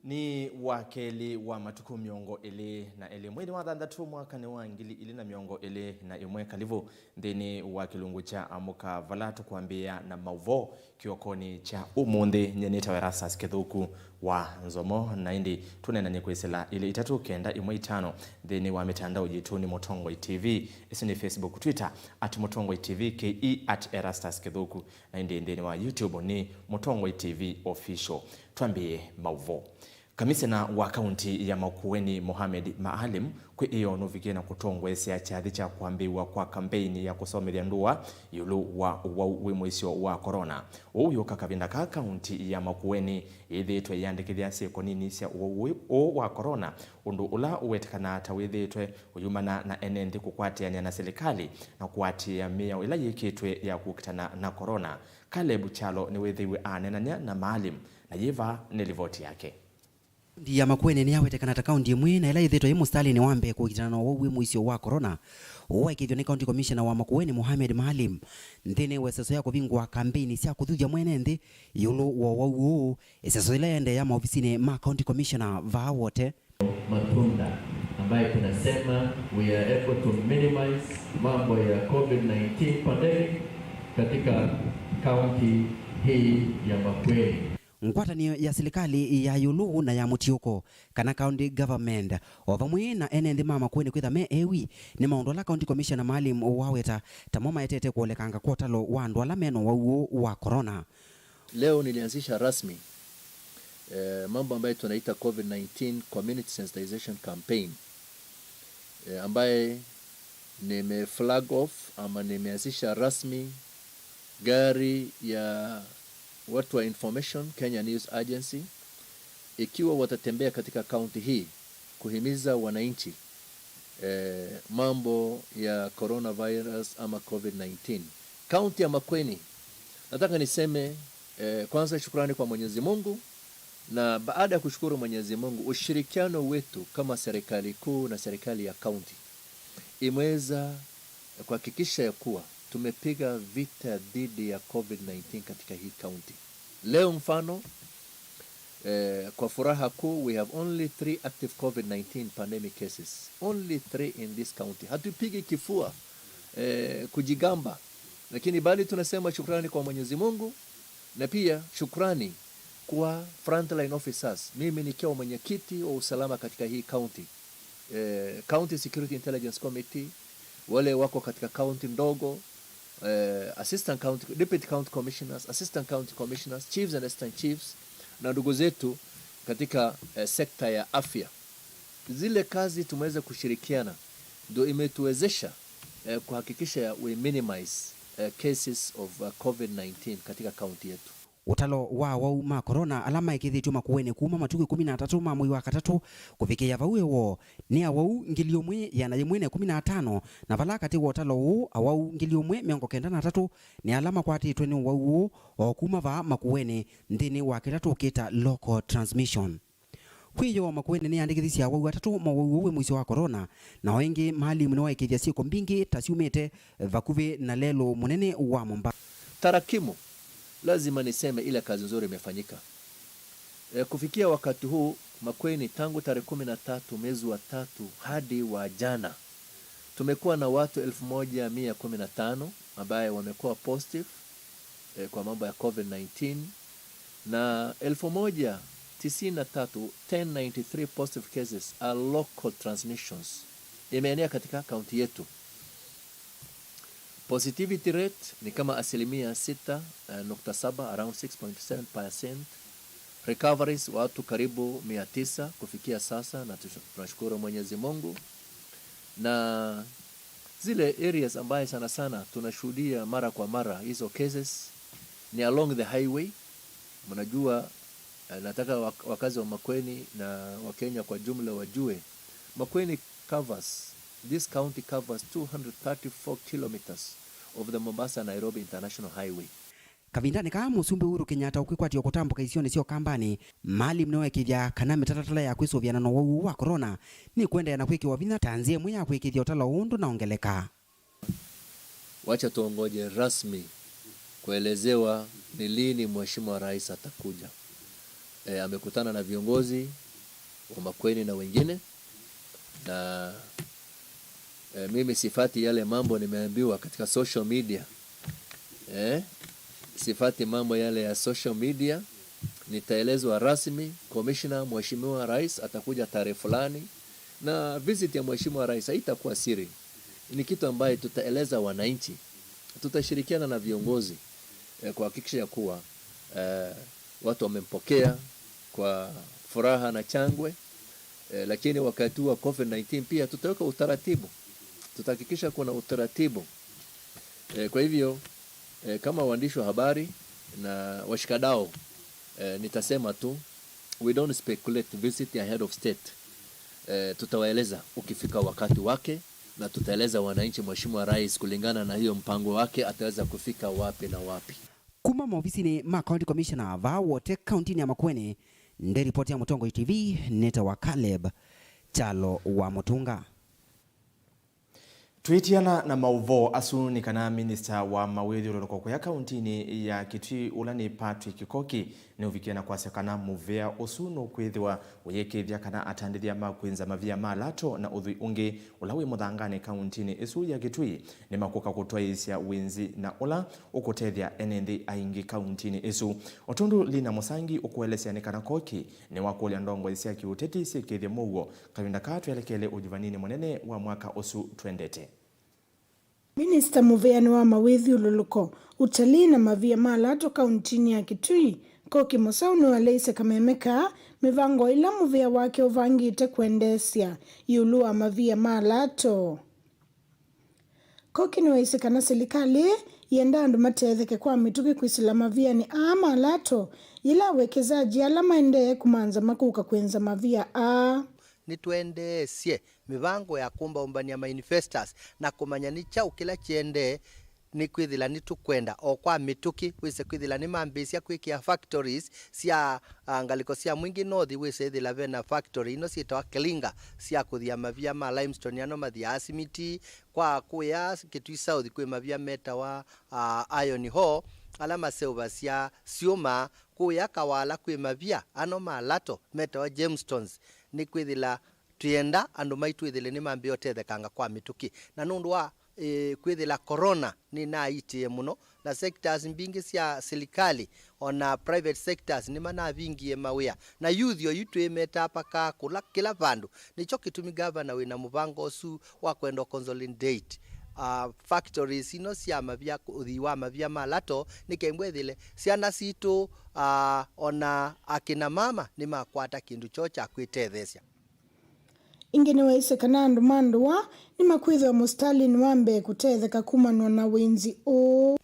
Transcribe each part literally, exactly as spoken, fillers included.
Nĩ wa kelĩ wa matukũ mĩongo ĩlĩ na elĩ, mweinĩ wa thanthatũ, mwakanĩ wa ngili ilĩ na mĩongo ĩlĩ na ĩmwe. Kalivu nthĩnĩ wa kĩlungu kya Amũka, vala tũkwambĩĩa na maũvoo kĩokonĩ kya ũmũnthĩ. Nyie nĩtawa Erastus Kĩthũku wa Nzomo, na ĩndĩ tũneenany'e kwĩsĩla ilĩ itatũ kenda ĩmwe itano nthĩnĩ wa mĩtandao yitũ nĩ Mũtongoi T V. Ĩsu nĩ Facebook, Twitter at Mũtongoi T V, K E at Erastus Kĩthũku, na ĩndĩ nthĩnĩ wa YouTube nĩ Mũtongoi T V Official. Twambĩĩe maũvoo. Kamisena wa kaunti ya Makueni, Mohamed Maalim, kwĩ ĩoo nũvikie na kũtongoesya kyathĩ kya kwambĩĩw'a kwa kambeini ya kũsomethya ndũa ĩũlũ wa ũwau wĩ mũisyo wa corona. Ũu wĩũka kavinda kaa kaunti ya Makueni yĩthĩĩtwe ĩyandĩkĩthya syĩko nini sya ũwau ũũ wa corona, ũndũ ũla ũwetekanaa ta wĩthĩĩtwe ũyumana na ene nthĩ kũkwatĩanĩa na silikalĩ na kũatĩĩa mĩao ĩla yĩkĩtwe ya kũkitana na corona. Caleb Kyalo nĩwĩthĩiwe aneenany'a na Maalim, na yĩva nĩ livoti yake. Kaunti ya Makueni nĩyawetekana ta kaunti ĩmwe na ĩla yĩthĩĩtwe yĩ mũsitalĩnĩ wa mbee kũkitana na ũwau wĩ mũisyo wa corona, ũũ waĩkĩĩthw'a nĩ County Commissioner wa Makueni, Mohamed Maalim, nthĩnĩ wa ĩseso ya kũvingũa kambeini sya kũthuthya mwene nthĩ ĩũlũ wa ũwau ũũ, ĩseso ĩla yaendeea maovisinĩ ma County Commissioner vaa Wote. Matunda ambaye tunasema we are able to minimize mambo ya covid nineteen pandemic katika kaunti hii ya Makueni. Ngwatanĩo ya silikalĩ ya ĩũlũ na ya mũtiũko, kana county government, o vamwe na ene nthĩ ma Makueni kwĩtha me ewi, nĩ maũndũ ala County Commissioner Maalim waweta tamo maetete kũolekanga kwa ũtalo wa andũ ala me na ũwau ũũ wa corona. Leo nilianzisha rasmi eh, mambo ambayo tunaita covid nineteen community sensitization campaign eh, ambaye nime flag off ama nimeanzisha rasmi gari ya watu wa information, Kenya News Agency, ikiwa watatembea katika kaunti hii kuhimiza wananchi eh, mambo ya coronavirus ama covid nineteen. Kaunti ya Makueni, nataka niseme eh, kwanza shukrani kwa Mwenyezi Mungu, na baada ya kushukuru Mwenyezi Mungu, ushirikiano wetu kama serikali kuu na serikali ya kaunti imeweza kuhakikisha ya kuwa tumepiga vita dhidi ya covid nineteen katika hii kaunti. Leo mfano eh, kwa furaha kuu, we have only three active covid nineteen pandemic cases, only three in this county. Hatupigi kifua eh, kujigamba, lakini bali tunasema shukrani kwa Mwenyezi Mungu na pia shukrani kwa frontline officers, mimi nikiwa mwenyekiti wa usalama katika hii county eh, County Security Intelligence Committee, wale wako katika county ndogo eh, assistant county, deputy county commissioners, assistant county commissioners, chiefs and assistant chiefs, na ndugu zetu katika eh, sekta ya afya. Zile kazi tumeweza kushirikiana ndio imetuwezesha eh, kuhakikisha we minimize eh, cases of uh, covid nineteen katika kaunti yetu. Ũtalo wa awau ma corona ala maĩkĩĩthĩtw'e Makueni kuma matukũ ĩkũmi na atatũ ma mwei wa katatũ kũvikĩĩa vau ĩwoo nĩ awau ngili ũmwe ĩana yĩmwe na ĩkũmi na atano, na vala katĩ wa ũtalo ũũ, awau ngili ũmwe mĩongo kenda na atatũ nĩ ala makwatĩtwe nĩ ũwau ũũ o kuma vaa Makueni nthĩnĩ wa kĩla tũkĩta local transmission. Kwĩ ĩyoo, Makueni nĩyandĩkĩthisye awau atatũ ma ũwau ũũ wĩ mũisyo wa corona, na o ĩngĩ Maalim nĩwaĩkĩĩthya syĩko mbingĩ ta syumĩte vakuvĩ na lelũ mũnene wa Mombasa. Tarakimu, lazima niseme ile kazi nzuri imefanyika. E, kufikia wakati huu, Makueni, tangu tarehe kumi na tatu mwezi wa tatu hadi wa jana, tumekuwa na watu elfu moja mia kumi na tano ambaye wamekuwa positive eh, kwa mambo ya covid nineteen, na elfu moja tisini na tatu, ten ninety-three positive cases are local transmissions, imeenea katika kaunti yetu. Positivity rate ni kama asilimia sita nukta saba, around six point seven percent. Recoveries watu karibu mia tisa kufikia sasa, na tush- tunashukuru Mwenyezi Mungu. Na zile areas ambaye sana sana tunashuhudia mara kwa mara hizo cases ni along the highway. Mnajua eh, nataka wak- wakazi wa Makueni na Wakenya kwa jumla wajue, Makueni covers, this county covers two hundred thirty-four kilometers of the Mombasa Nairobi International Highway. Kavindanĩ kaa Mũsumbĩ Uhuru Kenyatta ũkwĩkwatya kũtambũka isionĩ sya Ũkambanĩ, Maalim nĩweekĩĩthya kana mĩtalatala ya kwĩsũvĩana na ũwau ũũ wa corona nĩkũendeea na kwĩkĩwa vinya ta nzĩa ĩmwe ya kũĩkĩĩthya ũtalo ũũ ndũnaongeleka. Wacha tuongoje rasmi kuelezewa ni lini Mheshimiwa Rais atakuja. eh, amekutana na viongozi wa Makueni na wengine, na eh, mimi sifati yale mambo nimeambiwa katika social media. Eh, sifati mambo yale ya social media. Nitaelezwa rasmi, commissioner, mheshimiwa rais atakuja tarehe fulani, na visit ya mheshimiwa rais haitakuwa siri. Ni kitu ambaye tutaeleza wananchi. Tutashirikiana na viongozi eh, kuhakikisha ya kuwa eh, watu wamempokea kwa furaha na shangwe eh, lakini wakati huu wa covid nineteen pia tutaweka utaratibu, tutahakikisha kuna utaratibu eh, kwa hivyo eh, kama waandishi wa habari na washikadau eh, nitasema tu, we don't speculate visit ahead of state. Eh, tutawaeleza ukifika wakati wake, na tutaeleza wananchi, Mheshimiwa Rais, kulingana na hiyo mpango wake, ataweza kufika wapi na wapi. Kuma maovisinĩ ma County Commissioner vaa Wote kauntinĩ ya Makueni, nde ripoti ya Mũtongoi T V, nĩtawa Caleb Kyalo wa Mũtunga. Twĩtiana na maũvoo asu nĩ kana minista wa mawĩthyũlũlũko kũya kauntinĩ ya Kitui, ũla nĩ Patrick Koki, nĩũvikie na kwasya kana mũvĩa ũsu nũkwĩthĩwa ũyĩkĩĩthya kana atandĩthya ma kwĩnza mavia ma lato na ũthwii ũngĩ ũla wĩ mũthanganĩ kauntinĩ ĩsu ya Kitui nĩmakũka kũtwaĩĩsya wĩnzi na ũla ũkũtethya ene nthĩ aingĩ kauntinĩ ĩsu. O tondũ Lina Mũsangi ũkũelesya nĩ kana Koki nĩwakũlya ndongoi sya kĩũteti syĩkĩĩthye mũuo kavinda kaa twelekele ũnyuvaninĩ mũnene wa mwaka ũsu twendete. Minista mũvĩanĩ wa mawĩthyũlũlũko, ũtalii na mavia ma lato kauntinĩ ya Kitui, Koki Mũsau nĩwaleisye kameme kaa mĩvango ĩla mũvĩa wake ũvangĩte kwendeesya ĩũlũ wa mavia ma lato. Koki nĩwaisye kana silikalĩ yĩenda andũ matetheke kwa mĩtũkĩ kwĩsĩla mavianĩ aa ma lato, yĩla awekezaji ala maendee kũmanza makũka kwĩnza mavia aa. Nĩtwendeesye mĩvango ya kũmbaũmbany'a ma investors na kũmanya nĩ kyaũ kĩla kĩendee, nĩkwĩthĩla nĩtũkwenda o kwa mĩtũkĩ wĩse kwĩthĩla nĩmambĩĩsya kwĩkĩa factories sya, ah, ngalĩko sya Mwingi North, wĩse ĩthĩla vena factory ino syĩtawa clinker sya kũthia mavia ma limestone ano mathiaa simiti, kwa kũya Kitui South kwĩ mavia metawa, ah, iron ore, ala maseũvasya syũma, kũya Kawala kwĩ mavia ano ma lato metawa gemstones, nĩkwĩthĩla twĩenda andũ maitũ ĩthĩle nĩmambĩĩa ũtethekanga kwa mĩtũkĩ. Na nũndũ wa, ĩ, kwĩthĩla corona nĩnaaitĩe mũno, na sectors mbingĩ sya silikalĩ, o na private sectors nĩmanavingie mawĩa, na youth oyu twĩmetaa pakaa kũla kĩla vandũ. Nĩkyo kĩtumi gavana wĩ na mũvango ũsu wa kwenda consolidate, uh, factories ino sya mavia, ũthii wa mavia ma lato, nĩ kembwa ĩthĩle syana sitũ, uh, o na akina mama nĩmakwata kĩndũ kyoo kya kwĩtetheesya. Ĩngĩ nĩwaisye kana andũ ma ndũa nĩmakwĩthĩwa mũsitalĩnĩ wa mbee kũtetheka kumanwa na wĩnzi ũũ.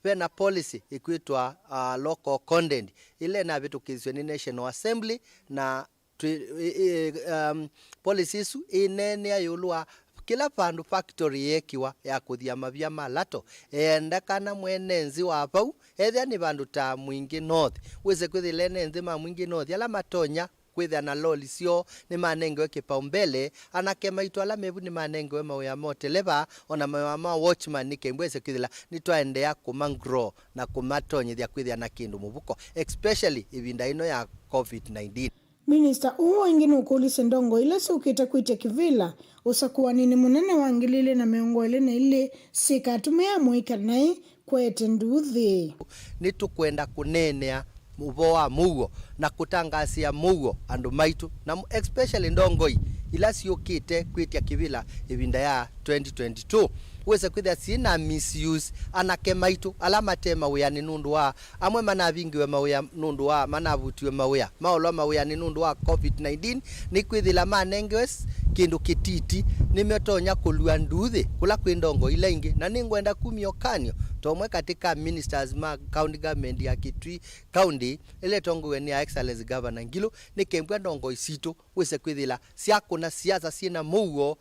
Ve na policy ĩkwĩtwa, uh, local content, ĩla ĩnavĩtũkĩĩsw'e nĩ National Assembly, na twĩ, ĩ, ĩ, um, policy ĩsu ĩneenea ĩũlũ wa kĩla vandũ factory yeekĩwa ya kũthia mavia ma lato, ĩendekana mwene nzĩ wa vau, ethĩa nĩ vandũ ta Mwingi North, wĩse kwĩthĩla ene nzĩ ma Mwingi North ala matonya kwĩthĩa na loli syoo nĩmanengewe kĩpaumbele, anake maitũ ala mevu nĩmanengewe mawĩa ma ũteleva, o na mawĩa ma watchman, nĩ kembwa ĩse kwĩthĩla nĩtwaendeea kũma grow na kũmatonyethya kwĩthĩa na kĩndũ mũvuko, especially ĩvinda ĩno ya covid nineteen. Minista ũũ ĩngĩ nũkũlisye ndongoi ila syũkĩte kwĩtya kĩvĩla ũsakũaninĩ mũnene wa ngili ilĩ na mĩongo ĩlĩ na ilĩ syĩkatũmĩa mũika naĩ kwete nduuthĩ. Nĩtũkwenda kũneenea ũvoo wa mũuo na kũtangaasĩa mũuo andũ maitũ, na especially ndongoi ila syũkĩte kwĩtya kĩvĩla ĩvinda ya twenty twenty-two. Wĩse kwĩthĩa syĩ na misuse anake maitũ ala mate mawĩanĩ nũndũ wa amwe manavingiwe mawĩa nũndũ wa manavutiwe mawĩa, maolwa mawĩanĩ nũndũ wa covid nineteen, nĩkwĩthĩla manengewe s-, kĩndũ kĩtiti, nĩmatonya kũlua nduuthĩ kũla kwĩ ndongoi ila ingĩ. Na nĩngwenda kumya ũkany'o ta ũmwe katĩ ka ministers ma county government ya Kitui County, ĩla ĩtongoew'e nĩ Her Excellency Governor Ngilu, nĩ kembwa ndongoi sitũ wĩse kwĩthĩla syakũna siasa syĩ na mũuo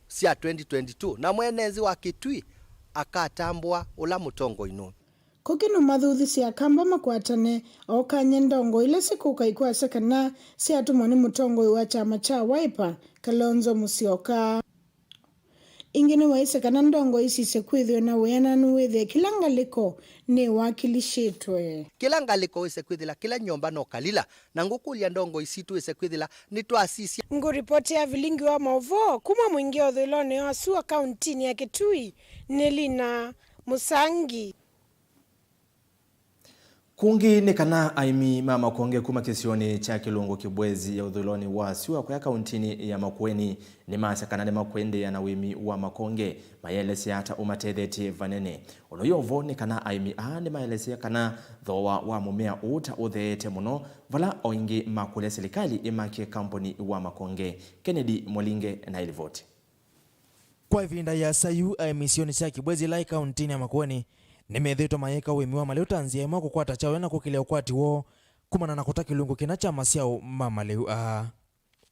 sya twenty twenty-two, na mwene nzĩ wa Kitui akatambũa ũla mũtongoi nũũ. Koki nũmathuthisye Akamba makwatane, okany'e ndongoi ila sikũka ikwasya kana syatũmwa nĩ mũtongoi wa kyama kya Wiper, Kalonzo Musyoka. Ĩngĩ nĩwaisye kana ndongoi sisye kwĩthĩwa na wĩananu wĩthĩe kĩla ngalĩko nĩwakilishĩtwe. Kĩla ngalĩko wĩse kwĩthĩla kĩla nyũmba no kalila, na ngũkũlya ndongoi sitũ wĩse kwĩthĩla nĩtwasisya. Ngũripotea vilingi wa maũvoo kuma Mwingĩ ũthũĩlonĩ wa sua kauntinĩ ya Kitui nĩ Lina Mũsangi. Kũngĩ nĩ kana aĩmi ma makonge kuma kĩsionĩ kya Kĩlũngũ Kĩbwezi ya ũthũĩlonĩ wa syũa kũya kauntinĩ ya Makueni nĩmasya kana nĩmakwĩndĩa na ũĩmi wa makonge, mayelesya ta ũmatethetye vanene. Ũndũ wĩ o vo nĩ kana aĩmi aa nĩmaelesya kana thooa wa mũmea ũũ ta ũtheete mũno, vala o ĩngĩ makũlya silikalĩ ĩmakĩe kambuni wa makonge. Kennedy Mwalinge na ĩlivoti. Kwa ĩvinda ĩasa yu, aĩmi isionĩ sya Kibwezi ĩla ĩ kauntinĩ ya Makueni nĩmethĩĩtwe mayĩka ũĩmi wa malĩu ta nzĩa ĩmwe ya kũkwata kyaũ na kũkĩlya ũkwati woo kumana na kũta kĩlungu kĩna kya masyao ma malĩu aa.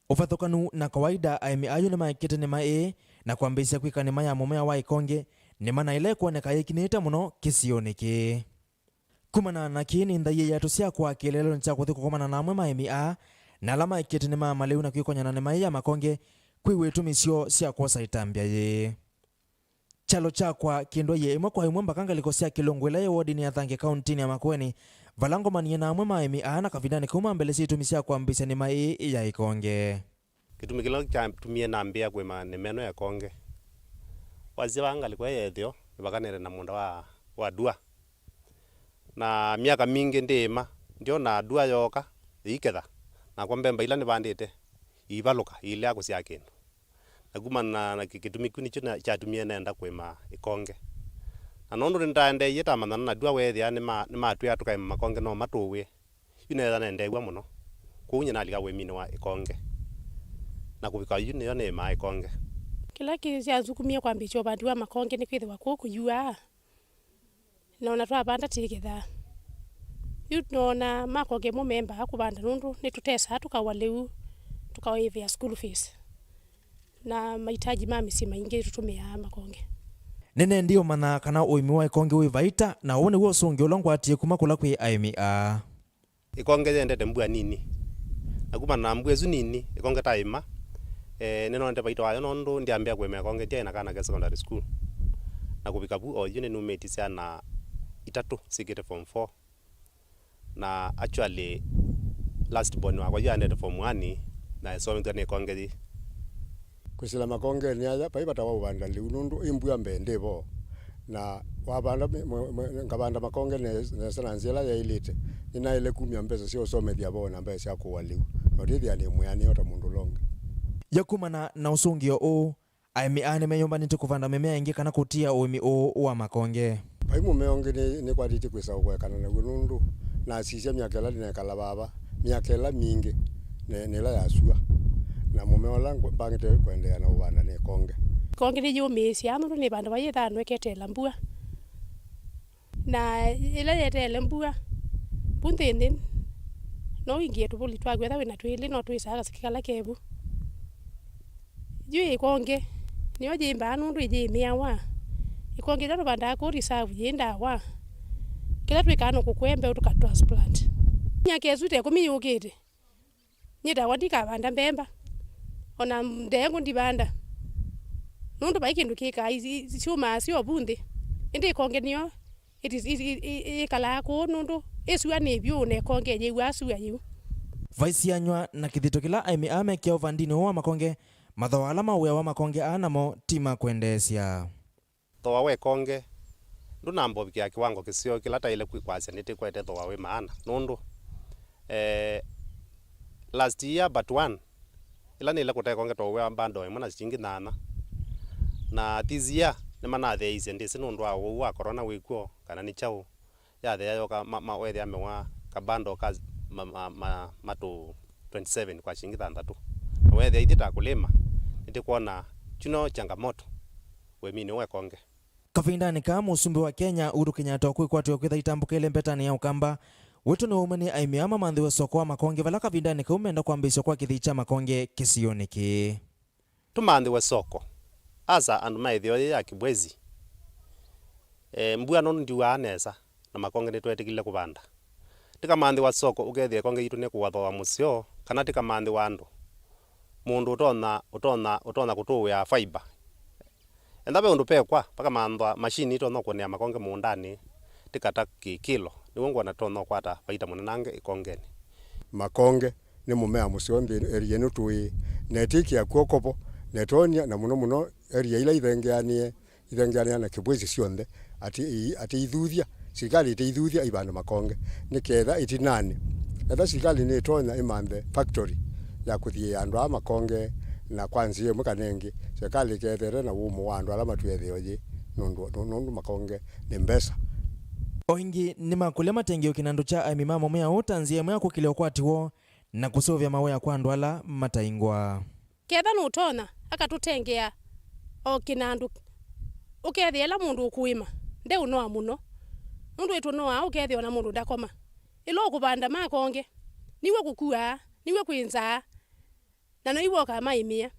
Ũvathũkanu na kawaida, aĩmi ayu nĩmaekete nĩma ĩĩ na kwambĩĩsya kwĩka nĩma ya mũmea wa ĩkonge, nĩma na ĩla ĩkwoneka yĩkinĩte mũno kĩsionĩ kĩĩ. Kumana na kĩĩ, nĩnthaie iatũ syakwa kĩeleelonĩ kya kũthi kũkomana na amwe ma aĩmi aa, na ala maekete nĩma malĩu na kwĩkony'a na nĩma ĩĩ ya makonge, kwĩw'a itumi syoo sya kwosa ĩtambya yĩĩ. Kyalo kyakwa kĩndwaie ĩmwe kwa ĩmwe mbaka ngalĩko sya Kĩlũngũ ĩla yĩ wodinĩ ya Thange kauntinĩ ya Makueni, vala ngomanie na amwe ma aĩmi aa na kavindanĩ kau mambelesye itumi sya kwambĩĩsya nĩma ĩĩ ya ĩkonge. Kĩtumi kĩla kyatumie nambĩĩa kũĩma nĩma ĩno ya ĩkonge, wasya vaa ngalĩko ĩĩ ya ĩtheo nĩvakanĩte na mũũnda wa, wa ndua. Na myaka mingĩ ndĩĩma, ndyonaa ndua yooka ĩiketha, nakwa mbemba ila nĩvandĩte iivalũka, iilea kũsyaa kĩndũ. Na kumana na kĩ-, kĩtumi kĩu nĩkyo na-, kyatumie nenda kũĩma ĩkonge. Na nũndũ nĩndaendeeie tamanyana na ndua, weethĩa nĩma-, nĩmatwĩa tũkaĩma makonge no matũw'ĩe. Yu neetha nendeew'a mũno. Kwoou nyie nalika ũĩminĩ wa ĩkonge. Na kũvika yu nĩyo nĩĩmaa ĩkonge. Kĩla kyanzukumie kwambĩĩsya ũvandi wa makonge nĩ kwĩthĩwa kũũ kũyuaa, na ona twavanda tĩkethaa. Yu noona makonge mo membaa kũvanda nũndũ nĩtũtesaa tũkaũa lĩu, tũkaĩvĩa school fees, na mahitaji ma mĩsyĩ maingĩ tũtũmĩaa makonge. Nĩnendie ũmanya kana ũĩmi wa ĩkonge wĩ vaita, na ũũ nĩw'o ũsũngĩo ũla ngwatie kuma kũla kwĩ aĩmi aa. Ĩkonge yendete mbua nini, na kumana na mbua ĩsu nini, ĩkonge taĩma, eh, nĩnonete vaita wayo, nũndũ ndyambĩĩa kũĩma ĩkonge ndyaĩ na kana ke secondary school. Na kũvika vu o yu nĩnumĩtye syana itatũ syĩkĩte form four. Na actually, last born wakwa yu aendete form one, na esomethw'a nĩ ĩkonge yĩĩ. Kwĩsĩla makongenĩ aya, vai vata wa ũvanda lĩu nũndũ ĩ mbua mbee ndĩ vo. Na wavanda, mwe-, mwe-, ngavanda makonge ne-, nesa na nzĩa ĩla yaĩlĩte. Nĩnaĩle kumya mbesa sya ũsomethya vo na mbesa sya kũũa lĩu. Na ũtĩthĩa nĩ mwĩanĩo ta mũndũ ũla ũngĩ. Ya kumana na ũsũngĩo ũũ, aĩmi aa nĩmeyũmbanĩtye kũvanda mĩmea ĩngĩ kana kũtia ũĩmi ũũ wa makonge. Vai mũmea ũngĩ nĩ-, nĩkwatĩtye kwĩsa ũkũekana naw'o nũndũ nasisya myaka ĩla nĩnekala vava, myaka ĩla mingĩ, nĩ, nĩ ĩla ya sua. Na mũmea ũla ngũ-, mbangĩte kũendeea na ũvanda nĩ ĩkonge. Ĩkonge nĩyĩũmĩĩsyaa nũndũ nĩvandawa yĩthanwe ĩketeela mbua. Na yĩla yeteele mbua, vu nthĩnĩ, no ũingĩe tũvũli twaku, ethĩwa wĩna twĩlĩ, no twĩsaa kaseke kala ke vu. Yu ĩkonge nĩyo yĩmbaa nũndũ ĩyĩmĩawa. Ĩkonge ĩla tũvandaa kũu reserve yĩ ndawa. Kĩla twĩkaa no kũkũe mbeũ tũka transplant. Myaka ĩsu ta ĩkũmi yũkĩte, nyie takwa ndikavanda mbemba, ona ndengũ ndivanda, nũndũ vai kĩndũ kĩkaa i-, i-, syũmaa syo vu nthĩ. Ĩndĩ ĩkonge nĩyo ĩti-, i-, i-, i-, yĩkalaa kũũ nũndũ ĩ sua nĩ vyũ na ĩkonge yĩw'aa sua yĩu. Vaisianywa na kĩthito kĩla aĩmi aa mekĩa ũvandinĩ ũũ wa makonge, mathooa ala ma wĩa wa makonge aa namo ti ma kwendeesya. Thooa wa ĩkonge ndũnamba ũvikĩa kĩwango kĩseo kĩla taĩle kwĩ-, kwasya nĩtĩkwete thooa wĩ maana, nũndũ, eh, last year but one, ĩla nĩle kũta ĩkonge twaũĩa bundle ĩmwe na silingi nyanya. Na this year nĩmanatheeisye ndĩsĩ nũndũ wa ũwau wa corona wĩ kw'o kana nĩ kyaũ, yathea yoka ma, ma, weethĩa mewa ka bundle ka ma, ma, ma, matũ twenty seven kwa silingi thanthatũ. Na weethĩa ithyĩ ta akũlĩma, nĩtĩkwona kyu no changamoto ũĩminĩ ũũ wa ĩkonge. Kavindanĩ kaa, Mũsumbĩ wa Kenya, Uhuru Kenyatta, ũkwĩkwatĩwa kwĩtha itambũkĩle mbetanĩ ya Ũkamba, wĩto nĩwaumya nĩ aĩmi aa mamanthĩwe soko wa makonge vala kavindanĩ kau menda kwambĩĩsya kwa kĩthĩi kya makonge kĩsionĩ kĩĩ. Tũmanthĩwe soko. Asa andũ ma ĩtheo yĩĩ ya Kibwezi. E, mbua nũndũ ndiw'aa nesa, na makonge nĩtweetĩkĩlile kũvanda. Tĩkamanthĩwa soko, ũkethĩa ĩkonge yitũ nĩkũũa thooa mũseo, kana tĩkamanthĩwa andũ. Mũndũ ũtonya, ũtonya, ũtonya kũtũũĩa fiber. Enda ve ũndũ pekwa, vakamanthwa mashini itonya ũkũnĩa makonge mũũndanĩ, tikata kĩkĩlo, nĩw'o ngwona tũtonya ũkwata vaita mũnenange ĩkongenĩ. Makonge nĩ mũmea mũseo nthĩ ĩno tũĩ, na ĩtĩkĩa kw'o kovo, na ĩtonya, na mũno mũno area ila ithengeanĩe, ithengeanĩa na Kĩbwĩsĩ syonthe, atĩ i-, atĩ ithuthya, silikalĩ ĩteithuthya ivande makonge, nĩ ketha ĩtinanĩ, etha silikalĩ nĩtonya ĩmanthe factory ya kũthiĩa andũ aa makonge, na kwa nzĩa ĩmwe kana ĩngĩ, silikalĩ ĩkethete na wũmũ wa andũ ala matwĩe ĩtheo yĩ, nũndũ, nũndũ makonge nĩ mbesa. O ĩngĩ nĩmakũlya matengeeo kĩnandũ kya aĩmi ma mũmea ũũ ta nzĩa ĩmwe ya kũkĩlya ũkwati woo na kũseũvya mawĩa kwa andũ ala mataingwa. Ketha nũtonya, akatũtengea o kĩnandũ, ũkethĩa ĩla mũndũ ũkũĩma ndeũnoa mũno, nũndũ ĩtũnoaa ũkethĩa ona mũndũ ndakoma. Ĩla ũkũvanda makonge, niw'o kũkuaa, niw'o kwĩ nzaa, na noiw'o ũkamaĩmĩa.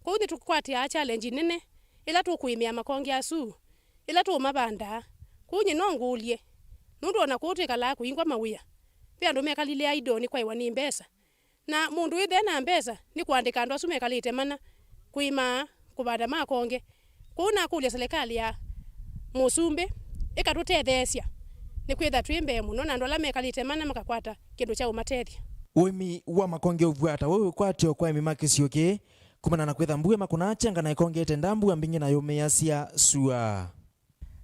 Kwoou nĩtũkwatĩaa challenge nene ĩla tũkũĩmĩa makonge asu, ĩla tũũmavandaa. Kwoou nyie no ngũlye, nũndũ ona kũu twĩkalaa kũingwa mawĩa, ve andũ mekalile idle nĩ kwaĩwa nĩ mbesa. Na mũndũ wĩthee na mbesa nĩ kũandĩka andũ asu mekalĩte mana kũĩmaa kũvanda makonge. Kwoou nakũlya silikalĩ ya mũsumbĩ ĩkatũtetheesya nĩkwĩtha twĩ mbee mũno na andũ ala mekalĩte mana makakwata kĩndũ kya ũmatethya. Ũĩmi wa makonge ũvw'aa ta wĩ wĩkwatyo kwa aĩmi ma kĩsio kĩĩ, kumana na kwĩtha mbua ĩmakũnaa kyenga na ĩkongete nda mbua mbingĩ na yũmĩĩasya sua.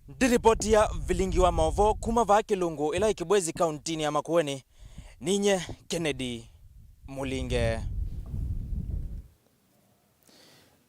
Ndĩ ripoti ya Vilingi wa Maũvoo kuma vaa Kĩlungu ĩla ĩ Kĩbwezi kauntinĩ ya Makueni, ninye Kennedy Mũlinge.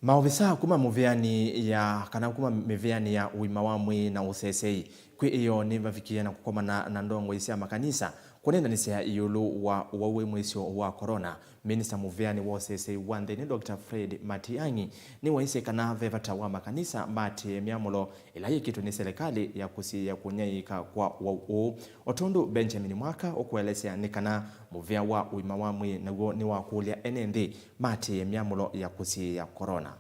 Maovisaa kuma mũvĩanĩ ya, kana kuma mĩvĩanĩ ya ũima wa mwĩĩ na ũsesei kwĩ ĩyoo nĩmavikie na kũkomana na ndongoi sya makanisa kũnendanĩsya ĩũlũ wa ũwau wĩ mũisyo wa corona. Minista mũvĩanĩ wa ũsesei wa nthĩnĩ, Doctor Fred Matiang'i, nĩwaisye kana ve vata wa makanisa maatĩĩe myamũlo ĩla yĩkĩtwe nĩ silikalĩ ya kũsiĩĩa kũnyaĩĩka kwa ũwau ũũ. O tondũ Benjamin Mwaka ũkũelesya, nĩ kana mũvĩa wa ũima wa mwĩĩ naw'o nĩwakũlya ene nthĩ maatĩĩe myamũlo ya kũsiĩĩa corona.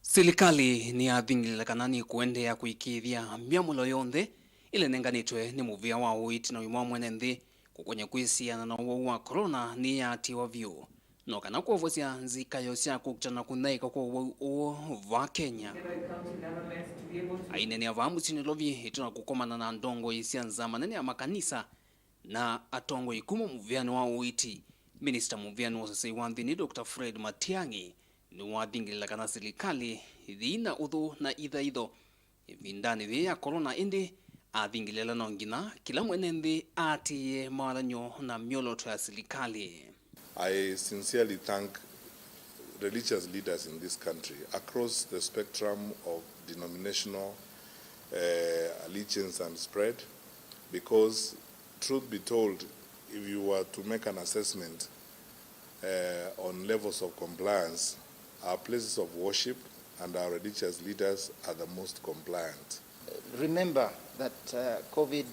Silikalĩ nĩyathingĩlĩla kana nĩkũendeea kũĩkĩĩthya myamũlo yonthe ĩla ĩnenganĩtwe nĩ mũvĩa wa ũiiti na ũima wa mwene nthĩ kũkony'a kwĩsiana na ũwau wa corona nĩyaatĩĩwa vyũ, no kana kwovosya nzikayo sya kũkita na kũnyaĩĩka kwa ũwau ũũ vaa Kenya. Aineenea vaa mũsyĩ Nairobi ĩtina kũkomana na ndongoi sya nzama nene ya makanisa na atongoi kuma mũvĩanĩ wa ũiiti, minista mũvĩanĩ wa ũsesei wa nthĩnĩ, Doctor Fred Matiang'i, nĩwathingĩlĩla kana silikalĩ yĩi na ũthũ na ithaitho ĩvindanĩ yĩĩ ya corona, ĩndĩ athingĩlĩla no nginya kĩla mwene nthĩ aatĩĩe mawathan'yo na myolooto ya silikalĩ. I sincerely thank religious leaders in this country across the spectrum of denominational, eh, allegiance and spread, because, truth be told, if you were to make an assessment, eh, on levels of compliance, our places of worship and our religious leaders are the most compliant. Remember that, uh, COVID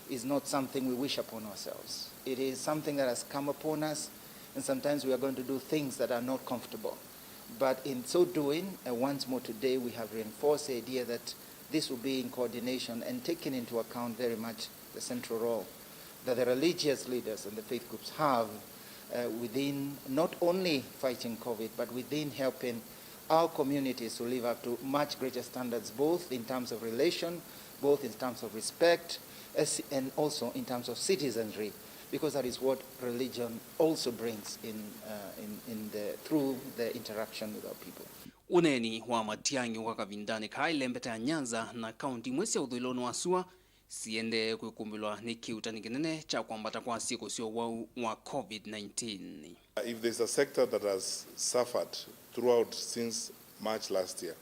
is not something we wish upon ourselves. It is something that has come upon us, and sometimes we are going to do things that are not comfortable. But in so doing, uh, once more today, we have reinforced the idea that this will be in coordination and taking into account very much the central role that the religious leaders and the faith groups have, uh, within not only fighting COVID, but within helping our communities to live up to much greater standards, both in terms of relation, both in terms of respect, as, and also in terms of citizenry, because that is what religion also brings in, uh, in, in the, through the interaction with our people. Ũneeni wa Matiang'i ũka kavindanĩ kaa ĩlembeta ya Nyanza na kaunti imwe sya ũthũĩlonĩ wa sua siendee kwĩkumbĩlwa nĩ kĩuutani kĩnene kya kwambata kwa syĩko sya ũwau wa COVID nineteen. If there's a sector that has suffered throughout since March last year,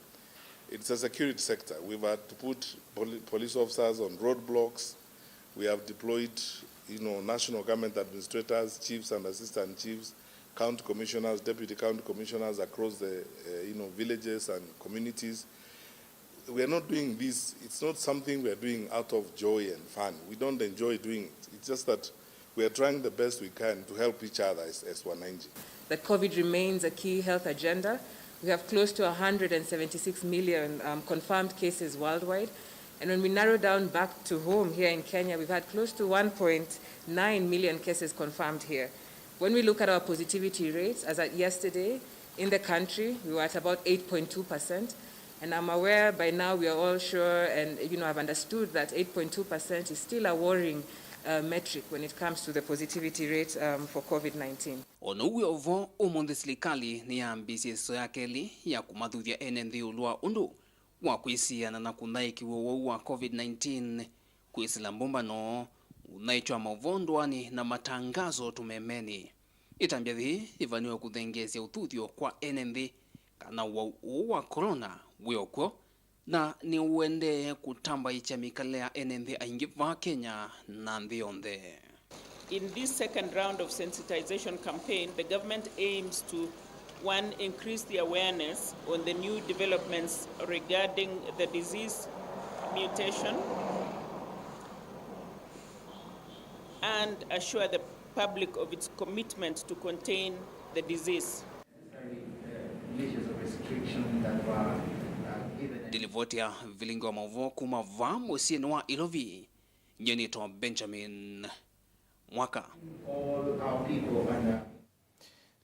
it's a security sector. We've had to put poli-, police officers on roadblocks. We have deployed, you know, national government administrators, chiefs and assistant chiefs, county commissioners, deputy county commissioners across the, uh, you know, villages and communities. We are not doing this, it's not something we are doing out of joy and fun. We don't enjoy doing it. It's just that we are trying the best we can to help each other as, as wananchi. That COVID remains a key health agenda. We have close to a hundred and seventy-six million, um, confirmed cases worldwide. And when we narrow down back to home here in Kenya, we've had close to one point nine million cases confirmed here. When we look at our positivity rates, as at yesterday, in the country, we were at about eight point two percent. And I'm aware by now we are all sure and, you know, have understood that eight point two percent is still a worrying uh, metric when it comes to the positivity rate um, for COVID nineteen. O na ũu wĩ o vo, ũmũnthĩ silikalĩ nĩyambĩĩsye ĩsoo ya kelĩ ya kũmathuthya ene nthĩ ĩũlũ wa ũndũ wa kwĩsiana na kũthaĩkĩw'a ũwau wa COVID nineteen kwĩsĩla mbũmbano, ũthaĩtyo wa maũvoo ndũanĩ na matangaso tũmemenĩ. Ĩtambya yĩĩ yĩvanĩwe kũthengeesya ũthuthyo kwa ene nthĩ kana ũwau ũũ wa corona wĩ o kw'o, na nĩũendee kũtambaĩkya mĩkalĩle ya ene nthĩ aingĩ vaa Kenya na nthĩ yonthe. In this second round of sensitization campaign, the government aims to, one, increase the awareness on the new developments regarding the disease mutation and assure the public of its commitment to contain the disease. Ndilivoti ya vilingi wa maũvoo kuma vaa mũsyĩnĩ wa Ilovi, nyie nĩtawa Benjamin Mwaka.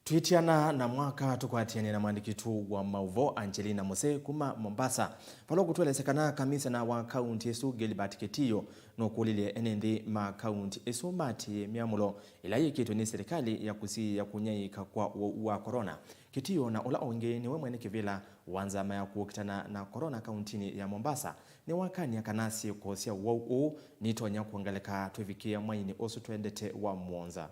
Twĩtiana na Mwaka, tũkwatĩanĩe na mwandĩki witũ wa maũvoo Angelina Mose kuma Mombasa, vala ũkũtũelesya kana kamisena wa kaunti ĩsu Gilbert Kitiyo nũkũlilye ene nthĩ ma kaunti ĩsu maatĩĩe myamũlo ĩla yĩkĩtwe nĩ silikalĩ ya kũsiĩĩa kũnyaĩĩka kwa ũwau wa corona. Kitiyo na ũla ũngĩ nĩwe mwene kĩvĩla wa nzama ya kũkitana na corona kauntinĩ ya Mombasa nĩwakany'a kana syĩko sya ũwau ũũ nitonya kwongeleka twĩvikĩĩa mwainĩ ũsu twendete wa mũonza.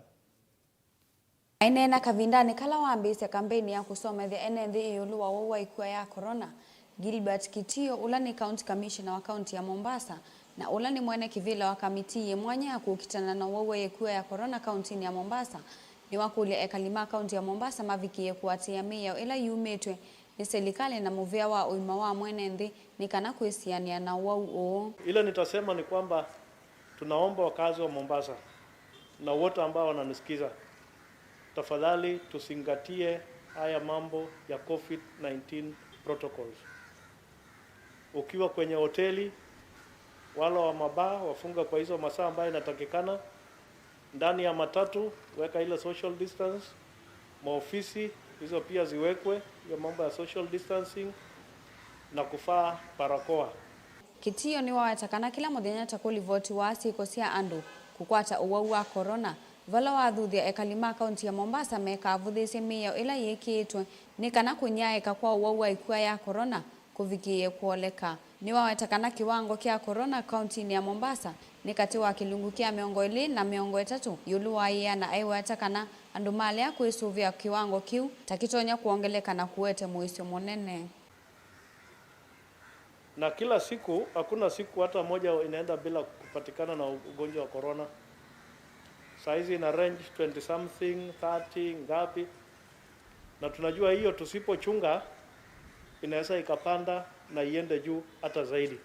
Aineena kavindanĩ kala wambĩĩsya kambeini ya kũsomethya ene nthĩ ĩũlũ wa ũwau wa ĩkua ya corona, Gilbert Kitiyo, ũla nĩ County Commissioner wa kaunti ya Mombasa na ũla nĩ mwene kĩvĩla wa kamitii yĩ mwanya ya kũkitana na ũwau wa ĩkua ya corona kauntinĩ ya Mombasa, nĩwakũlya ekali ma kaunti ya Mombasa mavikĩĩe kũatĩĩa mĩao ĩla yumĩtw'e nĩ silikalĩ na mũvĩa wa ũima wa mwene nthĩ nĩ kana kwĩsianĩa na ũwau ũũ. Ile nitasema ni kwamba tunaomba wakazi wa Mombasa na wote ambao wananisikiza, tafadhali tuzingatie haya mambo ya COVID nineteen protocols. Ukiwa kwenye hoteli, wale wa mabaa wafunga kwa hizo masaa ambayo inatakikana. Ndani ya matatu, weka ile social distance. Maofisi, hizo pia ziwekwe, hiyo mambo ya social distancing na kuvaa barakoa. Kitiyo nĩwaweta kana kĩla mũthenya ta kũlivotiwa syĩko sya andũ kũkwata ũwau wa corona, vala wathuthya ekali ma kaunti ya Mombasa mekavũthĩsye mĩao ĩla yĩkĩĩtwe nĩ kana kũnyaĩĩka kwa ũwau wa ĩkua ya corona kũvikĩĩe kwoleka. Nĩwaweta kana kĩwango kya corona kauntinĩ ya Mombasa nĩ katĩ wa kĩlungu kya mĩongo ĩlĩ na mĩongo ĩtatũ ĩũlũ wa ĩana, aiweta kana andũ malea kwĩsũvĩa kĩwango kĩu ta kĩtonya kwongeleka na kũete mũisyo mũnene. Na kila siku, hakuna siku hata moja inaenda bila kupatikana na ugonjwa wa corona. Saa hizi ina range twenty something, thirty, ngapi. Na tunajua hiyo tusipochunga, inaweza ikapanda na iende juu hata zaidi.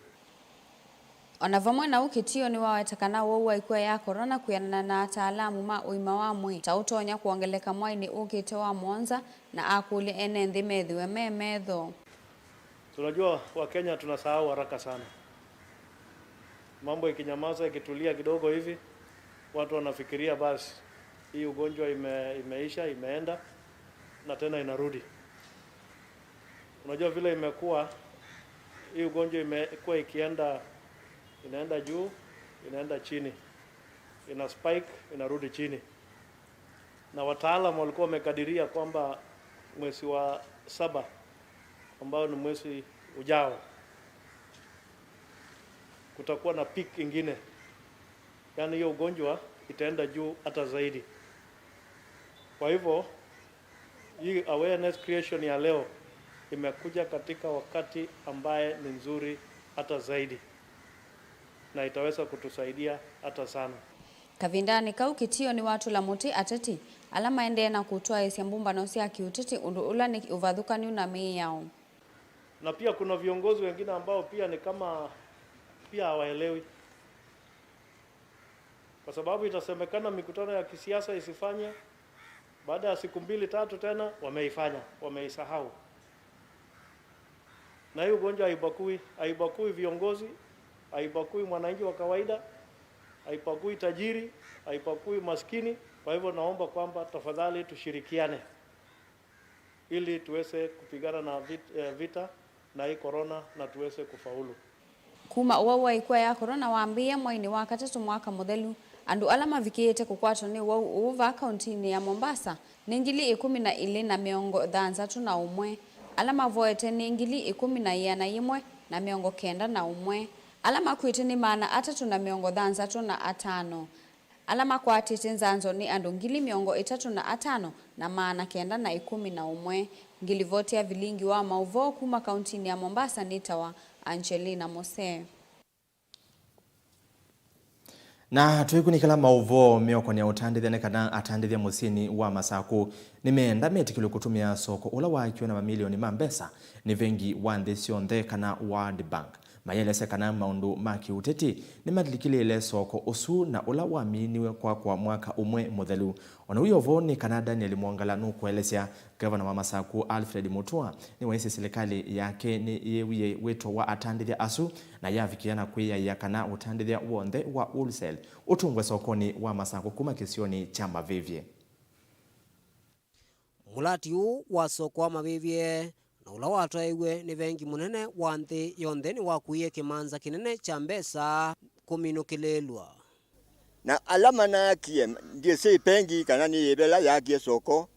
O na vamwe na ũu, Kitiyo nĩwaweta kana ũwau wa ĩkua ya corona kwĩanana na ataalamu ma ũima wa mwĩĩ ta ũtonya kwongeleka mwainĩ ũkĩte wa mũonza, na akũlya ene nthĩ methĩwe me metho. Tunajua Wakenya tunasahau haraka sana. Mambo ikinyamaza, ikitulia kidogo hivi, watu wanafikiria basi hii ugonjwa ime-, imeisha, imeenda, na tena inarudi. Unajua vile imekuwa, hii ugonjwa imekuwa ikienda, inaenda juu, inaenda chini, ina spike, inarudi chini. Na wataalamu walikuwa wamekadiria kwamba mwezi wa saba, ambao ni mwezi ujao, kutakuwa na peak ingine, yaani hiyo ugonjwa itaenda juu hata zaidi. Kwa hivyo, hii awareness creation ya leo imekuja katika wakati ambaye ni nzuri hata zaidi, na itaweza kutusaidia hata sana. Kavindanĩ kau, Kitiyo nĩwatũla mũtĩ ateti ala maendee na kũtwaĩĩsya mbũmbano sya kĩũteti, ũndũ ũla nĩ ũvathũkany'u na mĩao. Na pia kuna viongozi wengine ambao pia ni kama pia hawaelewi, kwa sababu itasemekana mikutano ya kisiasa isifanye, baada ya siku mbili tatu tena wameifanya, wameisahau. Na hii ugonjwa haibagui, haibagui viongozi, haibagui mwananchi wa kawaida, haibagui tajiri, haibagui maskini. Kwa hivyo naomba kwamba tafadhali tushirikiane ili tuweze kupigana na vit-, eh, vita na hii corona na tuweze kufaulu. Kuma ũwau wa ĩkua ya corona wambĩĩe mweinĩ wa katatũ mwaka mũthelu, andũ ala mavikĩĩte kũkwatwa nĩ ũwau ũũ vaa kauntinĩ ya Mombasa nĩ ngili ĩkũmi na ilĩ na mĩongo thanthatũ na ũmwe, ala mavoete nĩ ngili ĩkũmi na ĩana yĩmwe na mĩongo kenda na ũmwe, ala makw'ĩte nĩ maana atatũ na mĩongo thanthatũ na atano, ala makwatĩte nzanzo nĩ andũ ngili mĩongo ĩtatũ na atano na maana kenda na ĩkũmi na ũmwe. Ngilivoti ya vilingi wa maũvoo kuma kauntinĩ ya Mombasa nĩtawa Angelina Mose. Na twĩkunĩkĩla maũvoo meũkonĩa ũtandĩthya nĩ kana atandĩthya mũsyĩnĩ wa Masakũ nĩmeenda metĩkĩlwe kũtũmĩa soko ũla waakiwe na mamilioni ma mbesa nĩ vengi wa nthĩ syonthe kana World Bank. Mayĩelesya kana maũndũ ma kĩũteti nĩmalilikĩlĩĩle soko ũsu na ũla waminiwe kwakwa mwaka ũmwe mũthelu. O na ũu ũvoo nĩ kana Daniel Mwongala nũkũelesya, Ngavana wa Masakũ Alfred Mutua nĩwaisye silikalĩ yake nĩyĩwie wĩto wa atandĩthya asu na yavikĩa na kwĩyaĩa kana ũtandĩthya w'onthe wa wholesale ũtũngwe sokonĩ wa Masakũ kuma kĩsionĩ kya Mavĩvyĩ. Mũlati ũũ wa soko wa Mavĩvyĩ na ũla watwaĩwe nĩ vengi mũnene wa nthĩ yonthe nĩwakuie kĩmanza kĩnene kya mbesa kũminũkĩlĩĩlw'a. Na ala manaakie, ndyĩsĩ ĩpengi kana nĩ yĩvela yaakie soko,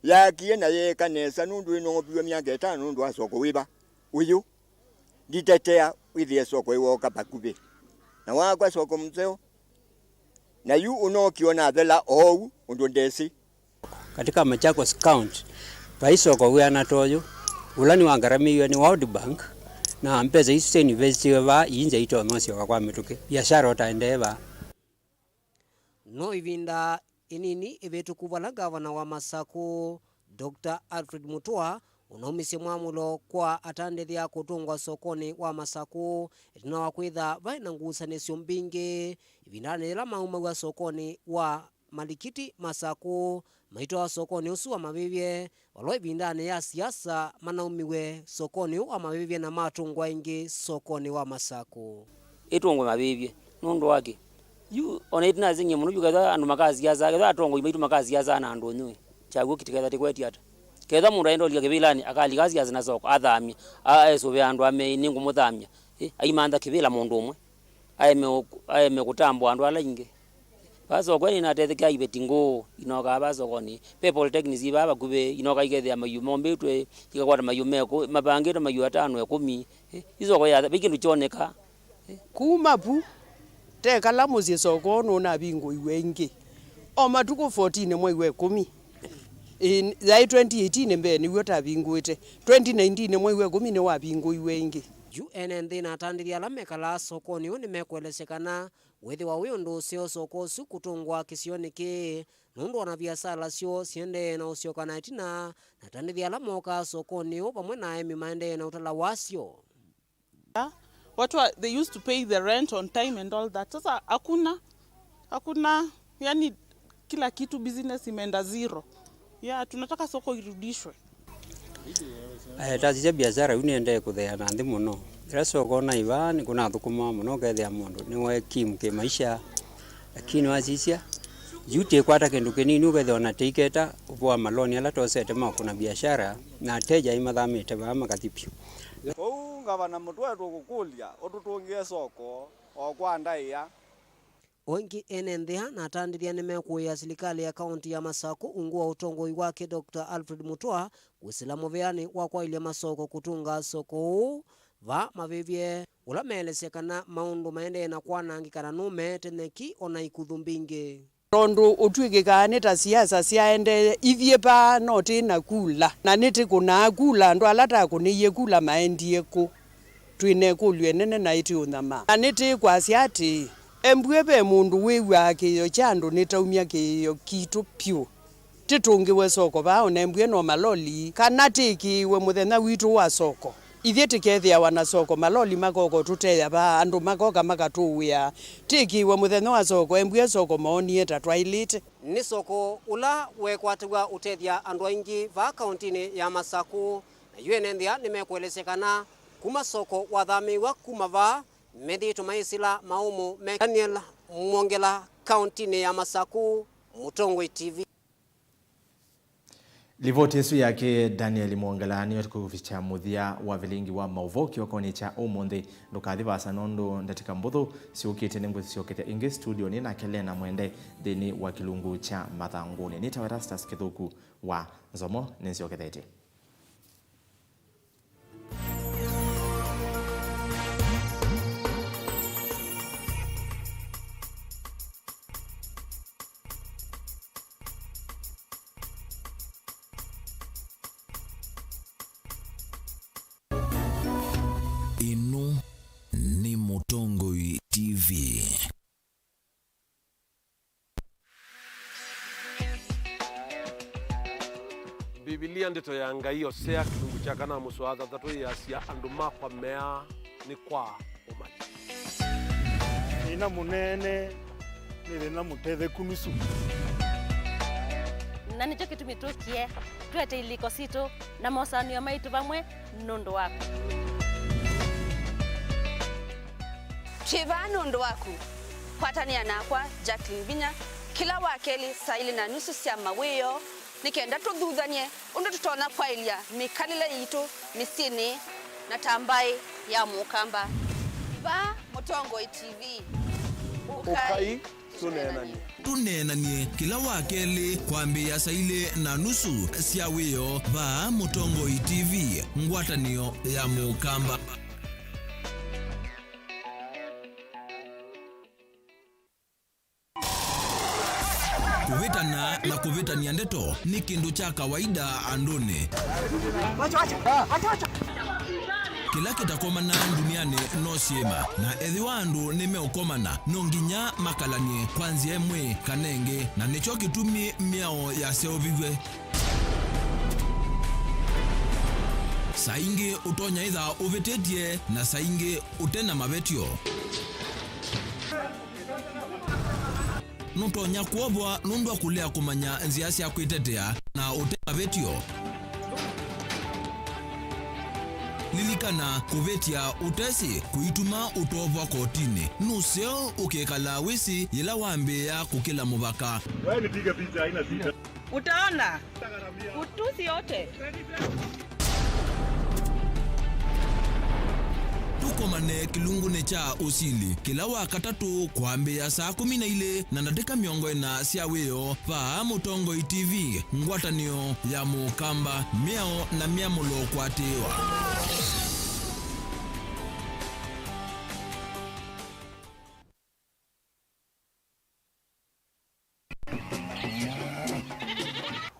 yaakie na yeeka nesa nũndũ ĩnooviw'e myaka ĩtano nũndũ wa soko wĩva? Ũyũ. Nditetea wĩthĩe soko ĩwooka vakuvĩ na wakwa soko mũseo, na yu ũnookie ũnavela oou ũndũ ndesĩ. Katika Machakos County, vai soko wĩana ta ũyũ, ũla nĩwangaramĩiwe nĩ World Bank, na mbesa isu syainivestiwe vaa iinza itonya ũsyoka kwa mĩtũkĩ. Viasara ũtaendee vaa. No ĩvinda ĩnini ĩvĩtũku vala ngavana wa Masakũ, Doctor Alfred Mutua, ũnaumisye mwamũlo kwa atandĩthya kũtũngwa sokonĩ wa Masakũ, ĩtina wa kwĩtha vaĩ na ngusanĩsyo mbingĩ ĩvindanĩ yĩla maumaw'a sokonĩ wa Malikiti Masakũ, maitwawa sokonĩ ũsu wa Mavĩvyĩ, vala ĩvindanĩ ya siasa manaumiw'e sokonĩ ũũ wa Mavĩvyĩ na matũngwa ĩngĩ sokonĩ wa Masakũ. Ĩtũngwe Mavĩvyĩ nũndũ wa kĩ? Yu o na ĩtina syĩngĩ mũno, yu kethwa andũ makasiasa, kethwa atongoi maitũ makasiasa na andũ nyũĩ, kyaw'o kĩtiketha tĩkwetye ata? Kethwa mũndũ aenda ũlika kĩvĩlanĩ, akalika asiasa na soko, athamya, a-, esũvĩa andũ ame, nĩngũmũthamya. Ĩ, aimantha kĩvĩla mũndũ ũmwe. Aeme ũ-, aeme kũtambũa andũ ala aingĩ. Vaa soko nĩnatethekaa iveti ngũũ inokaa vaa sokonĩ. Ve polytechnics i vaa vakuvĩ, inokaa ikethĩa mayũ mombĩtwe, ikakwata mayũ me kũ-, mavangĩtwe mayũ atano, ĩkũmi. Ĩ, ĩ soko ya, vai kĩndũ kyonekaa. Ĩ. Kuma vu, tekala mũsyĩ soko nũnavingũiwe ĩngĩ. O matukũ fourteen mwei wa ĩkũmi. Ĩ, yaĩ twenty eighteen mbee nĩw'o tavingũĩte. Twenty nineteen mwei wa ĩkũmi nĩwavingũiwe ĩngĩ. Yu ene nthĩ na atandĩthya ala mekalaa sokonĩ ũũ nĩmekũelesya kana wĩthĩwa wĩ ũndũ ũseo soko ũsu kũtũngwa kĩsionĩ kĩĩ, nũndũ o na viasala syoo siendee na ũsyoka na ĩtina, na atandĩthya ala mokaa sokonĩ ũũ vamwe na aemi maendee na ũtala wasyo. Watu wa, they used to pay the rent on time and all that. Sasa hakuna, hakuna, yani kila kitu, business imeenda zero. Yeah, tunataka soko irudishwe. Aya, tasisya biasara yu nĩendee kũtheea na nthĩ mũno. Ĩla soko ũnaĩ vaa nĩkũnathũkũmawa mũno, ũkethĩa mũndũ nĩwekimu kĩmaisha, lakini wasisya yu tĩkwata kĩndũ kĩnini, ũkethĩa ona tĩiketa ũvoa maloni ala tosete ma kũna biashara, na ateja aimathamĩte vaa makathi vyũ. Kwoou Ngavana Mũtũe tũkũkũlya ũtũtũngĩe soko o kwa ndaĩa. O ĩngĩ, ene nthĩ aa na atandĩthya nĩmekũĩa silikalĩ ya kaũntĩ ya Masakũ ungu wa ũtongoi wake Doctor Alfred Mutua kwĩsĩla mũvĩanĩ wa kwaĩlya masoko kũtũnga soko ũũ vaa Mavĩvyĩ, ũla meelesya kana maũndũ maendee na kwanangĩka na nũmeete nyeki o na ikuthu mbingĩ. Tondũ ũtw'ĩkĩkaa nĩ ta siasa syaendee ithyĩ vaa no tĩ na kula, na nĩtĩkũnaa kula, andũ ala takũnĩie kula maendie kũ? Twĩ na ĩkũlyo ĩnene na ĩtĩũnyamaa. Na nĩtĩkwasya atĩĩ, embue ve mũndũ wĩw'aa kĩĩo kya andũ nĩtaumya kĩĩo kitũ vyũ. Tĩtũngĩwe soko vaa, o na embue no maloli, kana tĩĩkĩĩwe mũthenya witũ wa soko. Ithyĩ tĩkethĩawa na soko, maloli makoka ũtũteea vaa, andũ makoka makatũũĩa. Tĩkĩĩwe mũthenya wa soko, embue soko moonie ta twaĩlĩte. Nĩ soko ũla wekwatĩw'a ũtethya andũ aingĩ vaa kaũntĩnĩ ya Masakũ, na yu ene nthĩa nĩmekũelesya kana kuma soko wathamĩĩw'a kuma vaa, methĩĩtwe maisĩla maũmũ me Daniel Mwongela, kaũntĩnĩ ya Masakũ, Mũtongoi T V. Livoti ĩsu yake Daniel Mwongela nĩyo tũkũvikya mũthya wa vilingi wa maũvoo kĩokonĩ kya ũmũnthĩ. Ndũkathi vaasa nũndũ ndatĩka mbũthũ syũkĩte nĩngũsyokethya ĩngĩ studio nĩ nake Lena Mwende nthĩnĩ wa kĩlungu kya Mathangũnĩ. Nĩtawa Erastus Kĩthũku wa Nzomo nĩnsyokethetye. Ĩno nĩ Mũtongoi T V. Mbivilia, Ndeto ya Ngai, Osea, kĩlungu kya kana, mũsoa thanthatũ, yĩasya, "Andũ makwa meaa nĩ kwa ũmanyi." Thĩna mũnene nĩ thĩna mũtetheku nusu. Na nĩkyo kĩtumi tũkie, twete ilĩko sitũ na mosaanĩo maitũ vamwe nũndũ waku. Twĩ vaa nũndũ waku. Kwatanĩa nakwa, Jacqueline Vinya, kĩla wakelĩ saa ilĩ na nusu sya mawĩoo, nĩ kenda tũthuthany'e ũndũ tũtonya kwaĩlya mĩkalĩle yitũ mĩsyĩnĩ na ta mbaĩ ya Mũkamba. Vaa Mũtongoi T V. Ũkai tũneenany'e. Tũneenany'e kĩla wakelĩ kwambĩĩa saa ilĩ na nusu sya wĩoo vaa Mũtongoi T V, ngwatanĩo ya Mũkamba. Kũvĩtana na kũvĩtany'a ndeto nĩ kĩndũ kya kawaida andũnĩ. Kĩla kĩtakomana ndunianĩ no syĩma, na ethĩwa andũ nĩmeũkomana, no nginya makalany'e kwa nzĩa ĩmwe kana ĩngĩ, na nĩkyo kĩtumi mĩao yaseũviw'e. Saa ingĩ ũtonya ĩtha ũvĩtĩtye, na saa ingĩ ũte na mavetyo. Nũtonya kwovwa nũndũ wa kũlea kũmanya nzĩa sya kwĩtetea na ũte mavetyo. Lilikana, kũvĩtya ũtesĩ kũituma ũtovwa kotinĩ. Nũseo ũkĩkalaa wĩsĩ yĩla wambĩĩa kũkĩla mũvaka. Wewe nipige picha, haina shida. Utaona utusi yote. Tũkomane kĩlungunĩ kya ũsili kĩla wa katatũ kwambĩĩa saa kũmi na ilĩ na ndatĩka mĩongo ĩna sya wĩoo vaa Mũtongoi T V, ngwatanĩo ya Mũkamba, mĩao na mĩamũlo kũatĩĩwa.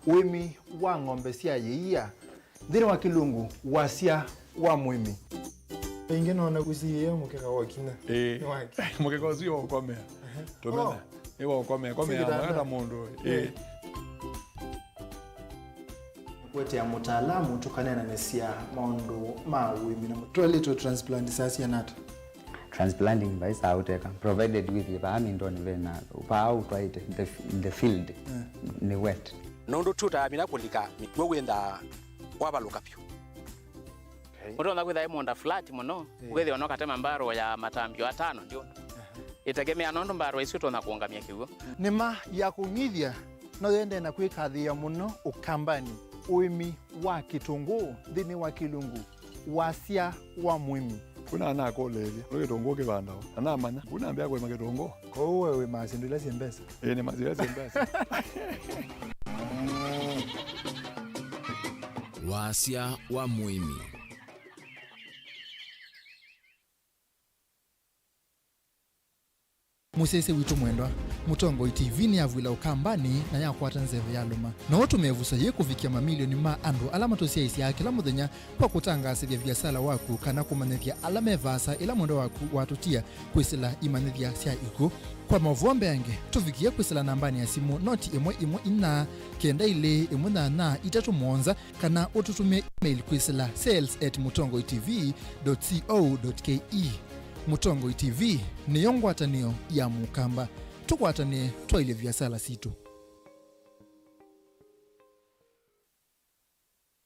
Ũĩmi wa ng'ombe sya yĩia, nthĩnĩ wa kĩlungu, wasya wa mũĩmi. Ĩngĩ nona ũsiĩĩe mũkeka wa kinya. Ĩĩ. Nĩ wake. Mũkeka ũsu wa ũkomea. Ehe. Tũmena. Oh. Nĩ wa ũkomea. Komea. Sivitanda. Mwaka ta mũndũ. Ĩĩ. Kũetea mũtaalamu tũkaneenanĩsya maũndũ ma ũĩmi na mũ- Toilet transplant saa siana ata? Transplanting vaisaa ũteka, provided wĩthĩe vaa mindonĩ vena, vaa ũtwaĩte, the, the field, eh, nĩ wet. Nũndũ tũtamina kũlika mĩkw'ũ wĩnthaa wavalũka vyũ. Ũtonya kwĩtha ĩ mũũnda flat mũno, eh, ũkethĩwa no katema mbarũ ya matambio atano ndyũndũ. Aha. Ĩtegemea nũndũ mbarũ isu ũtonya kũũngamya kĩw'ũ. Nĩma ya kũng'ithya no yendee na kwĩkathĩĩa mũno Ũkambanĩ, ũĩmi wa kĩtũngũũ nthĩnĩ wa kĩlungu, wasya wa mũĩmi. Kuna anakũlĩĩlya, nĩ kĩtũngũũ kĩvandawa? Na namanya, kuna ambĩa kũĩma kĩtũngũũ. Kwoou we wĩmaa syĩndũ ila syĩ mbesa? Ĩĩ, nĩmaa syĩndũ ila syĩ mbesa. Wasya wa mũĩmi. Mũsyaĩĩsya witũ mwendwa, Mũtongoi T V nĩyavw'ĩla Ũkambanĩ na yakwata nzeve yalũma. No ũtũme ĩvuso yĩĩ kũvikĩa mamilioni ma andũ ala matũsyaĩĩsyaa kĩla mũthenya kwa kũtangaasĩthya viasala waku kana kũmanyĩthya ala me vaasa ĩla mwendwa waku watũtia kwĩsĩla imanyĩthya sya ikw'ũ. Kwa maũvoo mbeange, tũvikĩe kwĩsĩla nambanĩ ya simũ noti ĩmwe ĩmwe inya, kenda ilĩ ĩmwe nyanya itatũ mũonza, kana ũtũtũmĩe email kwĩsĩla sales at mũtongoi T V dot co dot K E. Mũtongoi T V nĩyo ngwatanĩo ya Mũkamba. Tũkwatanĩe twaĩlye viasala sitũ.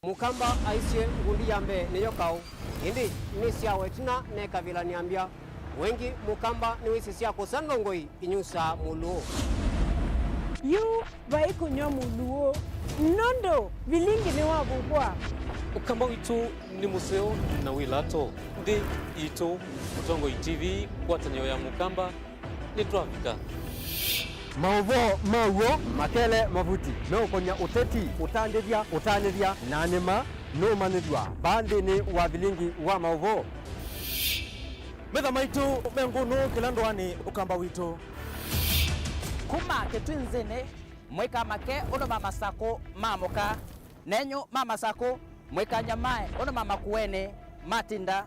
Mũkamba aisye, ngundi ya mbee nĩyo kaũ, ĩndĩ nĩsyawa ĩtina nekavĩla nĩambya. Wengĩ Mũkamba nĩwĩsĩ sya kũsa ndongoi inyusaa mũlũũ. Yu vai kũnyw'a mũlũũ, nũndũ vilingi nĩwavukwa. Ũkamba witũ nĩ mũseo na wĩ lato. Nthĩ yitũ, Mũtongoi T V, ngwatanĩo ya Mũkamba, nĩtwavika. Maũvoo ma w'o makele mavuti meũkony'a ũteti, ũtandĩthya, ũtanĩthya, na nĩma nũũmanyĩthw'a vaa nthĩnĩ wa vilingi wa maũvoo. Metha maitũ me ngũnũ kĩla ndũanĩ Ũkamba witũ. Kuma Kĩtwinzĩnĩ, mwĩka make ũndũ ma masakũ ma mũka, nenyu ma masakũ, mwĩka nyamae ũndũ ma makuenĩ matinda.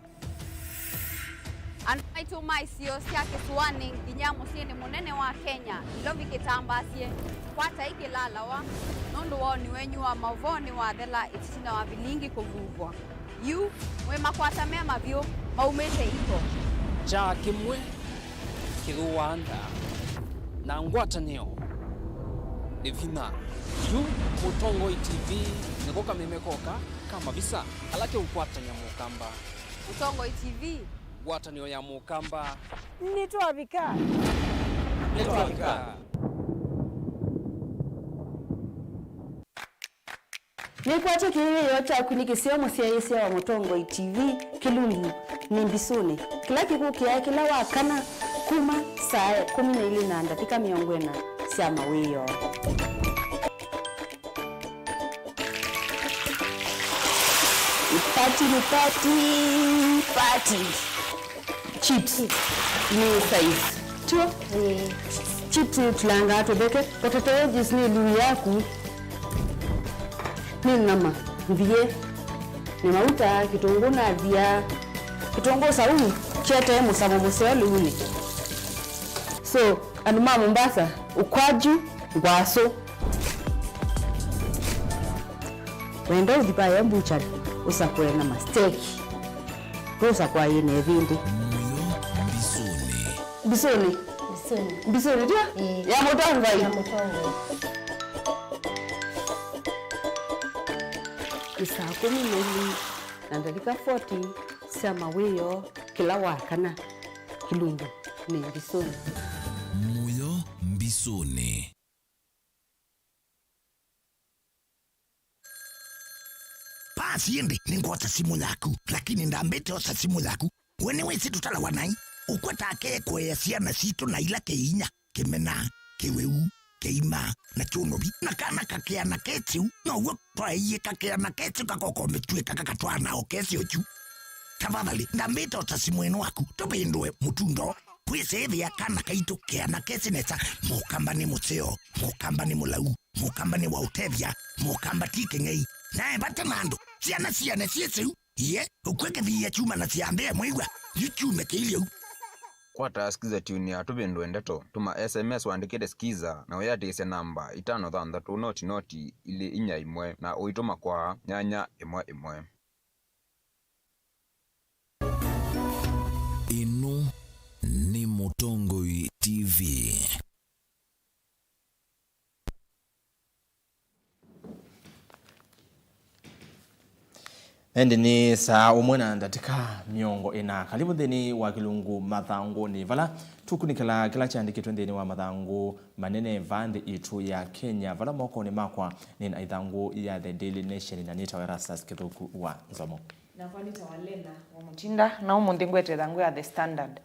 Andũ maitũ ma isio sya kĩsũanĩ nginya mũsyĩnĩ mũnene wa Kenya, ilo vikĩtambaasye, kwatai kĩlalawa, nũndũ woni wenyu wa maũvoo nĩwathela ĩtina wa vilingi kũvuvwa. Yu, mwĩ makwata me mavyũ, maumĩte iko. Kyaa kĩmwe kĩthũaa nda, na ngwatanĩo nĩ vinya. Yu, Mũtongoi T V nĩko kameme koka ka mavisa ala keũkwatany'a Mũkamba. Mũtongoi T V. Ngwatanĩo ya Mũkamba. Nĩtwavika. Nĩtwavika. Nĩkwatya kĩĩo kyaku nĩ kĩseo mũsyaĩĩsya wa Mũtongoi T V, kĩlungu nĩ mbisũnĩ, kĩla kĩkũkĩaa kĩla wa kana kuma saa ĩkũmi na ilĩ na ndatĩka mĩongo ĩna sya mawĩoo. Party ni party, party. Chips nĩ size. Tio? Ĩĩ. Chips nĩ tũlangaa tũtheke. Potato wedges nĩ luu yaku. Nĩ nyama nthie. Nĩ mauta, kĩtũngũ nathia. Kĩtũngũ saumu kyetee mũsamo mũseo luunĩ. So, andũ ma Mombasa, ukwaju, ngwasũ. Wenda ũthi vaya mbuchari, ũsakũe na masteki. Ndũsakũa yĩ na ĩvĩndĩ. Mũyo mbisũnĩ. Mbisũnĩ? Mbisũnĩ. Mbisũnĩ, tio? Ĩĩ. Ya Mũtongoi? Ya Mũtongoi. Nĩ saa kũmi na ilĩ na ndatĩka forty sya mawĩoo kĩla wa kana. Kĩlungu nĩ mbisũnĩ. Mũyo mbisũnĩ. Pasi ĩndĩ nĩngwosa simũ yaku, lakini ndambĩte osa simũ yaku. We nĩwĩsĩ tũtalawa naĩ? Ũkwata akee kũea syana sitũ na ila kĩinya, kĩmena, kĩwĩu, kĩima, na kyũnũvi. Na kana kakĩana kĩtĩu, now'o twaeie kakĩana kĩtĩu kakokomĩtw'ĩka kakatwaana o kesĩ ũkyu. Tafadhali, ndambĩte osa simũ ĩno waku, tũvĩndũe mũtundo. Kwĩsĩĩthĩa kana kaitũ keana kesĩ nesa, Mũkamba nĩ mũseo, Mũkamba nĩ mũlau, Mũkamba nĩ wa ũtethya, Mũkamba ti kĩng'ei. Nae vata na andũ, syana siane syĩsĩu, iye, ũkw'e kĩthiia kyuma na syambĩe mwĩw'a, yu kyume kĩilye u. Kwata Skiza Tune ya Tũvĩndũe Ndeto, tũma S M S ũandĩkĩte Skiza na ũyĩatĩĩsya namba itano thanthatũ noti noti ilĩ inya ĩmwe na ũitũma kwa nyanya ĩmwe ĩmwe. Ĩno nĩ Mũtongoi T V. Ĩndĩ nĩ saa ũmwe na ndatĩka mĩongo ĩna. Karibu nthĩnĩ wa kĩlungu Mathangũnĩ, vala tũkunĩkĩla kĩla kyandĩkĩtwe nthĩnĩ wa mathangũ manene va nthĩ itũ ya Kenya, vala mokonĩ makwa nĩ na ithangũ ya The Daily Nation, na nĩtawa Erastus Kĩthũku wa Nzomo. Nakwa nĩtawa Lena wa Mũtinda, na ũmũnthĩ ngwete ĩthangũ ya The Standard.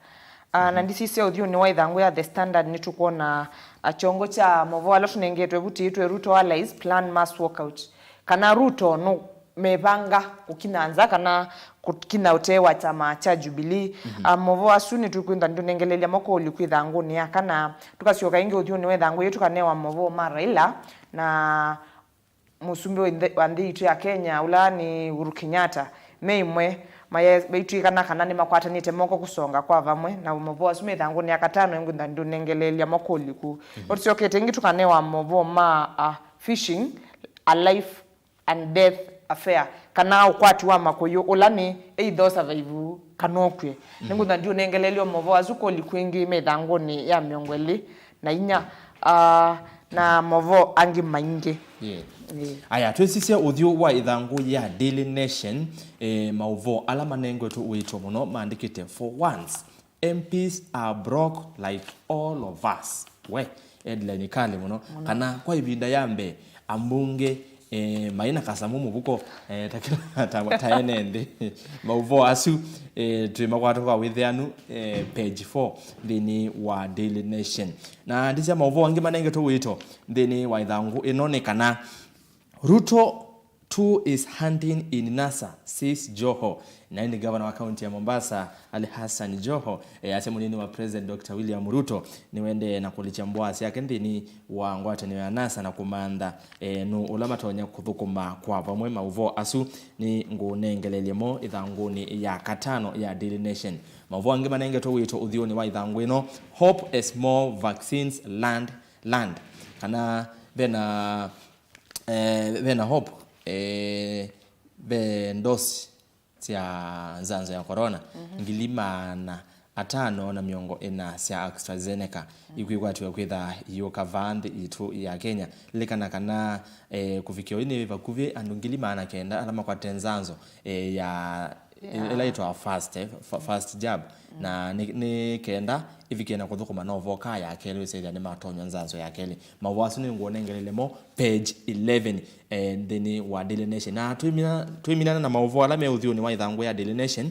Ah, na ndisisya ũthyũnĩ wa ĩthangũ ya The Standard nĩtũkwona, ah, kyongo kya maũvoo ala tũnengetwe vu tĩĩtwe Ruto Allies Plan Mass Walkout, kana Ruto nũ mevanga kũkinya nza kana kũkinya ũtee wa kyama kya Jubilee. Mhm. Ah, maũvoo asu nĩtũkwĩtha nĩtũnengelelya moko ũliku ĩthangũnĩ ya kana, tũkasyoka ĩngĩ ũthyũnĩ wa ĩthangũ yĩĩ tũkanewa maũvoo ma Raila na mũsumbĩ wa nthĩ, wa nthĩ yitũ ya Kenya, ũla nĩ Uhuru Kenyatta, me ĩmwe maye-, maitw'ĩkana kana nĩmakwatanĩte moko kũsonga kwa vamwe, na maũvoo asu me ĩthangũnĩ ya katano, ĩngwĩtha ndũnengeleelya moko ũliku. Mhm. Ũsyokete ĩngĩ tũkanewa maũvoo ma, ah, fishing, a life and death affair, kana ũkwati wa makũyũ, ũla nĩ either ũsurvive kana ũkw'e. Mhm. Nĩngwĩtha ndiũnengeleelya maũvoo asu kwa ũliku ĩngĩ me ĩthangũnĩ ya mĩongo ĩlĩ na inya, ah, na maũvoo angĩ maingĩ. Yeah. Yeah. Aya, twĩsisye ũthyũ wa ĩthangũ ya Daily Nation, eh, maũvoo ala manengetwe ũito mũno maandĩkĩte, "For once, M Ps are broke like all of us." We, headline kali mũno. Mũno. Kana kwa ĩvinda ya mbee, ambunge, eh, maĩ na kasamũ mũvuko, eh, ta kĩla, ta, ta ene nthĩ. Maũvoo asu, eh, twĩ makwata kwa wĩthĩanu, eh, page four nthĩnĩ wa Daily Nation. Na ndisya maũvoo angĩ manengetwe wĩto nthĩnĩ wa ĩthangũ ĩno nĩ kana Ruto too is hunting in Nasa, says Joho. Na ĩndĩ ngavana wa kaunti ya Mombasa, Ali Hassan Joho, e, asya mũnini wa President Doctor William Ruto nĩwendee na kũlikya mbũa syake nthĩnĩ wa ngwatanĩo ya Nasa na kũmantha, e, nũ ũla matonya kũthũkũma kwa vamwe. Maũvoo asu nĩ ngũnengelelye mo ĩthangũnĩ ya katano ya Daily Nation. Maũvoo angĩ manengetwe wĩto ũthyũnĩ wa ĩthangũ ĩno, Hope as more vaccines land, land. Kana vena eh, vena hope, eh, ve ndosi sya nzanzo ya corona, mhm, ngili maana atano na mĩongo ĩna sya AstraZeneca, mhm, ikwĩkwatĩwa kwĩtha iũka vaa nthĩ itũ ya Kenya. Lilikana kana, eh, kũvikĩa ũyu nĩ vakuvĩ andũ ngili maana kenda ala makwate nzanzo, eh, ya Yeah. Ĩla ĩtwa first, eh, f-, first jab. Mm. Na nĩ, nĩ kenda ĩvikie na kũthũkũma na ũvoka ya kelĩ, wĩsĩthya nĩmatonywa nzanzo ya kelĩ. Maũvoo asu nĩngũnengelele mo page eleven, eh, nthĩnĩ wa Daily Nation. Na twĩmina-, twĩminana na maũvoo ala me ũthyũnĩ wa ĩthangũ ya Daily Nation,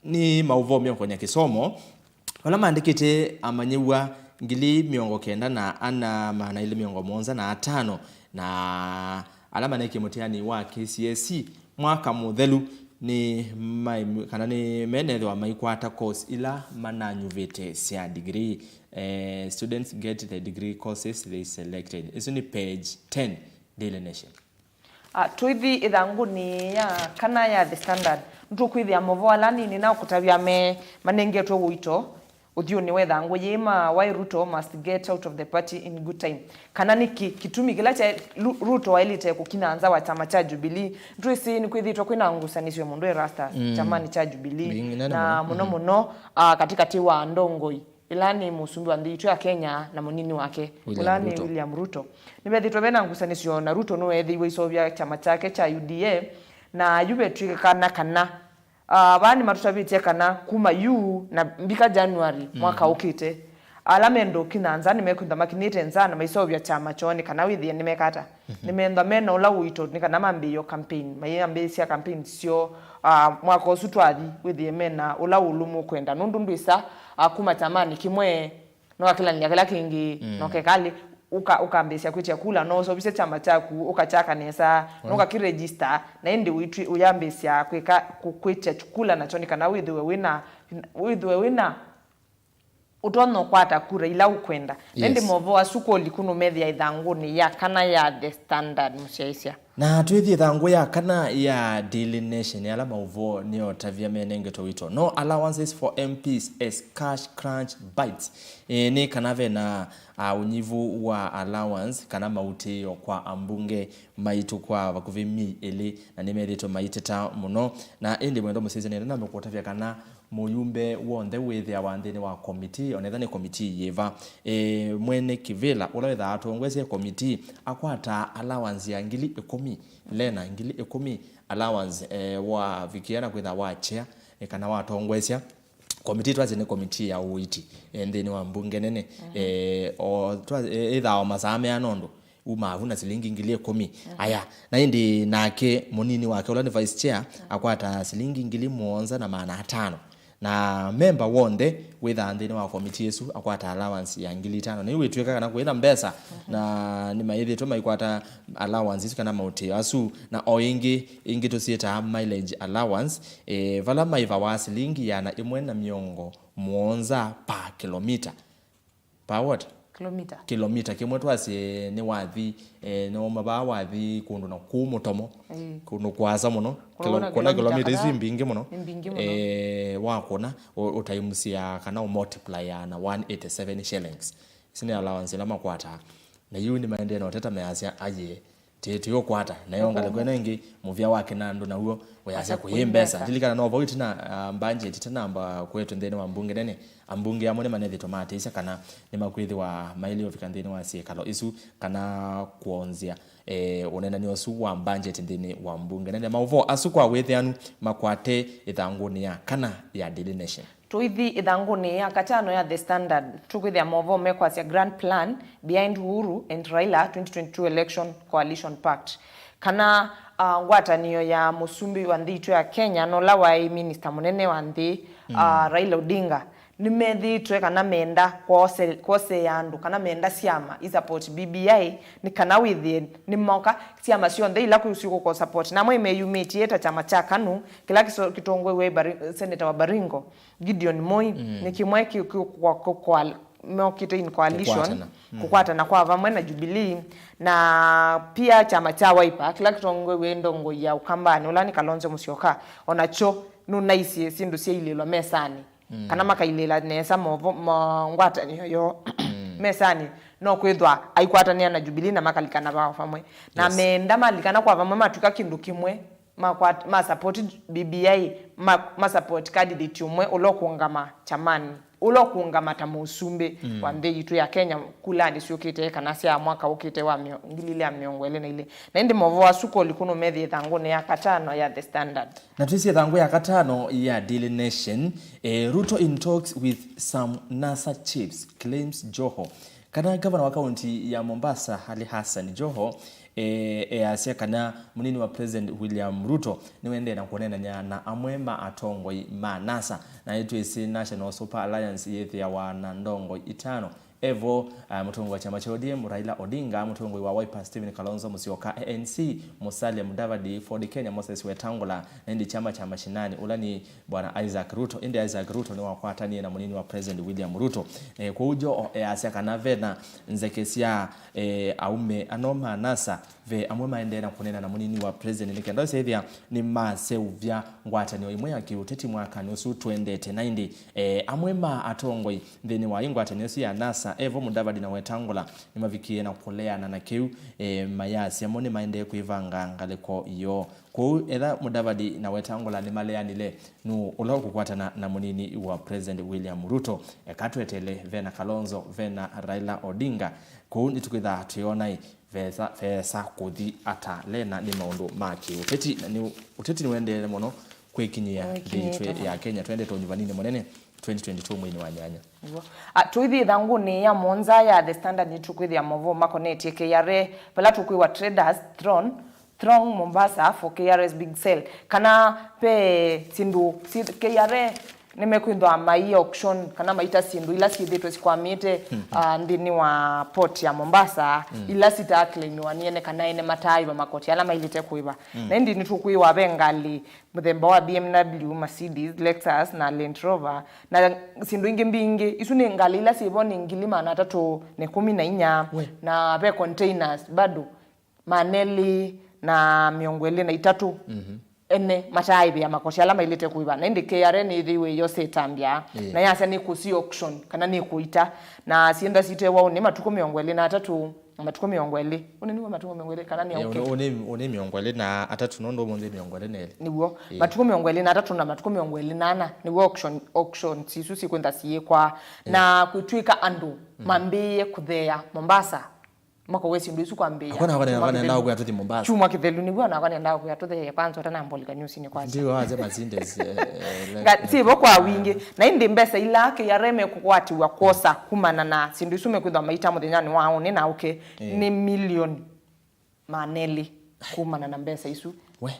nĩ maũvoo meũkonya kĩsomo, vala maandĩkĩte amanyĩw'a ngili mĩongo kenda na ana maana elĩ mĩongo mũonza na atano, na ala manekie mũtiani wa K C S E mwaka mũthelu nĩ mai-, kana nĩ menethĩwa maikwata course ila mananyuvĩte sya degree. Eh, students get the degree courses they selected. Ĩsu nĩ page ten, Daily Nation. Ah, tũithi ĩthangũnĩ ya kana ya The Standard, nĩtũkwĩthĩa maũvoo ala nini na ũkũtavya me manengetwe ũito ũthyũnĩ wa ĩthangũ yĩĩ ma why Ruto must get out of the party in good time. Kana nĩkĩ kĩtumi kĩla kya Ru-, Ruto waĩlĩte kũkinya nza wa kyama kya Jubilee. Nĩtwĩsĩ nĩkwĩthĩĩtwe kwĩna ngusanĩsyo mũndũ Erastus, mm, kyamanĩ kya Jubilee. Mbingĩ nene na mũno. Mũno, mhm, mũno, ah, katĩkatĩ wa ndongoi ĩla nĩ mũsumbĩ wa nthĩ yitũ ya Kenya na mũnini wake, William ũla nĩ Ruto. William Ruto. Nĩvethĩtwe vena ngusanĩsyo na Ruto nũweethĩiwe aiseũvya kyama kyake kya U D A, na yu vetw'ĩkana kana, ah, vaa nĩmatũtavĩtye kana kuma yu na mbika January mwaka, mhm, ũkĩte, ala menda ũkinya nza nĩmekwĩthwa makinyĩte nza na maiseũvya kyama kyoo nĩ kana wĩthĩe nĩmekata. Mhm. Nĩmethwa mena ũla ũito nĩ kana mambĩĩe o campaign, mayĩambĩĩsya campaign syoo, ah, mwaka ũsu twathi, wĩthĩe mena ũla ũlũmu ũkwenda. Nũndũ ndwĩsa, ah, kuma kyamanĩ kĩmwe, nũkakĩlanĩlya kĩla kĩngĩ, mm, na ũkekalĩ, ũka-, ũkambĩĩsya kwĩtya kula, no ũseũvisye kyama kyaku, ũkakyaka nesa, na, mm, ũkakĩregister, na ĩndĩ ũitwĩ-, ũyambĩĩsya kwĩka, kũ-, kwĩtya kula nakyo nĩ kana wĩthĩwe wĩna, wĩthĩwe wĩna ũtonya ũkwata kura ila ũkwenda. Na ĩndĩ, yes, maũvoo asu kũliku nũmethĩa ĩthangũnĩ ya kana ya The Standard, mũsyaĩĩsya. Na twĩthi ĩthangũ ya kana ya Daily Nation, ala maũvoo nĩotavya menengetwe wĩto. No allowances for M Ps as cash crunch bites. E, nĩ kana vena, a, ũnyivu wa allowance kana mautĩĩo kwa ambunge maitũ kwa vakuvĩ myei ĩlĩ, na nĩmethĩĩtwe maiteta mũno. Na ĩndĩ mwendwa mũsyaĩĩsya, nĩenda nambe kũtavya kana mũyumbe w'onthe wĩthĩawa nthĩnĩ wa komitii, onetha nĩ komitii yĩva. E, mwene kĩvĩla ũla wĩthaa atongoesye komitii akwataa allowance ya ngili ĩkũmi, lena ngili ĩkũmi allowance, e, wavikĩa na kwĩtha wa chair, e, kana watongoesya komitii, twasye nĩ komitii ya ũiiti, e, nthĩnĩ wa mbunge nene. Mhm. E, o twa-, e, ĩthaa o masaa meana ũndũ umaa vu na silingi ngili ĩkũmi. Mhm. Aya, na ĩndĩ nake mũnini wake ũla nĩ vice chair, mhm, akwata silingi ngili mũonza na maana atano. Na memba w'onthe wĩthaa nthĩnĩ wa komitii ĩsu akwata allowance ya ngili itano. Na yu wĩtw'ĩka kana kwĩna mbesa, mhm, na nĩmaĩthĩtwe maikwata allowance isu kana maũtĩo asu, na o ĩngĩ, ĩngĩ tũsyĩtaa mileage allowance, e, vala maivawa silingi ĩana ĩmwe na mĩongo mũonza per kilometer. Per what? Kilomita. Kilomita kĩmwe twasye nĩ wathi, eh, nĩwauma vaa wathi kũndũ na kũu Mũtomo. Ĩĩ. Kũndũ kũasa mũno. Kũna kũna kilomita isu kadhaa. Imbingĩ mũno. Imbingĩ mũno. Eh, wakũna, ũ-, ũtaimusya kana ũmultiplya na one eighty seven shillings. Isu nĩ allowance ila makwataa. Na yu nĩmaendee na ũteta measya, ayĩ, Ti, ti ũkwata. Nayo ngalĩko ĩno ĩngĩ, mũvĩa wa kĩnandũ naw'o, ũyasya kũyĩ mbesa. Lilikana no vau ĩtina, ah, mbanjeti ĩtanamba kũetwe nthĩnĩ wa mbunge nene, ambunge amwe nĩmanethĩtwe matĩĩsya kana nĩmakwĩthĩwa maĩle ũvika nthĩnĩ wa syĩkalo isu, kana kwonzya, eh, ũneenany'a ũsu wa mbanjeti nthĩnĩ wa mbunge nene. Maũvoo asu kwa wĩthĩanu makwate ĩthangũnĩ ya kana ya Daily Nation. Tũithi ĩthangũnĩ ya katano ya The Standard, tũkwĩthĩa maũvoo mekwasya Grand Plan Behind Uhuru and Raila twenty twenty-two Election Coalition Pact. Kana uh, ngwatanĩo ya mũsumbĩ wa nthĩ itũ ya Kenya na ũla waĩ minista mũnene wa nthĩ uh, Raila Odinga nĩmethĩĩtwe kana menda kwose- kwoseea andũ kana menda syama i support B B I nĩ kana wĩthĩe nĩmoka syama syonthe ila kwĩ syũkũko support namwe imeyumĩtie ta kyama kya KANU kĩla kĩso- kĩtongoew'e Bari- Senator wa Baringo Gideon Moi nĩ kĩmwe kĩ- kĩ- kwa- kwa- kwa- mokĩte in coalition Kũkwatana. Kũkwatana kwa vamwe na Jubilee na pia kyama kya Wiper kĩla kĩtongoew'e ndongoi ya Ũkambanĩ ũla nĩ Kalonzo Musyoka onakyo nũnaisye syĩndũ syailĩĩlwa mesanĩ kana makailĩĩla nesa movo- mo- ngwatanĩo yoo mesanĩ no kwĩthwa aikwatanĩa na Jubilee na makalikana vaa vamwe na Yes. meenda malikana kwa vamwe matw'ĩka kĩndũ kĩmwe makwat- ma support B B I ma, ma support candidate ũmwe ũla ũkũngama kyamanĩ ũla ũkũngama ta mũsumbĩ wa nthĩ yitũ ya Kenya kulanĩ syũkĩte kana sya mwaka ũkĩte wa mĩo- ngili ilĩ ya mĩongo ĩlĩ na ilĩ na ĩndĩ maũvoo asu koli kũnũ methi ĩthangũnĩ ya katano ya The Standard. Na twĩsĩ ĩthangũ ya katano ya Daily Nation, eh, Ruto in talks with some NASA chiefs, claims Joho. Kana ngavana wa kaunti ya Mombasa, Ali Hassan Joho, eh, easya kana mũnini wa President William Ruto nĩwendee na kũneenany'a na amwe ma atongoi ma NASA. Na nĩtwĩsĩ National Super Alliance yĩthĩawa na ndongoi itano. Evo, uh, mũtongoi wa kyama kya O D M, Raila Odinga, mũtongoi wa Wiper, Stephen Kalonzo Musyoka, A N C, Musalia Mudavadi, Ford Kenya, Moses Wetangula, na ĩndĩ kyama kya mashinani, ũla nĩ Bwana Isaac Ruto. Ĩndĩ Isaac Ruto nĩwakwatanie na mũnini wa President William Ruto. Eh, kwoou Joho easya kana vena nzeke sya, eh, aume ano ma NASA ve amwe maendee na kũneena na mũnini wa President nĩ kenda ũsethĩa nĩmaseũvya ngwatanĩo ĩmwe ya kĩũteti mwakanĩ ũsu tũendete. Na ĩndĩ, eh, amwe ma atongoi nthĩnĩ wa ĩ ngwatanĩo ĩsu ya NASA, Evo, Mudavadi na Wetangula, nĩmavikie na kũleana na kĩu, eh, mayasya mo nĩmaendee kwĩvanga ngalĩko yoo. Kwoou, etha Mudavadi na Wetangula nĩmaleanile, nũũ ũla ũkũkwatana na mũnini wa President William Ruto? Eka tweteele, vena Kalonzo, vena Raila Odinga. Kwoou nĩtũkwĩthaa twĩona ĩ vesa, vesa kũthi ata. Lena nĩ maũndũ ma kĩũteti, na nĩ ũteti nĩwendeele mũno kwĩkinyĩa nthĩ yitũ ya Kenya. Twendete ũnyuvaninĩ mũnene twenty twenty-two mweinĩ wa nyanya. Nĩw'o. A, tũithi ĩthangũnĩ ya mũonza ya The Standard nĩtũkwĩthĩa maũvoo makonetye K R A, vala tũkwĩwa traders thrown Throng Mombasa for K R A's big sale. Kana ve syĩndũ syĩ K R A nĩmekwĩthwa mai auction kana maita syĩndũ ila syĩthĩtwe sikwamĩte ah, nthĩnĩ wa port ya Mombasa ila sitaaklaimiwa nĩ ene kana ene mataaĩva makoti ala mailĩte kũĩva. Na ĩndĩ nĩtũkwĩwa ve ngalĩ mũthemba wa B M W, Mercedes, Lexus na Land Rover na syĩndũ ingĩ mbingĩ. Isu nĩ ngalĩ ila syĩvo nĩ ngili maana atatũ na ĩkũmi na inya na ve containers bado maana elĩ na mĩongo ĩlĩ na itatũ ene mataaĩvĩa makoti ala mailĩte kũĩva. Na ĩndĩ K R A nĩyĩthĩiwe ĩyose ĩtambya na yasya nĩkũsi auction kana nĩkũita, na syĩenda sitewa ũnĩ matukũ mĩongo ĩlĩ na atatũ na matukũ mĩongo ĩlĩ. Ũnĩ nĩw'o matukũ mĩongo ĩlĩ kana nĩ auke? Ũnĩ, ũnĩ mĩongo ĩlĩ na atatũ nũndũ ũmũnthĩ mĩongo ĩlĩ na ĩlĩ. Nĩw'o. Matukũ mĩongo ĩlĩ na atatũ na matukũ mĩongo ĩlĩ na ana nĩw'o auction, auctions isu sikwenda siĩkwa na kwĩtw'ĩka andũ mambĩĩe kũtheea Mombasa. Makowe syĩndũ isu kwambĩĩa. Akwa nakwa nenda kwĩa tũthi Mombasa. Kyumwa kĩthelu nĩw'o nakwa nendaa kwĩa tũthee kwanza ũtanambolika nyusinĩ kwakya. Ndio waze Mercedes. Sivo kwa wingĩ. Na ĩndĩ mbesa ila K R A mekũkwatĩw'a kwosa kumana na syĩndũ isu mekwĩthwa maita mũthenyanĩ wa ũnĩ na ũke nĩ milioni maana elĩ kumana na mbesa isu. We.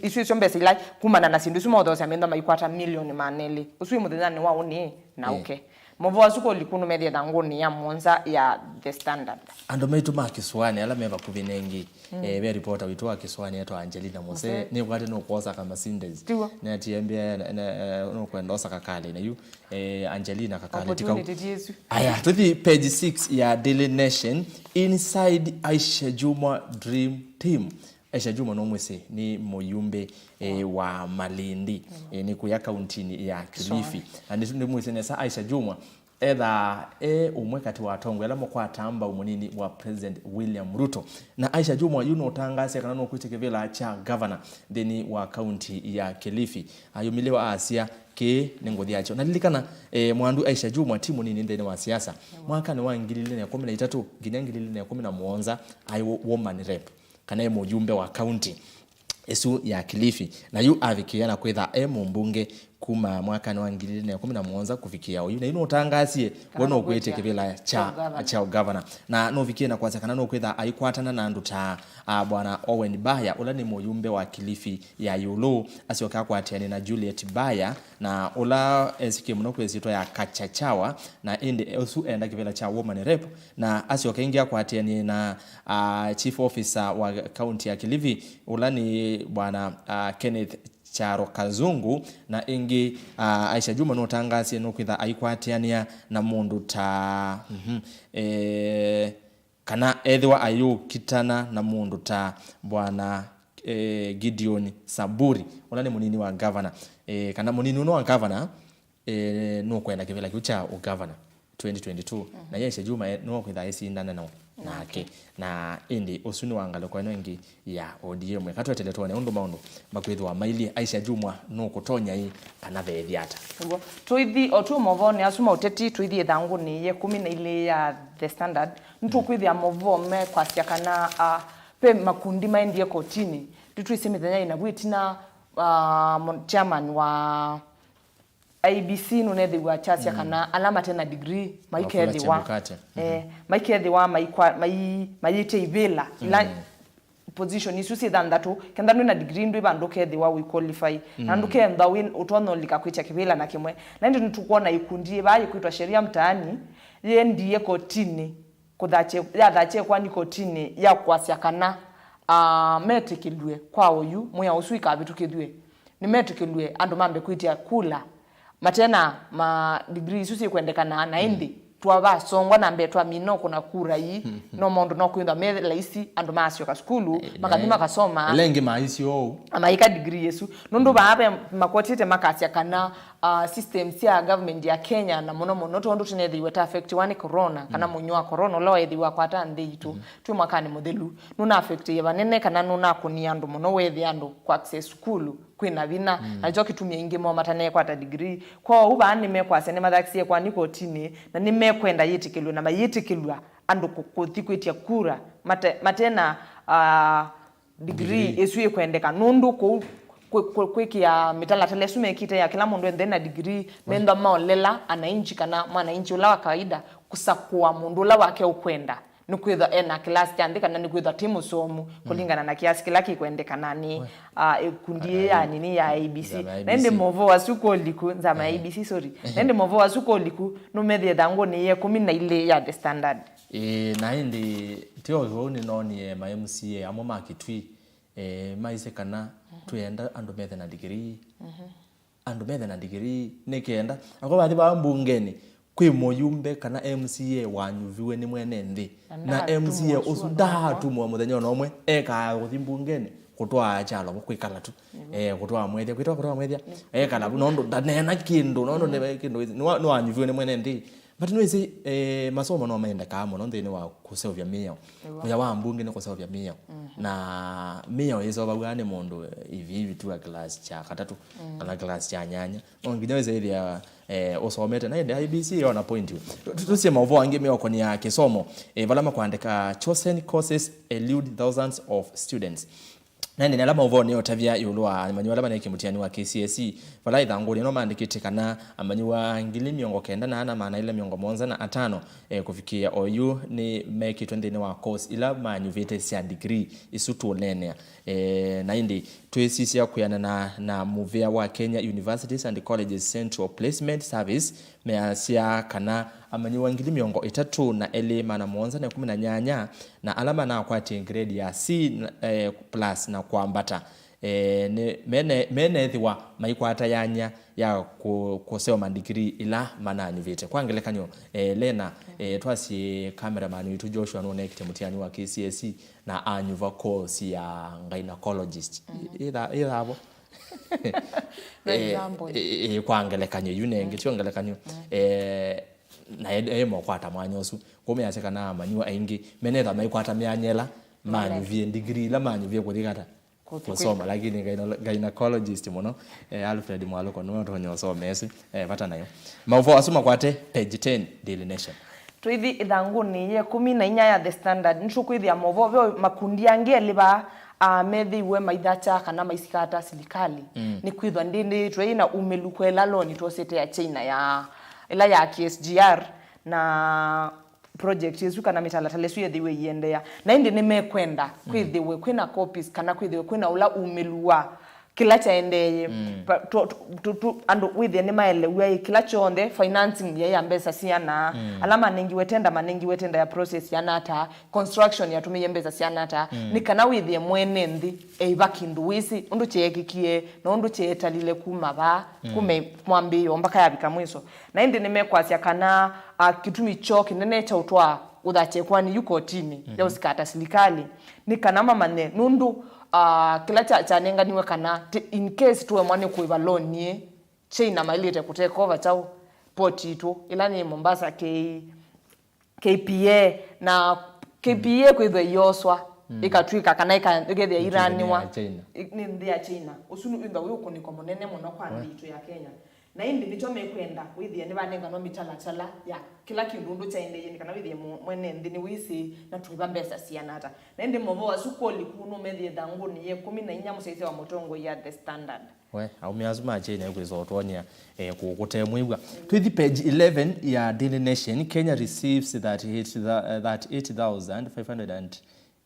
Isu, isu mbesa ila kumana na syĩndũ isu maũthosya methwa maikwata milioni maana elĩ. Ũsu wĩ mũthenyanĩ wa ũnĩ na ũke. Maũvoo asu koli kũnũ methĩe ĩthangũnĩ ya mũonza ya The Standard. Andũ maitũ ma kĩsũanĩ ala me vakuvĩ nengi, eh, ve ripota witũ wa kĩsũanĩ etwa Angelina Mose, nĩkwate nũkwosa ka Mercedes. Tiw'o. Nĩatiambia nũkwenda osa kakalĩ na yu, eh, Angelina kakalĩ ti kau. Aya, tũthi page six ya Daily Nation, inside Aisha Jumwa Dream Team. Aisha Jumwa no mwĩsĩ nĩ mũyumbe, eh, wa Malindi, eh, nĩ kũya kauntinĩ ya Kilifi. Na nĩ, nĩ mwĩsĩ nesa Aisha Jumwa ethaa e ũmwe katĩ wa atongoi ala makwata mbau mũnini wa President William Ruto. Na Aisha Jumwa yu nũtangaasya kana nũkwĩtya kĩvĩla kya gavana nthĩnĩ wa kaunti ya Kilifi. Ayumĩlĩwa asya, kĩĩ nĩ ngũthi yakyo. Na lilikana, eh, mwandu Aisha Jumwa ti mũnini nthĩnĩ wa siasa. Mwakanĩ wa ngili ilĩ na ĩkũmi na itatũ nginya ngili ilĩ na ĩkũmi na mũonza aĩ wo-, woman rep, kana e mũyumbe wa kaunti ĩsu ya Kilifi, na yu avikĩĩa na kwĩtha e mũmbunge kuma mwakanĩ wa ngili ilĩ na ĩkũmi na mũonza kũvikĩa oyu, na yu nũtangaasie we nũkwĩtya kĩvĩla kya, kya ũgavana, na nũvikie na kwasya kana nũkwĩtha aikwatana na andũ ta, a, Bwana Owen Baya, ũla nĩ mũyumbe wa Kilifi ya ĩũlũ, asyoke akwatĩanĩe na Juliet Baya, na ũla esikie mũno kwĩ ĩsyĩtwa ya Kachachawa, na ĩndĩ ũsu enda kĩvĩla kya woman rep, na asyoke ĩngĩ akwatĩanĩe na, a, chief officer wa kaunti ya Kilifi, ũla nĩ Bwana, a, Kenneth Kyaro Kazungu, na ĩngĩ, a, Aisha Juma nũtangaasie nũkwĩtha aikwatĩanĩa na mũndũ ta, mhm, e, kana ethĩwa ayũkitana na mũndũ ta Bwana, e, Gideon Saburi, ũla nĩ mũnini wa gavana, e, kana mũnini ũno wa gavana, e, nũkwenda kĩvĩla kĩu kya ũgavana twenty twenty-two, na Aisha Juma e, nũkwĩtha esindana nao nake. Na ĩndĩ ũsu nĩ wa ngalĩko ĩno ĩngĩ ya O D M. Eka twetele twone ũndũ maũndũ makwĩthĩwa mailyĩ. Aisha Juma nũkũtonya ĩ kana vethi ata? Nĩguo. Tũithi o tu movonĩ asu ma ũteti, tũithi ĩthangũnĩ ya ĩkũmi na ilĩ ya The Standard, nĩtũkwĩthĩa movoo mekwasya kana, ah, ve makundi maendie kotinĩ. Nĩtwĩsĩ mĩthenya ĩna vu ĩtina, ah, mo-, chairman wa I E B C nũnethĩwa kyasya kana ala mate na degree maikethĩwa, eh, maikethĩwa maikwa-, mai-, mayĩtye ivĩla ila position isu syĩ thanthatũ, kenda ndwĩ na degree ndwĩ vandũ ũkethĩwa wĩ qualify, na ndũkethwa wĩ ũtonya ũlika kwĩtya kĩvĩla na kĩmwe. Na ĩndĩ nĩtũkwona ikundi yĩvaa yĩkwĩtwa Sheria Mtaani yĩendie kotinĩ kũthache-, yathache kwani kotinĩ ya kwasya kana, ah, metĩkĩlw'e kwa oyu mwĩao ũsu ikavĩtũkĩthw'e, nĩmetĩkĩlw'e andũ mambe kwĩtya kula mate na ma degree isu syĩkwendekana, na ĩndĩ twavasongwa na mbee twamina ũkũna kura ii, no maũndũ no kwĩthwa me laisi, andũ maasyoka sukulu, makathi makasoma, ĩla ĩngĩ maisye ũu, na maika degree ĩsu. Nũndũ vaa ve makotete makasya kana, ah, system sya government ya Kenya, na mũno mũno tondũ tũnethĩiwe ta affectiwa nĩ corona, kana mũnyũ wa corona ũla waethĩiwe akwata nthĩ itũ twĩ mwakanĩ mũthelu, nũna affectie vanene kana nũnakũnie andũ mũno, weethĩa andũ kũ access sukulu kwĩna vinya, na nĩkyo kĩtumi aingĩ moo matanekwata degree. Kwoou vaa nĩmekwasya nĩmathakisie kwani kotinĩ, na nĩmekwenda yĩtĩkĩlw'e, na mayĩtĩkĩlw'a andũ kũ-, kũthi kwĩtya kura mate-, matena, ah, degree ĩsu ĩkwendeka, nũndũ kũu kwĩ-, kwĩ-, kwĩkĩa mĩtalatala ĩsu mekĩte ya kĩla mũndũ enthe na degree, methwa maolela ananchi kana mwananchi ũla wa kawaida kũsakũa mũndũ ũla wake ũkwenda, nĩkwĩthwa e na kĩlasi kya nthĩ kana nĩkwĩthwa ti mũsomu kũlingana na kĩasi kĩla kĩkwendekana nĩ, ah, ĩkundi ĩĩ ya nini ya A B C. Na ĩndĩ movoo asu kũliku, nzama ya A B C, sorry. Na ĩndĩ movoo asu kũliku nũmethĩe ĩthangũnĩ ya ĩkũmi na ilĩ ya The Standard. Ĩĩ, na ĩndĩ ti o ũu nĩnoonie ma M C A amwe ma Kitui, eh, maisye kana twĩenda andũ methe na degree. Andũ methe na degree nĩ kenda akorwo vathi vaa mbungenĩ kwĩ mũyumbe kana M C A wanyuviwe nĩ mwene nthĩ, na M C A ũsu ndaatumwa mũthenya ona ũmwe, ekaa kũthi mbungenĩ kũtwaa kyalo vo kwĩkala tu. Eh, kũtwaa mwethya, kwĩtwa kũtwaa mwethya, ekala vu, nondũ ndaneena kĩndũ, nondũ nĩ kĩndũ, nĩwa-, nĩwanyuviwe nĩ mwene nthĩ. But nĩwĩsĩ, eh, masomo no maendekaa mũno nthĩnĩ wa kũseũvya mĩao. Wĩa wa mbunge nĩ kũseũvya mĩao. Na mĩao ĩseũvaw'a nĩ mũndũ, eh, ivi ivi tu wa class kya katatũ, kana class kya nyanya. No nginya wĩse ĩthĩa, eh, ũsomete. Na ĩndĩ I B C yona point yu. Tu-, tu-, tusie maũvoo angĩ meũkonĩa kĩsomo, eh, vala makwandĩka, "Chosen courses elude thousands of students." Na ĩndĩ nĩ ala maũvoo nĩũtavya ĩũlũ wa amanyĩw'a ala maneekie mũtiani wa K C S E, vala ĩthangũnĩ ĩno maandĩkĩte kana amanyĩw'a ngili mĩongo kenda na ana maana elĩ mĩongo mũonza na atano, eh, kũvikĩĩa oyu nĩmekĩtwe nthĩnĩ wa course ila manyuvĩte sya degree isu tũũneenea. Eh, na ĩndĩ twĩsisya kwĩanana na mũvĩa wa Kenya Universities and Colleges Central Placement Service, measya kana amanyĩw'a ngili mĩongo ĩtatũ na elĩ maana mũonza na ĩkũmi na nyanya na ala manakwatie grade ya C, eh, plus na kwambata, eh, nĩ, mene-, menethĩwa maikwata yanya ya kũ-, kũseo mandikirii ila mananyuvĩte. Kwa ngelekany'o, eh, Lena, eh, twasye cameraman witũ Joshua nũnekĩte mũtiani wa K C S E na anyuva course ya gynecologist. Ĩtha-, ĩthavo? No, eh, example. Eh, eh, kwa ngelekany'o, yu nengĩ, sio ngelekany'o. Eh, na e, e mokwata mwanya ũsu. Kũu measya kana amanyĩw'a aingĩ menetha maikwata myanya ĩla manyuvie, degree ila manyuvie kũthi kata kũsoma, lakini gyno-, gynecologist mũno, eh, Alfred Mwalũko nĩwe ũtonya ũsoma ĩsu, eh, vata nayo. Maũvoo asu makwate page ten, Daily Nation. Tũithi ĩthangũnĩ ya ĩkũmi na inya ya The Standard, nĩtũkwĩthĩa maũvoo ve makundi angĩ elĩ vaa, uh, methĩiwe maithakya kana maisikata silikali, mm, nĩ kwĩthwa ndĩndĩtwe ĩna umĩlu kwa ĩla loan twosete ya China ya, ĩla ya K S G R, na project ĩsu kana mĩtalatala ĩsu yĩthĩiwe ĩiendeea. Na ĩndĩ nĩmekwenda, mm, kwĩthĩwe kwĩna copies kana kwĩthĩwe kwĩna ũla umĩlu wa kĩla kyaendeeye. Mm. Pa-, tu-, tu-, tu-, tu-, andũ wĩthĩe nĩmaelew'a ĩ kĩla kyonthe, financing yaĩ ya mbesa siana, mm, ala manengiwe tenda, manengiwe tenda ya process yana ata, construction yatũmĩie mbesa siana ata, mm, nĩ kana wĩthĩe mwene nthĩ eĩva kĩndũ wĩsĩ ũndũ kyeekĩkie na ũndũ kyeetalile kuma vaa, mm, kuma mwambĩĩo mbaka yavika mwiso. Na ĩndĩ nĩmekwasya kana, a, kĩtumi kyoo kĩnene kya ũtwaa ũthakya ĩkoani yu kotinĩ, mhm, ya ũsikata silikalĩ nĩ kana mamanye nũndũ, a, kĩla kya-, kyanenganiwe kana ti-, in case tũemwa nĩ kũĩva loan ĩĩ, China maĩlĩte kũtake over kyaũ, port itũ ĩla nĩ Mombasa K-, K P A, na K P A, mm, kwĩthwa ĩyoswa, mm, ĩkatw'ĩka kana ĩka-, ĩkethĩa ĩkethĩa ĩranĩwa nĩ ya China. Ĩ-, nĩ nthĩ ya China. Ũsu nĩ wĩthwa wĩ ũkũnĩko mũnene mũno kwa, we, nthĩ itũ ya Kenya. Na ĩndĩ nĩkyo mekwenda wĩthĩe nĩvanenganwa mĩtalatala ya kĩla kĩndũ ũndũ kyaendeeye, nĩ kana wĩthĩe mwe-, mwene nthĩ nĩwĩsĩ na twĩva mbesa siana ata. Na ĩndĩ movoo asu koli kũũ nũmethĩe ĩthangũnĩ ya ĩkũmi na inya mũsyaĩĩsya wa mũtongoi ya The Standard. We, aũme asu ma China ĩkwĩsa ũtwony'a, eh, kũ-, kũtemwĩw'a. Twĩthi page eleven ya Daily Nation, Kenya receives thirty-eight thou-, eh, thirty-eight thousand five hundred and,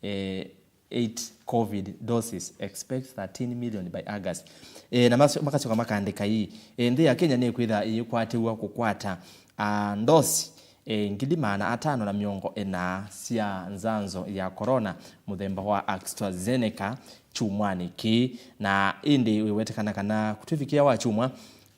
eh, eight covid doses, expects thirteen million by August. Eh, na mas-, makasyoka makaandĩka ii, eh, nthĩ ya Kenya nĩkwĩtha ĩyĩkwatĩw'a kũkwata, ah, ndosi e, ngili maana atano na mĩongo ĩna sya nzanzo ya corona mũthemba wa AstraZeneca kyumwanĩ kĩĩ, na ĩndĩ wĩwetekana kana kũtwĩvikĩa wa kyumwa,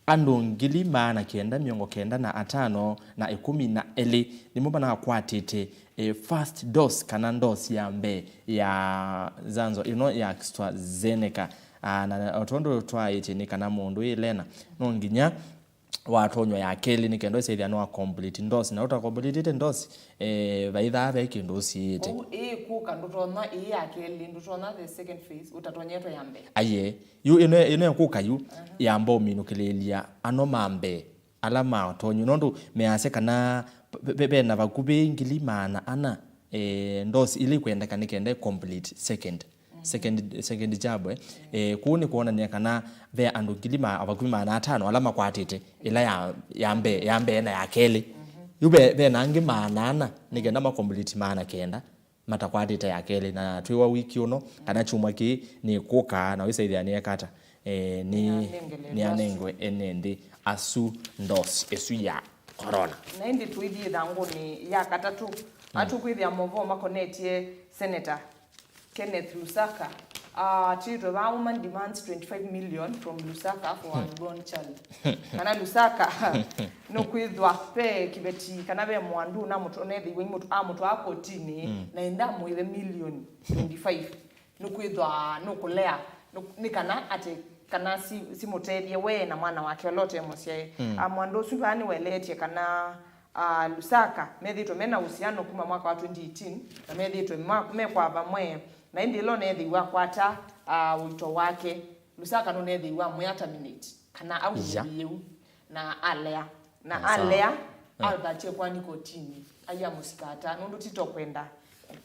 andũ ngili maana kenda mĩongo kenda na atano na ĩkũmi na elĩ nĩmo manakwatĩte, e, first dose kana ndosi ya mbee ya nzanzo ĩno ya AstraZeneca. Ah, na o tondũ twaĩtye nĩ kana mũndũ ĩ Lena no nginya watonywa ya kelĩ nĩ kenda ũsethĩa nĩwa complete ndosi, na ũta completĩte ndosi, eh, vaithaa ve kĩndũ ũsiĩĩte. Ũu ĩĩ kũka ndũtonya ĩĩ ya kelĩ, ndũtonya the second phase, ũtatonyetwe ya mbee. Aiee, yu ĩno, ĩno ĩkũka yu, aha, yamba ũminũkĩlĩĩlya ano ma mbee, ala matonywa, nũndũ measya kana ve-, ve-, vena vakuvĩ ngili maana ana, eh, ndosi ila ikwendeka nĩ kenda complete second. Second, second jab, eh. Eh, kũu nĩ kwonania kana ve andũ ngili ma-, vakuvĩ maana atano ala makwatĩte ĩla ya, ya mbee, ya mbee na ya kelĩ. Yu ve, ve na angĩ maana ana nĩ kenda ma complete maana kenda matakwatĩte ya kelĩ. Na twĩwa wiki ũno kana kyumwa kĩĩ nĩ kũka na wĩsaithĩa nĩ ekata, eh, nĩ, nĩanengwe ene nthĩ asu ndosi ĩsu ya corona. Na ĩndĩ tũithi ĩthangũnĩ ya katatũ, mm, atũkwĩthĩa movoo makonetye Senator Kenneth Lusaka, uh, atĩtwe vaa, woman demands twenty-five million from Lusaka for unborn child. Kana Lusaka nũkwĩthwa ve kĩveti, kana ve mwandu ũnamũtwa-, ũnethĩiwe imũtwa-, amũtwaa kotinĩ, mm, na enda amũĩve milioni twenty-five. Nũkwĩthwa nũkũlea, nũ-, nĩ kana atĩ, kana si-, simũtethye we na mwana wake ũla ũte mũsyae. Mm. Ah, mwandu ũsu vaa nĩweleetye kana, ah, Lusaka methĩĩtwe mena uhusiano kuma mwaka wa twenty eighteen, na methĩĩtwe ma-, mekwa vamwe, na ĩndĩ ĩla ũneethĩiwa akwata, ah, ũito wake, Lusaka nũneethĩiwa amwĩa terminate, kana aumĩlĩĩu, na alea. Na alea, eh, alva kyekwa nĩ kotini, aia mũsikata, nũndũ tito kwenda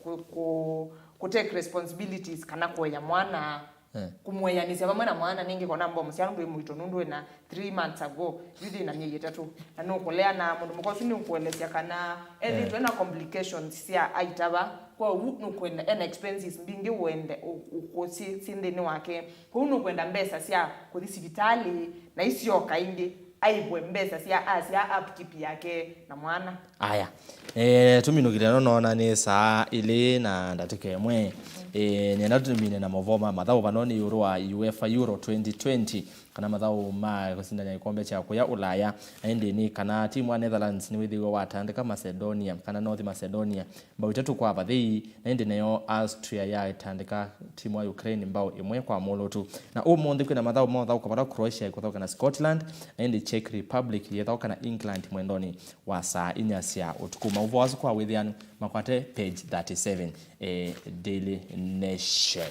ku-, ku-, ku take responsibilities kana kũea mwana, eh, kũmũeanĩsya vamwe na mwana, nĩngĩ kona mbomu sya nũndũ ĩ mũito, nũndũ ĩna three months ago, yu thĩna myei ĩtatũ, na nũkũlea, na mũndũ mũka ũsu nĩũkũelesya kana ethĩĩtwe, eh, na complications sya aitava, kwoou nũkwenda, ena expenses mbingĩ ũende, ũ-, ũ-, kũ-, syĩ, syĩ nthĩnĩ wake, kwoou nũkwenda mbesa sya kũthi sivitalĩ, na isyoka ĩngĩ. Aĩvwe mbesa sya asya upkeep yake na mwana. Aya. E, tũminũkĩle no noona nĩ saa ilĩ na ndatĩka ĩmwe. E, nĩenda tũmine na movoo ma mathaũ vano nĩ ĩũlũ wa UEFA Euro twenty twenty, kana mathaũ ma kũsindany'a ĩkombe kya kũya Ũlaya. Na ĩndĩ nĩ kana timu wa Netherlands nĩwĩthĩiwe watandĩka Macedonia, kana North Macedonia, mbao itatũ kwa vathei, na ĩndĩ nayo Austria yatandĩka timu wa Ukraine mbao ĩmwe kwa mũlũtu. Na ũmũnthĩ kwĩna mathaũ ma ũthaũko vala Croatia ĩkũthaũka na Scotland, na ĩndĩ Czech Republic yĩthaũka na England mwendonĩ wa saa inya sya ũtukũ. Maũvoo asu kwa wĩthĩanu makwate page thirty-seven, eh, Daily Nation.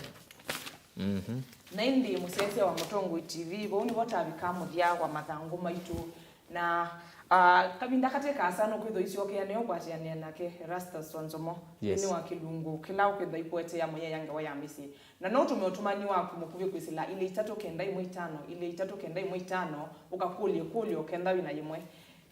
Mhm. Na ĩndĩ mũsyaĩĩsya wa Mũtongoi T V, vau nĩvo tavika mũthya wa mathangũ maitũ. Na, Ah, kavinda katĩ kaasa nũkwĩthwa isyokeanĩa ũkwatĩanĩa nake Erastus wa Nzomo. Yes. Nthĩnĩ wa kĩlungu kĩla ũkwĩthwa ikũetea mũyea ngewa ya mĩsyĩ. Na no ũtũme ũtũmani waku mũkuvĩ kwĩsĩla ilĩ itatũ kenda ĩmwe itano, ilĩ itatũ kenda ĩmwe itano, ũkakũlye kũlyo kenda wĩ na yĩmwe.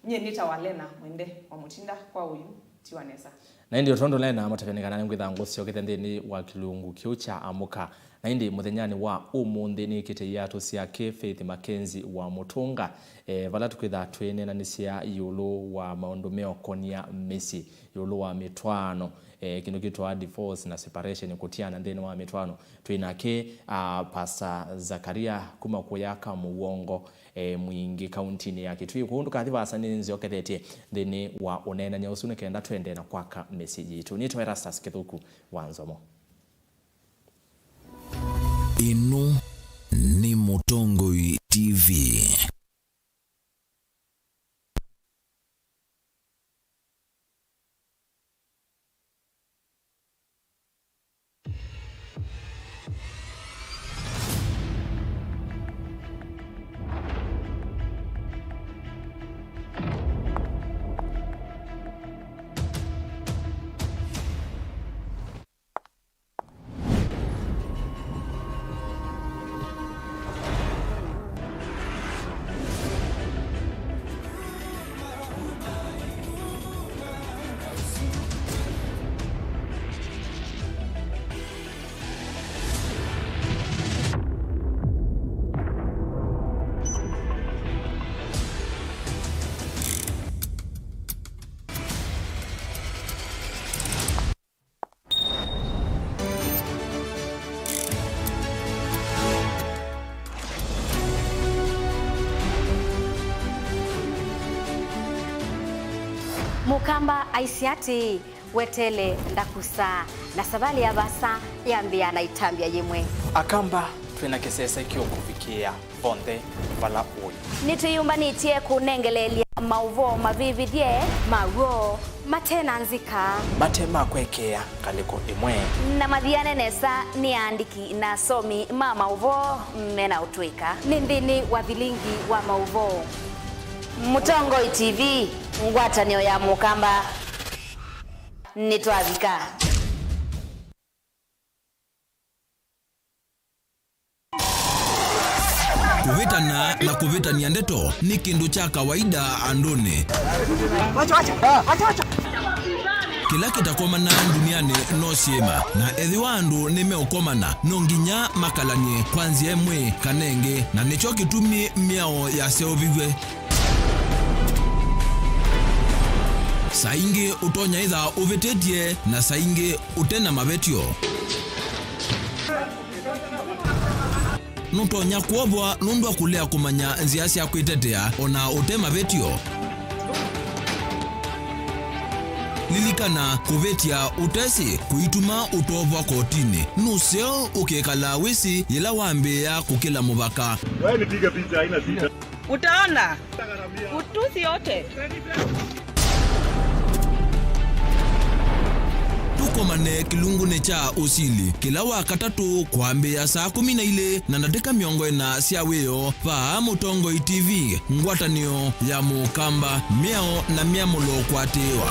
Nyie nĩtawa Lena Mwende wa Mũtinda kwa ũyu. Tiwa nesa. Na ĩndĩ o tondũ Lena amatavya nĩ kana nĩngwĩtha ngũsyokethya nthĩnĩ wa kĩlungu kĩu kya Amũka. Na ĩndĩ mũthenyanĩ wa ũmũnthĩ nĩkĩte iatũ syake Faith Mackenzie wa Mũtũnga, eh, vala tũkwĩtha twĩneenanĩsya ĩũlũ wa maũndũ meũkonia mĩsyĩ, ĩũlũ wa mĩtwaano, eh, kĩndũ kĩtwa divorce na separation, kũtiana nthĩnĩ wa mĩtwaano. Twĩ nake, ah, Pastor Zakaria kuma kũya ka Mũwongo, eh, Mwingĩ kauntinĩ ya Kitui. Kwoou ndũkathi vaasa, nĩnzyokethetye nthĩnĩ wa ũneenany'a ũsu nĩ kenda twende na kwaka mĩsyĩ yitũ. Nĩtawa Erastus Kĩthũku wa Nzomo. Ĩno nĩ Mũtongoi T V. Mũkamba aisye atĩĩ, "Wetele ndakusa," na savalĩ ya vaasa yambĩĩa na ĩtambya yĩmwe. Akamba, twĩ na kĩsese kĩũkũvikĩĩa vonthe vala ũĩ. Nĩtwĩyũmbanĩtye kũnengeleelya maũvoo mavĩvĩthye, ma w'o, mate na nzika, mate ma kwekeea ngalĩko ĩmwe, na mathiane nesa nĩ aandĩki na asomi ma maũvoo me na ũtũĩka. Nĩ nthĩnĩ wa vilingi wa maũvoo. Mũtongoi T V, ngwatanĩo ya Mũkamba. Nĩtwavika. Kũvĩtana na kũvĩtany'a ndeto nĩ kĩndũ kya kawaida andũnĩ. Kĩla kĩtakomanaa ndunianĩ no syĩma, na ethĩwa andũ nĩmeũkomana, no nginya makalany'e kwa nzĩa ĩmwe kana ĩngĩ, na nĩkyo kĩtumi mĩao yaseũviw'e. Saa ingĩ ũtonya ĩtha ũvĩtĩtye, na saa ingĩ ũte na mavetyo. Nũtonya kwovwa nũndũ wa kũlea kũmanya nzĩa sya kwĩtetea o na ũte mavetyo. Lilikana, kũvĩtya ũtesĩ kũituma ũtovwa kotinĩ. Nũseo ũkĩkalaa wĩsĩ yĩla wambĩĩa kũkĩla mũvaka. Wewe nipige picha, haina shida. Utaona. Utusi yote. Tũkomane kĩlungunĩ kya ũsili kĩla wa katatũ kwambĩĩa saa kũmi na ilĩ na ndatĩka mĩongo ĩna sya wĩoo, vaa Mũtongoi T V, ngwatanĩo ya Mũkamba, mĩao na mĩamũlo kũatĩĩwa.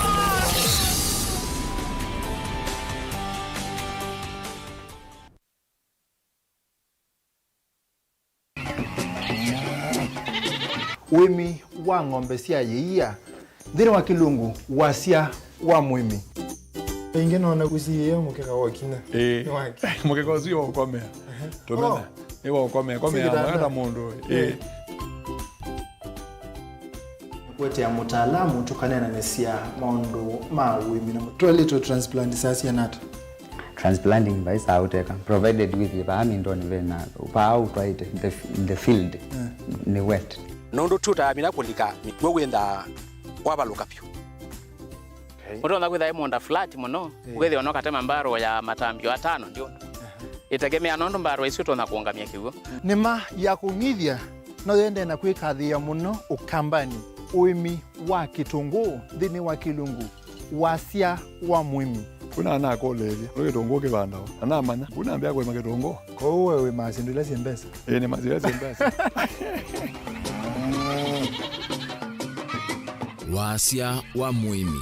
Ũĩmi wa ng'ombe sya yĩia, nthĩnĩ wa kĩlungu, wasya wa mũĩmi. Ĩngĩ nona kũsiĩĩa mũkeka wa kinya. Ĩĩ. Nĩ wake. Mũkeka ũsu nĩ wa ũkomea. Ehe. Tũmena. Oh. Nĩ wa ũkomea. Komea. Sikitanda. Mwana mũndũ. Ĩĩ. Ĩĩ. Kũetea mũtaalamu tũkaneenanĩsya maũndũ ma ũĩmi na. Twaĩlĩtwe transplant saa siana ata? Transplanting vaisaa ũteka, provided wĩthĩe vaa mindonĩ vena, vaa ũtwaĩte, the, the field, eh, nĩ wet. Nũndũ tũtamina kũlika mĩkw'ũ wĩnthaa wavalũka vyũ. Okay. Ũtonya kwĩtha ĩ mũũnda flat mũno, eh, ũkethĩwa no katema mbarũ ya matambio atano ndio. Aha. Ĩtegemea nũndũ mbarũ isu ũtonya kũũngamya kĩw'ũ. Nĩma ya kũng'ithya no yendee na kwĩkathĩĩa mũno Ũkambanĩ, ũĩmi wa kĩtũngũũ nthĩnĩ wa kĩlungu, wasya wa mũĩmi. Kuna anakũlĩĩlya, nĩ kĩtũngũũ kĩvandawa? Na namanya, kuna ambĩa kũĩma kĩtũngũũ. Kwoou we wĩmaa syĩndũ ila syĩ mbesa? Ĩĩ, nĩmaa syĩndũ ila syĩ mbesa. Wasya wa mũĩmi.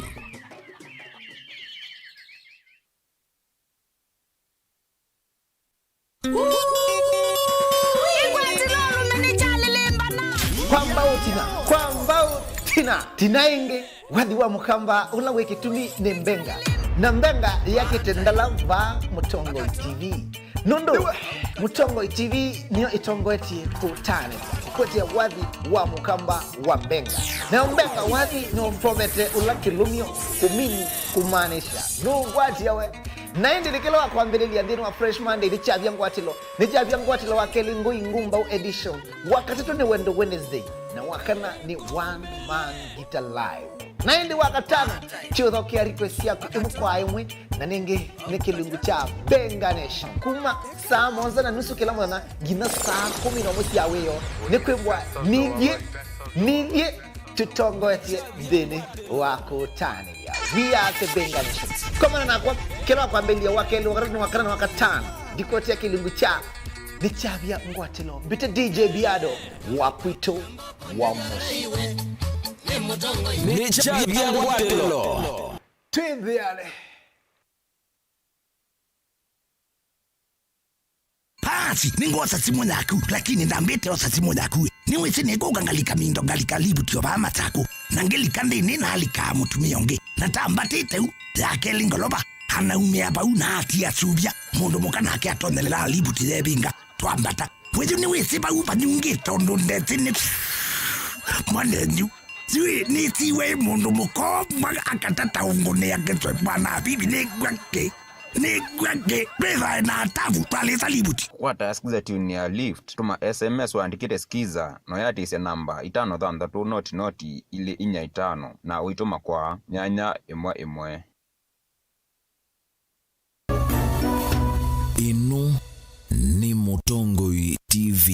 Kwa mbau tina, kwa mbau tina, tina ĩngĩ. Wathi wa Mũkamba ũla wĩ kĩtumi nĩ Mbenga. Na Mbenga yakĩte ndala vaa Mũtongoi T V. Nũndũ Mũtongoi T V nĩyo ĩtongoetye kũtanĩthya kũkwetya wathi wa Mũkamba wa Mbenga. Nayo Mbenga wathi nĩũmprovete ũla kĩlũmyo, kũmini, kũmaanisha nũũkwatya we. Na ĩndĩ nĩ kĩla wa kwambĩlĩlya nthĩnĩ wa Fresh Monday nĩkyavya ngwatĩlo, nĩkyavya ngwatĩlo wa kelĩ Ngũi Ngumbau edition, wa katatũ nĩ Wendo Wednesday, na wa kana nĩ One Man Guitar Live. Na ĩndĩ wa katano, kyũthokea request syaku ĩmwe kwa ĩmwe, na nĩngĩ nĩ kĩlungu kya Benga Nation. Kuma saa mũonza na nusu kĩla mũthenya nginya saa kũmi na ũmwe sya wĩoo, nĩ kwĩw'a nithyĩ, nithyĩ tũtongoetye nthĩnĩ wa kũtanĩthya. We are the Benga Nation. Komana nakwa, kĩla wa kwambĩlĩlya, wa kelĩ, wa katatũ, wa kana na wa katano, ndikũetee kĩlungu kya nĩkyavya ngwatĩlo. Mbĩte D J Biado wa kwitũ wa mũsyĩ. Nĩkyavya ngwatĩlo. Twĩ nthĩanĩ. Paasi, nĩngwosa simũ yaku, lakini ndambĩte osa simũ yaku. Nĩwĩsĩ nĩkũka ngalika mindo, ngalika livuti o vaa Masaku. Na ngĩlika nthĩnĩ, nalikaa mũtumĩa ũngĩ. Na tambatĩte u, ya kelĩ ngolova, anaumĩa vau na atia suvya. Mũndũ mũka nake atonyelelaa livuti yevinga. Twambata. Wĩthĩ nĩwĩsĩ vau vanyungĩte ũndũ ndesĩ nĩ mwanenyu. Yui nĩsiwe mũndũ mũkomba akatata ũngũnĩa kĩswe mwana avivi nĩkw'a kĩ. Nĩkw'a kĩ. Twĩthae na atavu twalĩsa livuti. Kwata skiza tune ya Lift, tũma S M S ũandĩkĩte skiza, na ũyatĩĩsya namba itano thanthatũ noti noti ilĩ inya itano, na ũitũma kwa nyanya ĩmwe ĩmwe. Ĩno nĩ Mũtongoi T V.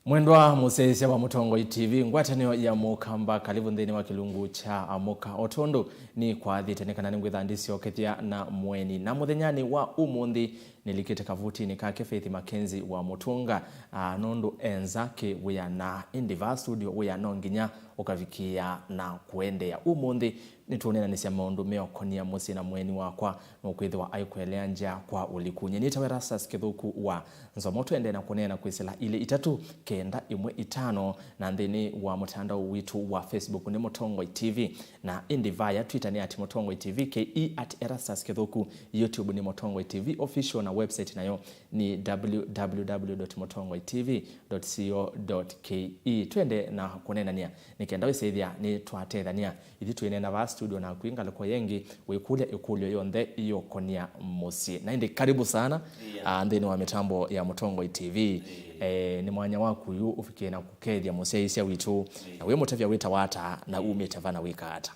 Mwendwa mũsyaĩĩsya wa Mũtongoi T V, ngwatanĩo ya Mũkamba, karibu nthĩnĩ wa kĩlungu kya Amũka. O tondũ nĩkwathĩte, nĩ kana nĩngwĩtha ndĩsyokethya na mũeni. Na mũthenyanĩ wa ũmũnthĩ, nĩlikĩte kavutinĩ kake Faith Mackenzie wa Mũtũnga, aa, nũndũ e nza kĩ wĩa, na ĩndĩ vaa studio wĩa no nginya ũkavikĩĩa na kũendeea. Ũmũnthĩ nĩtũũneenanĩsya maũndũ meũkonia mũsyĩ, na mũeni wakwa nũkwĩthĩwa aikũelea nzĩa kwa ũliku. Nyie nĩtawa Erastus Kĩthũku wa Nzomo. Tũendee na kũneena kwĩsĩla ilĩ itatũ kenda ĩmwe itano, na nthĩnĩ wa mũtandao witũ wa Facebook nĩ Mũtongoi T V, na ĩndĩ vaya Twitter nĩ at Mũtongoi T V K E, at Erastus Kĩthũku, YouTube nĩ Mũtongoi T V Official, na website nayo nĩ W W W dot mũtongoi T V dot co dot K E. Twende na kũneenany'a nĩ kenda wĩsĩthya nĩtwatethany'a. Ithyĩ twĩneena vaa studio naku ngalĩko yĩngĩ, wĩkũlya ĩkũlyo yonthe ĩũkonia mũsyĩ. Na ĩndĩ karibu sana, yeah, ah, nthĩnĩ wa mĩtambo ya Mũtongoi T V. Yeah. Eh, nĩ mwanya waku yu ũvikĩe na kũkethya mũsyaĩĩsya witũ. Yeah. Na wĩ mũtavya wĩtawa ata, na umĩte va na wĩka ata?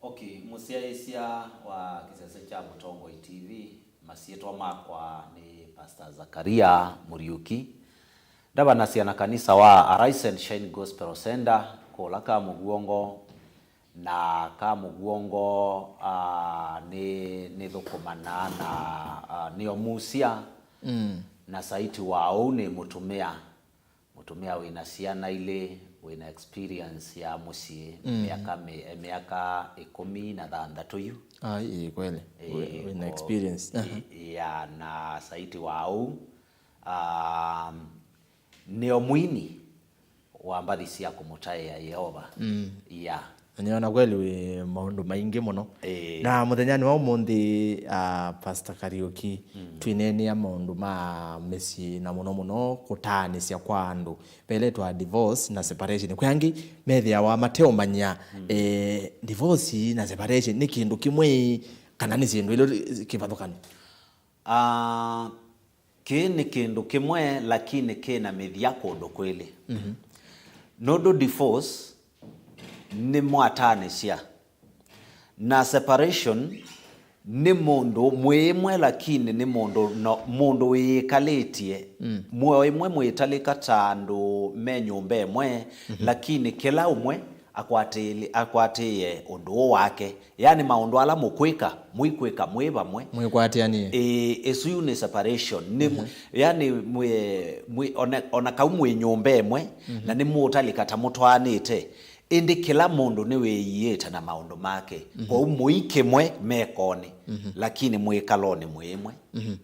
Okay, mũsyaĩĩsya wa kĩsese kya Mũtongoi T V, masyĩtwa makwa nĩ Pastor Zakaria Muriuki. Ndavanasya na kanisa wa Arise and Shine Gospel Center, kũla Kamũguongo, na Kamũguongo, ah, nĩ, nĩthũkũmanaa na, ah, nĩo musya, mm, na saiti wa ũu nĩ mũtumĩa. Mũtumĩa wĩna syana ilĩ, wĩna experience ya mũsyĩ, mm, mĩaka mĩ-, mĩaka ĩkũmi na thanthatũ yu. Ai, ĩĩ, kweli. Ĩĩ, wĩ-, wĩna ko-, experience. Aha. Ĩĩ, ya, na saiti wa ũu, um, nĩo mwini wa mbathi sya kũmũtaĩa Yeova. Mm. Ya. Na nĩona kweli wĩ maũndũ maingĩ mũno. Ĩĩ. Na mũthenyanĩ wa ũmũnthĩ, ah, Pastor Kariuki, mm, twĩneenea maũndũ ma mĩsyĩ na mũno mũno kũtaanĩsya kwa andũ. Veletwa divorce na separation. Kwĩ angĩ methĩawa mateũmanya, mm, eh, divorce na separation nĩ kĩndũ kĩmwe kana nĩ syĩndũ ilĩ kĩvathũkany'o? Ah, kĩĩ nĩ kĩndũ kĩmwe, lakini kĩ na mĩthya kũndũ kwĩlĩ. Mhm. Nũndũ divorce nĩ mwatanĩsya, na separation nĩ mũndũ mwĩ ĩmwe, lakini nĩ mũndũ no, mũndũ wĩĩkalĩtye, mm, muoyo ĩmwe mwĩtalĩka ta andũ me nyũmba ĩmwe, mhm, lakini kĩla ũmwe akwatĩĩle, akwatĩĩe ũndũ ũũ wake. Yani maũndũ ala mũkwĩka, mũikwĩka mwĩ vamwe. Mwĩkwatĩanĩe. Ĩĩ, ĩsu yu nĩ separation. Nĩ, yani mwĩ, mwĩ, ona, ona kau mwĩ nyũmba ĩmwe, na nĩ mũũtalĩka ta mũtwaanĩte, ĩndĩ kĩla mũndũ nĩwĩiĩte na maũndũ make. Kwoou mũi kĩmwe mekonĩ, lakini mwĩkalonĩ mwĩ ĩmwe.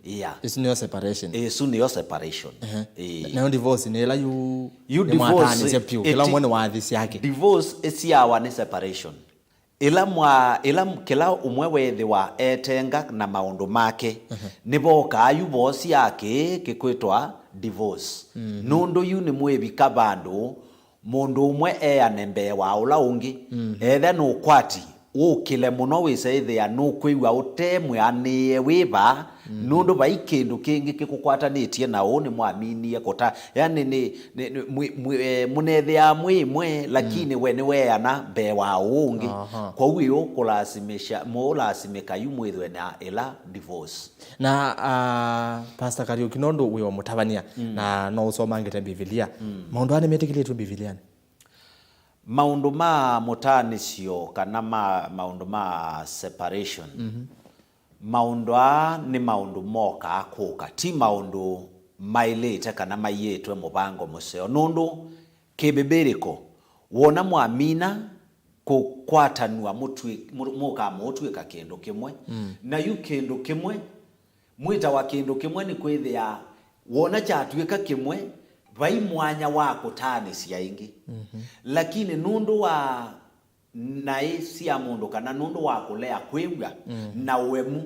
Yeah. Ĩsu nĩyo separation. Ĩsu nĩyo separation. Ĩĩ. Nayo divorce nĩ ĩla yu, yu nĩ divorce mwataanĩsya vyũ, kĩla ũmwe nĩ wathi syake. Divorce ĩsiawa nĩ separation. Ĩla mwa, ĩla m-, kĩla ũmwe wethĩwa etenga na maũndũ make, nĩvokaa yu vosi ya kĩĩ kĩkwĩtwa divorce. Nũndũ yu nĩmwĩvika vandũ mũndũ ũmwe eane mbee wa ũla ũngĩ. Etha nĩ ũkwati, ũkĩle mũno wĩse ĩthĩa nũkwĩw'a ũte mwĩanĩĩe wĩ vaa, nũndũ vai kĩndũ kĩngĩ kĩkũkwatanĩtye na ũũ nĩmwaminie kũta. Yani nĩ, nĩ, nĩ, mwĩ, mwĩ, eh, mũnethĩaa mwĩ ĩmwe, lakini we nĩweana mbee wa ũũ ũngĩ. Kwoou ĩũ kũlasimĩsha, mũũlasimĩka yu mwĩthwe na ĩla divorce. Na, ah, Pastor Kariuki, nũndũ wĩ o mũtavany'a, na no ũsomangĩte Mbivilia, maũndũ aa nĩmetĩkĩlĩtw'e Mbivilianĩ? Maũndũ ma mũtaanĩsyo kana ma, maũndũ ma separation, maũndũ aa nĩ maũndũ mokaa kũka, ti maũndũ maĩlĩte kana maiĩtwe mũvango mũseo. Nũndũ kĩmbĩmbĩlĩko, wona mwamina kũkwatanw'a mũtwĩ-, mũ-, mũkaa mũũtw'ĩka kĩndũ kĩmwe, na yu kĩndũ kĩmwe mwĩtawa kĩndũ kĩmwe nĩ kwĩthĩa wona kyatw'ĩka kĩmwe, vai mwanya wa kũtaanĩsya ĩngĩ. Lakini nũndũ wa naĩ sya mũndũ kana nũndũ wa kũlea kwĩw'a na ũemu,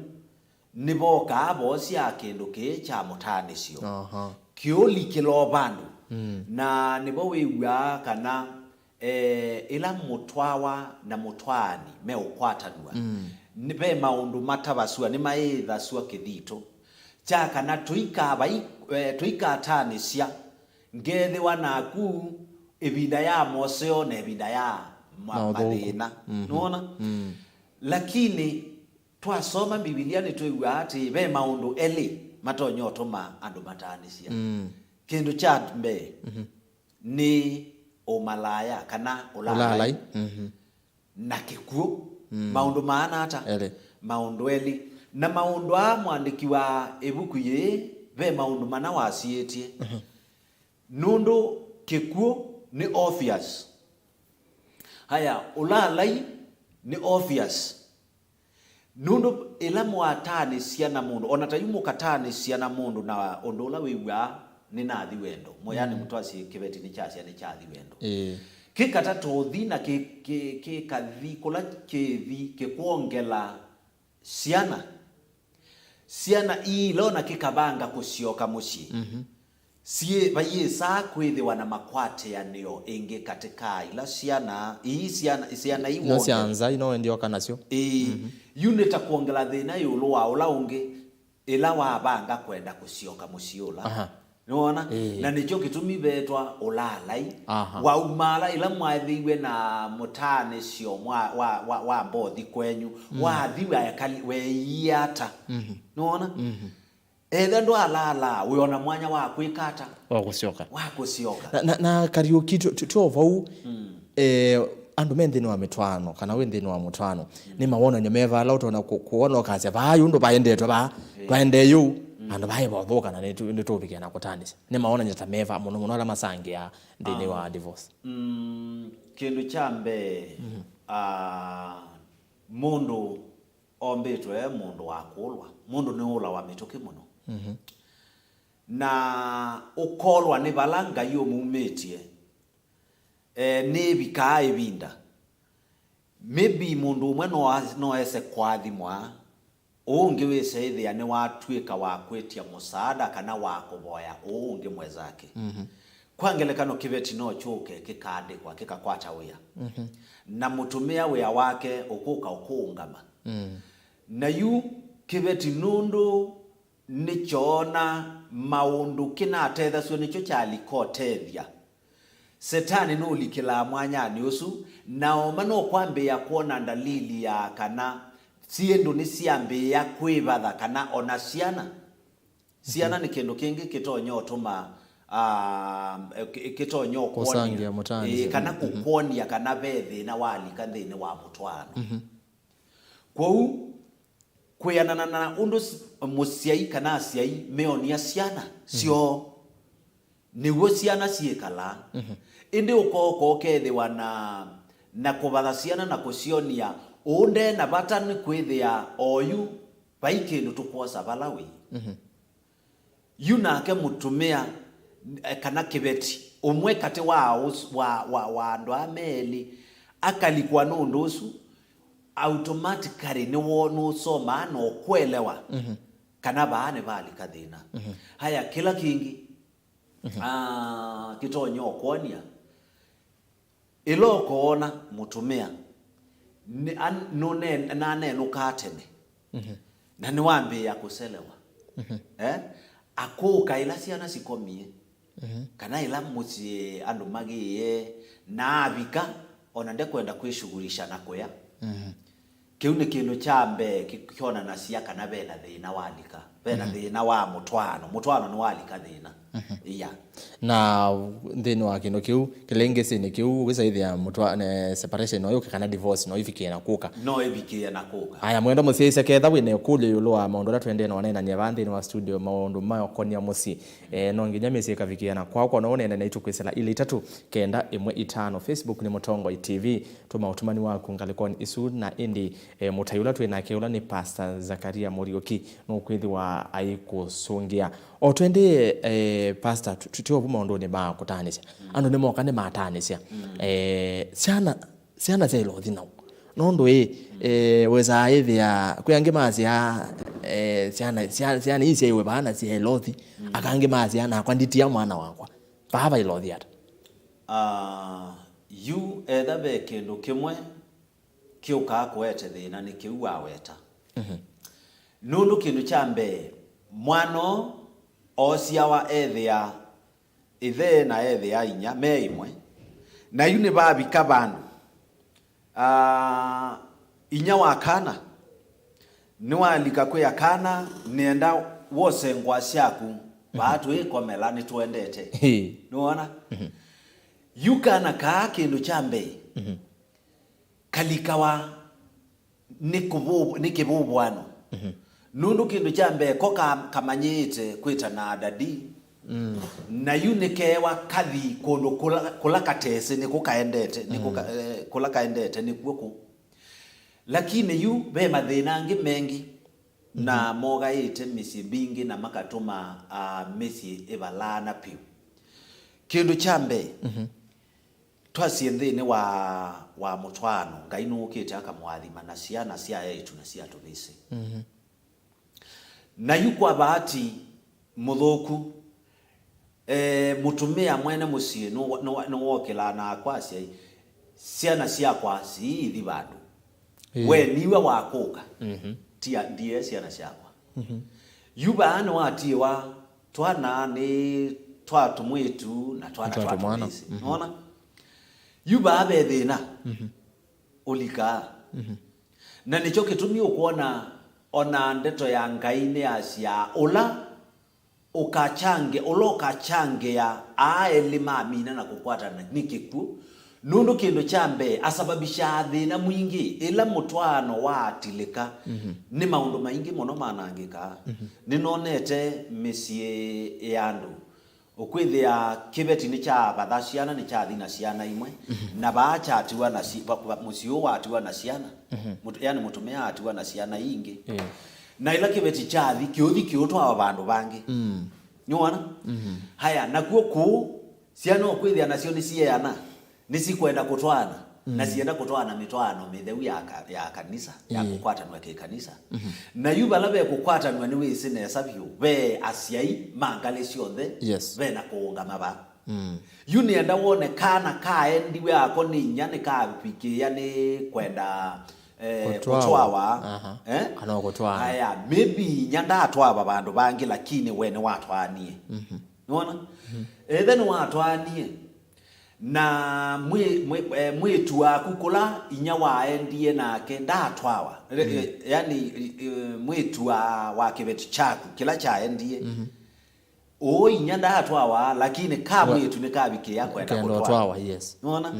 nĩvokaa voosya kĩndũ kĩĩ kya mũtaanĩsyo. Kĩũlikĩla o vandũ. Na nĩvo wĩw'aa kana Eh, ĩla mũtwawa na mũtwaani meũkwatanw'a, nĩ, ve maũndũ matavasw'a, nĩmaĩĩthasw'a kĩthito. Kya kana, tũikavai-, eh, tũikatanĩsya ngethĩwa naku ĩvinda ya moseo na ĩvinda ya ma-, mathĩna. Nũona? Lakini twasoma Mbivilia nĩtwĩw'aa atĩ ve maũndũ elĩ matonya ũtũma andũ mataanĩsya. Kĩndũ kya mbee, nĩ ũmalaya kana ũlaalai, ũlaalai, na kĩkw'ũ. Maũndũ maana ata? Elĩ. Maũndũ elĩ. Na maũndũ aa mwandĩki wa ĩvuku yĩĩ ve maũndũ mana wasiĩtye. Nũndũ kĩkw'ũ nĩ obvious. Aya, ũlaalai nĩ obvious. Nũndũ ĩla mwataanĩsya na mũndũ, o na ta yu mũkataanĩsya na mũndũ na ũndũ ũla wĩw'aa nĩnathi wendo, mweanĩ mũtwasye kĩveti nĩkyasya nĩkyathi wendo. Ĩĩ. Kĩkatata ũthi na kĩ-, kĩ-, kĩkathi kũla kĩthi kĩkwongela syana. Syana ii ila ona kĩkavanga kũsyoka mũsyĩ. Syĩ, vayĩsaa kwĩthĩwa na makwatĩanĩo ĩngĩ katĩ ka ila syana, ii syana, syana ii ila sya wongela nza, ino ndioka nasyo. Ĩĩ, yu nĩ ta kwongela thĩna ĩũlũ wa ũla ũngĩ, ĩla wavanga kwenda kũsyoka mũsyĩ ũla. Aha. Nĩwona? Ĩĩ. Na nĩkyo kĩtumi vetwa ũlaalai. Aha. Waumaala ĩla mwaethĩiwe na mũtaanĩsyo mwa, wa, wa, wa mbothi kwenyu, wathi waekali, weeie ata? Nĩwona? Etha ndwalaalaa, wĩona mwanya wa kwĩka ata? Wa kũsyoka. Wa kũsyoka. Na, na, na Kariuki, tyo, tyo, tyo vau, eh, andũ me nthĩnĩ wa mĩtwaano, kana wĩ nthĩnĩ wa mũtwaano, nĩ mawonany'o meva ala ũtonya kũ-, kũona ũkasya, vaa yu ũndũ vaendetwe vaa, twaendee yu, andũ vaĩ vaũthũka na nĩtũ-, nĩtũũvikĩa na kũtaanĩsya? Nĩ mawonany'o ta meva mũno mũno ala masangĩaa nthĩnĩ wa divorce? Mm, kĩndũ kya mbee, ah, mũndũ ombĩtwe e mũndũ wa kũlwa. Mũndũ nĩũlawa mĩtũkĩ mũno. Na ũkolwa nĩ vala Ngai ũmumĩtye, e, nĩĩvikaa ĩvinda. Maybe mũndũ ũmwe no a-, no ese kũathimwa, ũũ ũngĩ wĩse ĩthĩa nĩwatw'ĩka wa kwĩtya mũsaada kana wa kũvoya ũũ ũngĩ mwenzake. Kwa ngelekano, kĩveti no kyũke kĩkaandĩkwa, kĩkakwata wĩa. Na mũtũmĩa wĩa wake ũkũka ũkũũngama. Na yu kĩveti nũndũ nĩkyoona maũndũ kĩnatethasw'a nĩkyo kyalika ũtethya. Setani nũlikĩlaa mwanyanĩ ũsu, na oma no kwambĩĩa kwona ndalili ya kana syĩndũ nĩsyambĩĩa kwĩvatha kana ona syana. Syana nĩ kĩndũ kĩngĩ kĩtonya ũtũma, ah, kĩ- kĩtonya ũkwony'a, kũsangĩa mũtani, ĩĩ, kana kũkwony'a kana ve thĩna walika nthĩnĩ wa mũtwaano. Kwoou, kwĩanana na ũndũ s- mũsyai kana asyai meonia syana syoo, nĩw'o syana syĩkalaa. Ĩndĩ ũkooka ũkethĩwa na, na kũvatha syana na kũsyonia ũũ nde na vata nĩ kwĩthĩa oyu vai kĩndũ tũkwosa vala wĩ. Yu nake mũtumĩa, eh, kana kĩveti, ũmwe katĩ wa, ũs- wa, wa, wa andũ aa me elĩ akalikwa nĩ ũndũ ũsu, automatically nĩwo nũsomaa na ũkwelewa kana vaa nĩvalika thĩna. Haya, kĩla kĩngĩ, ah, kĩtonya ũkwony'a, ĩla ũkoona mũtumĩa nĩ- an- nũne- nanenũkaa tene na nĩwambĩĩa kũselewa, eh? Akũka ĩla syana sikomie, kana ĩla mũsyĩ andũ magĩĩe, na avika, ona ndekwenda kwĩshughulisha na kũya. Kĩu nĩ kĩndũ kya mbee kĩ- kyonanasya kana vena thĩna walika, vena thĩna wa mũtwaano. Mũtwaano nĩwalika thĩna. Iya. Na nthĩnĩ wa kĩndũ kĩu, kĩlĩngĩsĩnĩ kĩu, wĩsaĩthĩa mũtwa- ne- separation no yũke kana divorce no ĩvikĩe na kũka. No ĩvikĩe na kũka. Aya, mwendwa mũsyaĩĩsya, ketha wĩ na ĩkũlyo ĩũlũ wa maũndũ ala tũendee na waneenany'a vaa nthĩnĩ wa studio, maũndũ makonia mũsyĩ, eh, no nginya mĩsyĩ ĩkavikĩa na kwao. Kwa no ũneene naitũ kwĩsĩla ilĩ itatũ kenda ĩmwe itano. Facebook nĩ Mũtongoi T V. Tũma ũtumani waku ngalĩkonĩ isu, na ĩndĩ, eh, mũtai ũla twĩ nake ũla nĩ Pastor Zakaria Mũriũki, nũkwĩthĩwa aikũsũngĩa. O twendee, eh, Pastor, tu- tu- tũovu maũndũnĩ ma kũtaanĩsya. Andũ nĩmoka nĩmataanĩsya. Eh, syana syana sya ĩlothi nao. Nũndũ ĩ, eh, wĩsaa ĩthĩa, kwĩ angĩ masyaa, eh, syana, sya- syana ii syaiwe vaa na sya ĩlothi, aka angĩ masyaa, nakwa nditia mwana wakwa. Vaa va ĩlothi ata? Ah, yu etha ve kĩndũ kĩmwe kĩũkaa kũete thĩna nĩ kĩu waweta. Nũndũ kĩndũ kya mbee, mwana ũũ oosyawa ethĩa ĩthe na ethĩa inya me ĩmwe, na yu nĩvavika vandũ, ah, inya wa kana nĩwalika kwĩa kana, nĩenda wose ngũa syaku, vaa twĩkomela nĩtũendete. Nĩwona? Yu kana kaa kĩndũ kya mbee kalikawa nĩ kũvũ- nĩ kĩvũvũano. Nũndũ kĩndũ kya mbee ko ka- kamanyĩĩte kwĩtana dadi, na yu nĩkeewa kathi kũndũ kũla, kũla katesĩ nĩkũ kaendete, nĩkũ ka- eh, kũla kaendete nĩkw'o kũ. Lakini yu ve mathĩna angĩ mengĩ na mogaĩte mĩsyĩ mbingĩ na makatũma, ah, mĩsyĩ ĩvalaana piũ. Kĩndũ kya mbee, twasye nthĩnĩ wa, wa mũtwaano, Ngai nũũkĩte akamũathima na syana sya eĩtu na sya tũvĩsĩ. Na yu kwa vaati mũthũku, eh, mũtumĩa mwene mũsyĩ nũ- nũ- nũwokĩlaa na akwasya, syana syakwa siithi vandũ. Ĩĩ. We niwe wakũka. Tia- ndie syana syakwa. Yu vaa nĩwatiĩwa twana nĩ twa tũmwĩtu na twana twa tũmwana. Tũvĩsĩ. Nona? Yu vaa ve thĩna ũlikaa. Na nĩkyo kĩtumi ũkwona ona ndeto ya Ngai nĩyasyaa ũla ũkachange- ũla ũkachangĩa aa elĩ mamina na kũkwatana nĩ kĩkw'ũ. Nũndũ kĩndũ kya mbee asababishaa thĩna mwingĩ. Ĩla mũtwaano waatilĩka, nĩ maũndũ maingĩ mũno manangĩkaa. Nĩnonete mĩsyĩ ya andũ ũkwĩthĩa kĩveti nĩkyavatha syana, nĩkyathi na syana imwe, na vaa kyatiwa na si- va- va- mũsyĩ ũũ watiwa na syana. Mũtu- yani mũtumĩa atiwa na syana ingĩ. Na ĩla kĩveti kyathi, kĩũthi kĩũtwawa vandũ vangĩ. Nĩwona? Haya, nakw'o kũu, syana ũkwĩthĩa nasyo nĩsieana, nĩsikwenda kũtwaana, na sienda kũtwaana mĩtwaano mĩtheu ya, ka- ya kanisa, ya kũkwatanw'a kĩkanisa. Na yu vala ve kũkwatanw'a nĩwĩsĩ nesa vyũ, ve asyai ma ngalĩ syonthe, yes, ve na kũũngama va. Yu nĩenda wone kana kaendiwe ako nĩ inya nĩkavikĩĩa nĩ kwenda, eh, kũtwawa. Kũtwawa. Aha. Eh? Kana kũtwaana. Aya, maybe inya ndatwawa vandũ vangĩ, lakini we nĩwatwaanie. Nĩwona? Ethe nĩwatwaanie na mwĩ- mwĩ- eh, mwĩĩtu waku kũla inya waendie nake ndatwawa. Re- eh, yani, eh, mwĩĩtu wa, wa kĩveti kyaku kĩla kyaendie, Ũũ inya ndaatwawa, lakini ka Wa- mwĩĩtu nĩkavikĩĩa kwenda Kenda kũtwawa. Ũtwawa, yes. Nĩwona?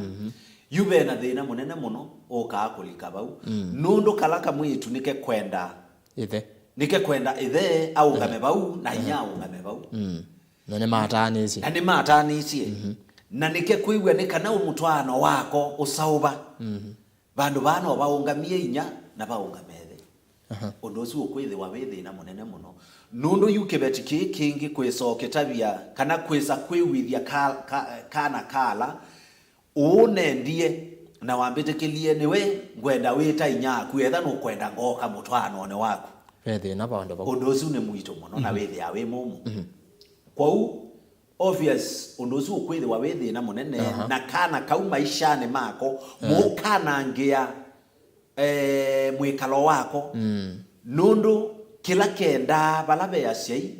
Yu ve na thĩna mũnene mũno ũkaa kũlika vau. Nũndũ kala kamwĩĩtu nĩkekwenda, Ithe. nĩkekwenda ĩthe aũngame vau na inya aũngame vau. Na nĩmataanĩsye. Na nĩmataanĩsye. Na nĩkekwĩw'a nĩ kana ũmũtwaano wako ũsaũva. Vandũ vaa no vaũngamie inya na vaũngame ĩthe. Ũndũ ũsu ũkwĩthĩwa wĩ thĩna mũnene mũno. Nũndũ yu kĩveti kĩĩ kĩngĩ kwĩsa ũkĩtavya kana kwĩsa kwĩw'ĩthya ka, ka, kana kala ũũnendie na wambĩtĩkĩlie nĩwe ngwenda wĩta inyaaku, etha nũkwenda ngooka mũtwaanonĩ waku. Ve thĩna vandũ vau. Ũndũ ũsu nĩ mũito mũno na wĩthĩaa wĩ mũmũ. Kwoou, obvious, ũndũ ũsu ũkwĩthĩwa wĩ thĩna mũnene, na kana kau maishanĩ mako mũũkanangĩa eh, mwĩkalo wako. Nũndũ kĩla kendaa vala ve asyai,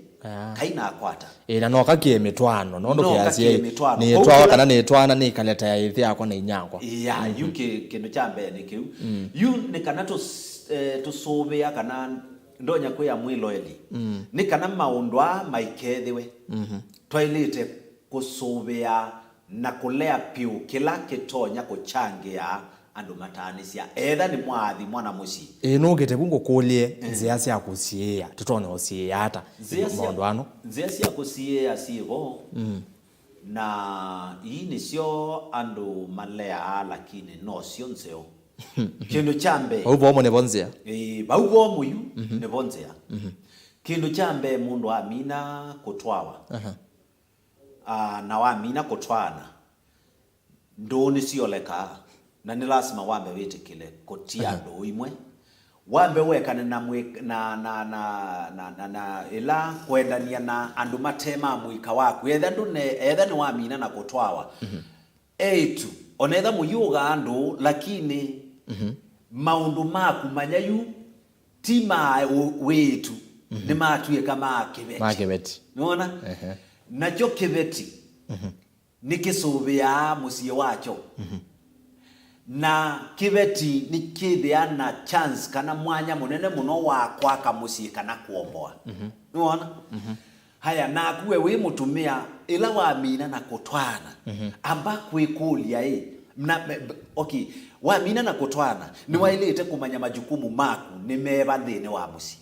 kainakwata. Ĩĩ, na noka kĩe mĩtwaano, nũndũ Noka kĩasya kĩe mĩtwaano. nĩtwawa Kwoou kĩla- kana nĩtwaana nĩkaleta ya ĩthe yakwa na inyakwa. Ya, yu kĩ, kĩndũ kya mbee nĩ kĩu. Yu nĩ kana tũs, eh, tũsũvĩa kana ndonya kwĩa mwĩloeli. Nĩ kana maũndũ aa maikethĩwe, twaĩlĩte kũsũvĩa na kũlea pyũ kĩla kĩtonya kũkyangĩa andũ mataanĩsya, etha nĩmwaathimwa na mũsyĩ. Ĩĩ, nũkĩte vu ngũkũlye nzĩa sya kũsiĩĩa, tũtonya ũsiĩĩa ata? Nzĩa sya- Maũndũ ano. Nzĩa sya kũsiĩĩa syĩ vo, na ii nĩsyo andũ maleaa, lakini nosyo nzeo. Kĩndũ kya mbee, vau vomo nĩvo nzĩa. Ĩĩ, vau vomo yu nĩvo nzĩa. Kĩndũ kya mbee, mũndũ amina kũtwawa. Aha. Ah, na wamina kũtwaana, ndũũ nĩsyolekaa, na nĩ lasima wambe wĩtĩkĩle kũtia ndũũ imwe, wambe wekane na, mwĩ- na, na, na, na, na, na ĩla kwendania na andũ mate ma mũika waku, etha ndũne, etha nĩwamina na kũtwawa. Eĩtu, ona etha mũyũgaa ndũũ, lakini maũndũ maku manya yu ti ma ũ- wĩĩtu, nĩmatw'ĩka ma kĩveti. Ma kĩveti. Nĩwona? Ehe. Nakyo kĩveti nĩkĩsũvĩaa mũsyĩ wakyo. Na kĩveti nĩkĩthĩaa na chance kana mwanya mũnene mũno wa kwaka mũsyĩ kana kũomboa. Nĩwona? Haya, naku we wĩ mũtumĩa, ĩla wamina na kũtwaana, amba kwĩkũlya ĩ, na, me- b- okay, wamina na kũtwaana, nĩwaĩlĩte kũmanya majukumu maku nĩ meva nthĩnĩ wa mũsyĩ.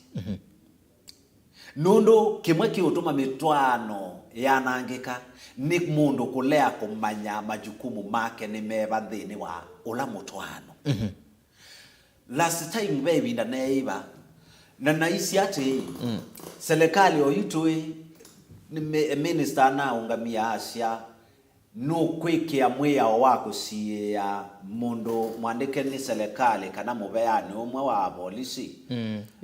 Nũndũ kĩmwe kĩũtũma mĩtwaano yanangĩka nĩ mũndũ kũlea kũmanya majukumu make nĩ meva nthĩnĩ wa ũla mũtwaano. Last time ve ĩvinda neeiva na naisye atĩĩ, selekalĩ oyu tũĩ nĩ mi- minister anaũngamia asya nũkwĩkĩa mwĩao wa kũsiĩĩa mũndũ mwandĩke nĩ selekalĩ kana mũveanĩ ũmwe wa avolisi,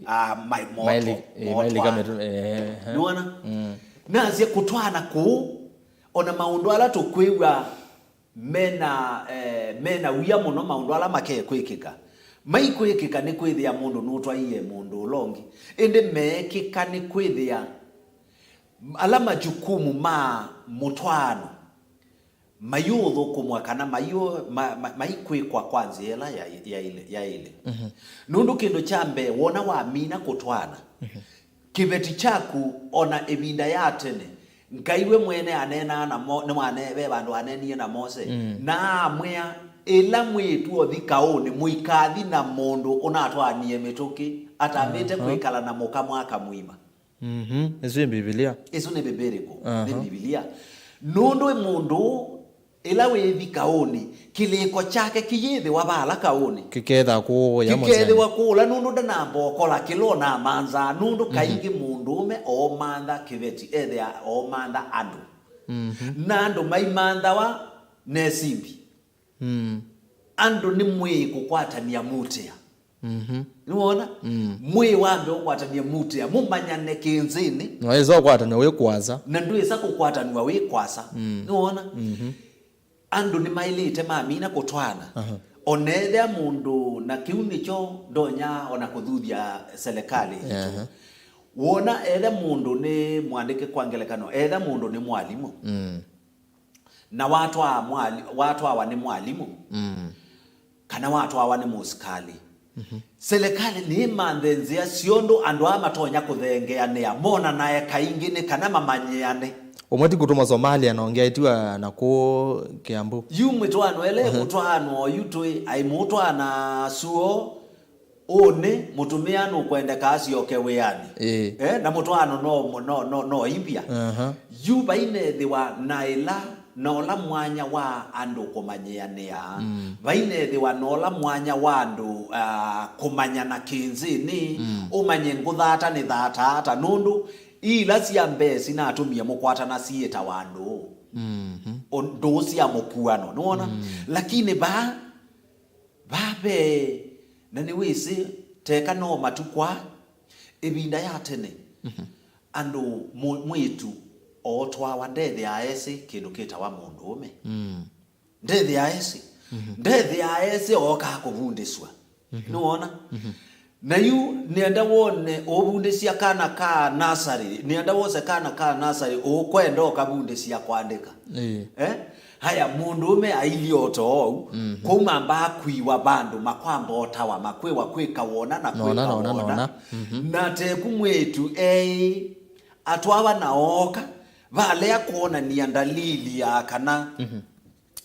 ah, mai- moto- Maili- eh, mailika mootwaana. Mĩtu- eh, eh. Nĩwona? Nasye kũtwaana kũu, ona maũndũ ala tũkwĩw'a mena, eh, mena wia mũno, maũndũ ala makekwĩkĩka, maikwĩkĩka nĩ kwĩthĩa mũndũ nũtwaie mũndũ ũla ũngĩ, ĩndĩ meekĩka nĩ kwĩthĩa ala majukumu ma mũtwaano mayũthũkũmwa kana mayũ- ma- ma- maikwĩkwa kwa nzĩa ĩla yaĩ- yaĩle- yaĩle. Nũndũ kĩndũ kya mbee, wona wamina kũtwaana, kĩveti kyaku ona ĩvinda ya tene, Ngai we mwene aneenaa na Mo- nĩwane- ve vandũ aneenie na Mose, na amwĩa, ĩla mwĩĩtu othi kaũnĩ, mũikathi na mũndũ ũnatwaanie mĩtũkĩ, atambĩte kwĩkala na mũka mwaka mũima. Mhm. Ĩsu ĩ Mbivilia. Ĩsu nĩ biblical. Aha. Nĩ Mbivilia. Nũndũ mũndũ ĩla wĩthi kaũnĩ, kĩlĩko kyake kĩyĩthĩwa vala kaũnĩ. Kĩkethĩwa kũũya mũthenya. Kĩkethĩwa kũũla nũndũ ndanamba ũkola kĩla ũnamanthaa, nũndũ kaingĩ mũndũũme oomantha kĩveti, ethĩa oomantha andũ. Mhm. Na andũ maimanthawa ne simbi. Mm. Andũ nĩ mwĩĩ kũkwatany'a mutĩa. Mhm. Nĩwona? Mm. Mwĩĩ wambe ũkwatany'a mutĩa, mũmanyane kĩnzĩnĩ. Nĩwaĩsa ũkwatany'a wĩ kũasa. Na ndwĩsa kũkwatanw'a wĩ kũasa. Mm. Nĩwona? Mhm. Andũ nĩmaĩlĩte mamina kũtwaana. Aha. Ona ethĩa mũndũ, na kĩu nĩkyo ndonya ona kũthuthya selekalĩ itũ. Aha. Wona ethĩa mũndũ nĩ mwandĩke, kwa ngelekano, ethĩa mũndũ nĩ mwalimũ. Mm. Na watwaa mwali- watwawa nĩ mwalimũ, mm, kana watwawa nĩ mũsikalĩ, Serikali nĩĩmanthe nzĩa syondũ andũ aa matonya kũthengeanĩa monanae kaingĩ nĩ kana mamanyĩane. Ũmwe ti kũtũma Somalia na ũngĩ aitiwa na kũũ Kiambu. Yu mĩtwaano ĩla ĩkũtwaanwa oyu tũĩ aimũtwaana suo. Ũnĩ mũtumĩa nũkwendeka asyoke wĩanĩ. Ĩĩ. Eh, na mũtwaano no, no, no, no ivya. Aha. Yu vainethĩwa na ĩla na ũla mwanya wa andũ kũmanyĩanĩa. Mm. Vainethĩwa na ũla mwanya wa andũ uh, kũmanyana kĩnzĩnĩ. Mm. Ũmanye ngũthata nĩ thata ata nũndũ ila sya mbee sinatũmie mũkwatana siĩtawa ndũũ. Mm-hmm. Ndũũ sya mũkuano nĩwona. Mm. Lakini vaa Vave, na nĩwĩsĩ, teka no matukũ aa, ĩvinda ya tene, andũ mwĩĩtu ootwawa ndethĩaa esĩ kĩndũ kĩtawa mũndũũme. Ndethĩaa esĩ. Ndethĩaa esĩ ookaa kũvundĩsw'a. Nĩwona? Na yu nĩenda wone ũvundĩsya kana ka nasarĩ, nĩenda wose kana ka nasarĩ ũkwenda ũkavundĩsya kwandĩka. Ĩĩ. Eh? Haya, mũndũũme ailyĩ o ta ũu, kũu mambaa kwiwa vandũ makwamba ũtawa, makwĩwa kwĩka wona na kwĩka wona. Na teku mwĩĩtu eĩ atwawa na ooka, valea kwonania ndalili ya kana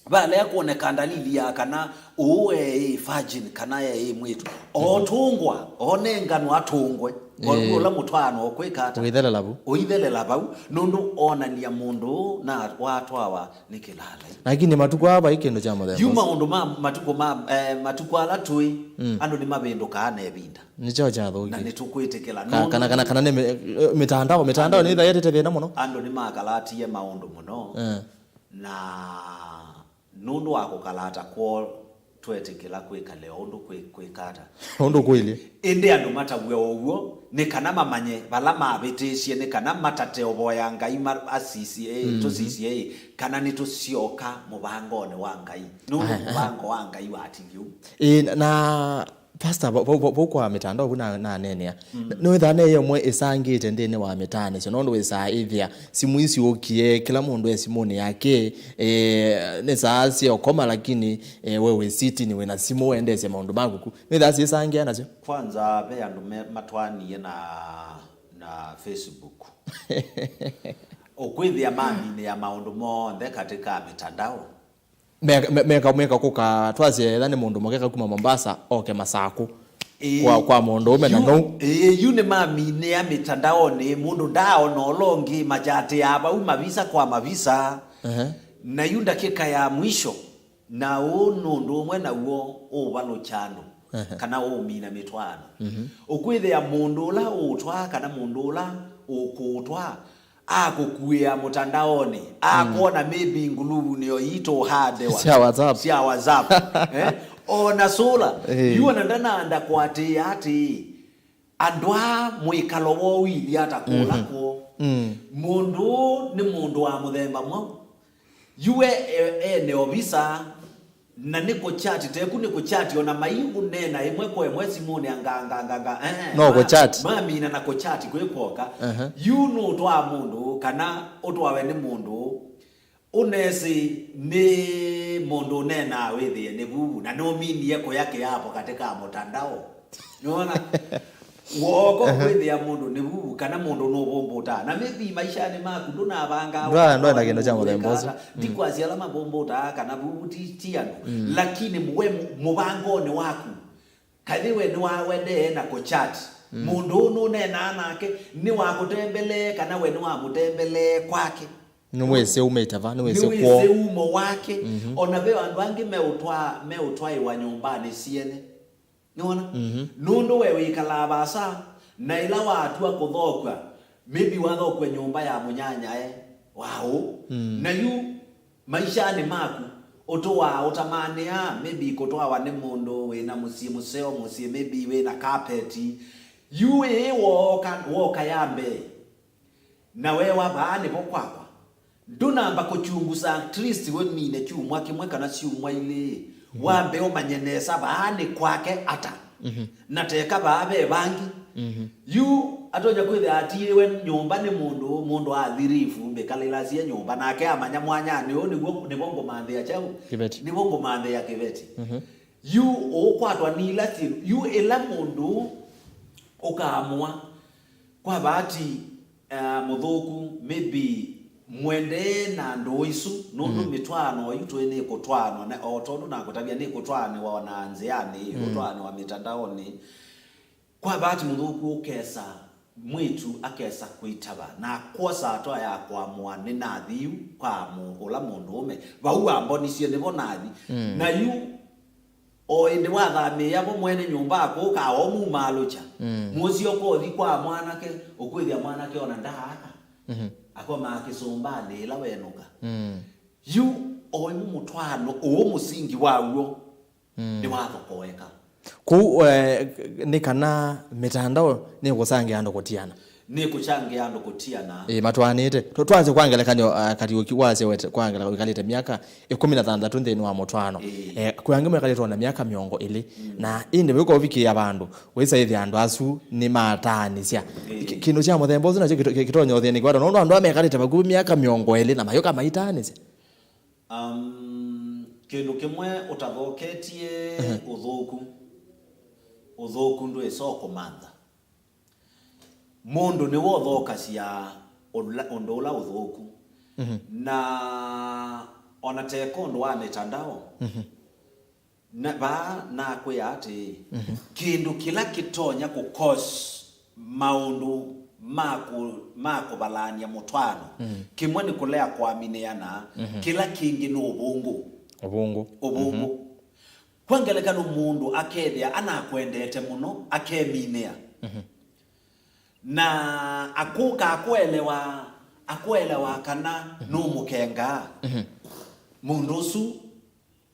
Valea kwoneka ndalili ya kana ũũ eĩ virgin kana eĩ mwĩĩtu. Otũngwa, onenganwa atũngwe. Ĩĩ. Ũla mũtwaano ũkwĩka ata? Ũithelela vau. Ũithelela vau, nũndũ onania mũndũ ũũ na watwawa nĩ kĩlaalai. Lakini matukũ aa vai kĩndũ kya mũthemba. Yu maũndũ ma matukũ ma, eh, matukũ ala tũĩ, andũ nĩmavĩndũkaa na ĩvinda. Nĩkyo kyathũkie. Na nĩtũkwĩtĩkĩla. Ka- Nũndũ kana kana kana nĩ mĩ- eh, mĩtandao mĩtandao nĩthaĩtĩte thĩna mũno. Andũ nĩmakalatie maũndũ mũno. Eh. Na nũndũ wa kũkalata kwoo, twetĩkĩla kwĩkale o ũndũ kwĩ- kwĩkata. Ũndũ kũilye. Ĩndĩ andũ mataw'e o ũw'o, nĩ kana mamanye vala mavĩtĩsye, nĩ kana matate ũvoya Ngai ma- asisye ĩ, tũsisye ĩ, kana nĩtũsyoka mũvangonĩ wa Ngai. Nũndũ mũvango wa Ngai watilyĩ ũu. Ĩĩ, na Pastor, vau- vau- vau- vau kwa mĩtandao vu na- naneenea. Nĩwĩthaa neĩ ĩmwe ĩsangĩte nthĩnĩ wa mĩtaanĩsyo, nũndũ wĩsaa ĩthĩa simũ isu ũkie, kĩla mũndũ e simũnĩ yake, eh, nĩ saa sya ũkoma, lakini eh, we wĩ sitini wĩna simũ, wendeesya maũndũ maku ku. Nĩwĩthaa syĩsangĩa nasyo. Kwanza ve andũ me- matwaanie na, na Facebook. Ũkwĩthĩa maminĩa maũndũ monthe katika mitandao. Meka, me- meka, meka kũka twasye etha nĩ mũndũ mũkeka kuma Mombasa oke Masakũ. Ĩĩ. Kwa, kwa mũndũ ũme na Yu- nũu. Ĩĩ, yu nĩ maminĩa mĩtandaonĩ, mũndũ ndaaona ũla ũngĩ, machatĩaa vau mavisa kwa mavisa. Ehe. Na yu ndakĩka ya mwisho, na ũũ nĩ ũndũ ũmwe naw'o ũũvalũkya andũ, kana ũũmina mĩtwaano. Ũkwĩthĩa mũndũ ũla ũũtwaa kana mũndũ ũla ũkũũtwaa akũkuĩa mũtandaonĩ, akwona maybe nguluvunĩ o itũ handewa Sya WhatsApp. Sya WhatsApp. Eh? Ona sũla, Eh. yu ona ndanaanda kũatĩĩa atĩĩ, andũ aa mwĩkalo woo ũilyĩ ata kũla kwoo. Mm. Mũndũ ũũ nĩ mũndũ wa mũthemba mwaũ? Yu we e- ene ovisa, na nĩ kũchati, teku nĩ kũchati, ona mai ũneena ĩmwe kwa ĩmwe simũnĩ anga, anga, anga, anga, eh, No ma- kũchati. Mamina na kũchati kwĩ kwoka. Aha. Yu nũtwaa mũndũ, kana ũtwawe nĩ mũndũ, ũnesĩ nĩ mũndũ ũneenaa wĩthĩe nĩ vuvu, na nũminie kũya kĩapo katĩ ka mũtandao. Nĩwona? Woko kwĩthĩa mũndũ nĩ vuvu, kana mũndũ nũvũmbũtaa. Na maybe maishanĩ maku ndũnavanga Ndwa- ndwenda kĩndũ kya mũthemba ũsu. Ndikwasya ala mavũmbũtaa kana vuvu ti, ti andũ. Lakini we mu- mũvangonĩ waku, kathi we nĩwawendee na kũchat. Mũndũ ũũ nũneenaa nake, nĩwakũtembelee kana we nĩwamũtembelee kwake. Nĩwĩsĩ umĩte va, nĩwĩsĩ kwoo. Nĩwĩsĩ umo wake. Ona ve andũ angĩ meũtwa- meũtwaĩwa nyũmbanĩ syene. Nĩwona? Nũndũ we wĩkalaa vaasa, na ĩla watw'a kũthokw'a, maybe wathokw'a nyũmba ya mũnyanyae wa ũũ. Na yu maishanĩ maku, ũtũaa ũtamanĩaa, maybe kũtwawa nĩ mũndũ wĩna mũsyĩ mũseo, mũsyĩ maybe wĩna kapeti. Yu ĩĩ wooka, woka ya mbee. Na weewa vaa nĩvo kwakwa. Ndũnamba kũchunguza at least wĩmine kyumwa kĩmwe kana syumwa ilĩ. Wambe ũmanye nesa vaa nĩ kwake ata. Na teka vaa ve vangi. Yu atonya kwĩthĩa atiĩwe nyũmba nĩ mũndũ, mũndũ athirifu mbĩkalĩlasye nyũmba, nake amanya mwanyanĩ ũũ nĩw'o, nĩvo ngũmanthĩa kyaũ? Kĩveti. Nĩvo ngũmanthĩa kĩveti. Yu ũũkwatwa nĩ ila syĩndũ, yu ĩla mũndũ ũkaamũa, kwa vaati, uh, mũthũku, maybe mwendee na ndũũ isu, nũndũ mĩtwaano yu tũĩ nĩ kũtwaanwa, na o tondũ nakũtavya nĩ kũtwaanĩwa o na nzĩanĩ, kũtwaanĩwa mĩtandaonĩ. Kwa vaati mũthũku ũkesa, mwĩĩtu akesa kwĩtava, na akwosa atwa ya kũamũa nĩ nathi yu kwa mũ-, ũla mũndũũme. Vau wambonisye nĩvo nathi. Na yu o ĩndĩ wathamĩĩa vo mwene nyũmba akũka, o mumaalũkya. Mũsyĩ ũkothi kwa mwanake, ũkwĩthĩa mwanake ona ndaaka. Akomaa kĩsũmbanĩ ĩla wenũka. Yu o ĩmwe mũtwaano ũũ mũsingi waw'o nĩwathokoeka. Kũu, eh, nĩ kana mĩtandao nĩkũsangĩa andũ kũtiana. Nĩkũsangĩa andũ kũtiana. Ĩĩ, matwaanĩte. Tũ-, twasye kwa ngelekany'o, ah, Kariũki wasye wete, kwa ngelekany'o, wĩkalĩte myaka ĩkũmi na thanthatũ nthĩnĩ wa mũtwaano. Ĩĩ. Eh, kwĩ angĩ mekalĩte ona myaka mĩongo ĩlĩ. Na ĩndĩ wĩka ũvikĩĩa vandũ, wĩsa ĩthĩa andũ asu nĩmataanĩsya. Ĩĩ. Kĩ-, kĩndũ kya mũthemba ũsu nakyo kĩto-, kĩ-, kĩtonya ũthĩnĩkwa ata, nũndũ andũ aa mekalĩte vakuvĩ myaka mĩongo ĩlĩ na mayũka maitaanĩsya. Um, kĩndũ kĩmwe ũtathoketye ũthũku, ũthũku ndwĩsa kũmantha. Mũndũ nĩwe ũthokasya ũla, ũndũ ũla ũthũku. Na ona teka ũndũ wa mĩtandao, na vaa nakwĩa atĩĩ, kĩndũ kĩla kĩtonya kũ cause maũndũ ma kũ-, ma kũvalany'a mũtwaano, kĩmwe nĩ kũlea kũaminĩana, kĩla kĩngĩ nĩ ũvũngũ. Ũvũngũ. Ũvũngũ. Kwa ngelekano, mũndũ akethĩa anakwendete mũno, akeminĩa. Na akũka akũelewa, akũelewa kana nũmũkengaa. Mũndũ ũsu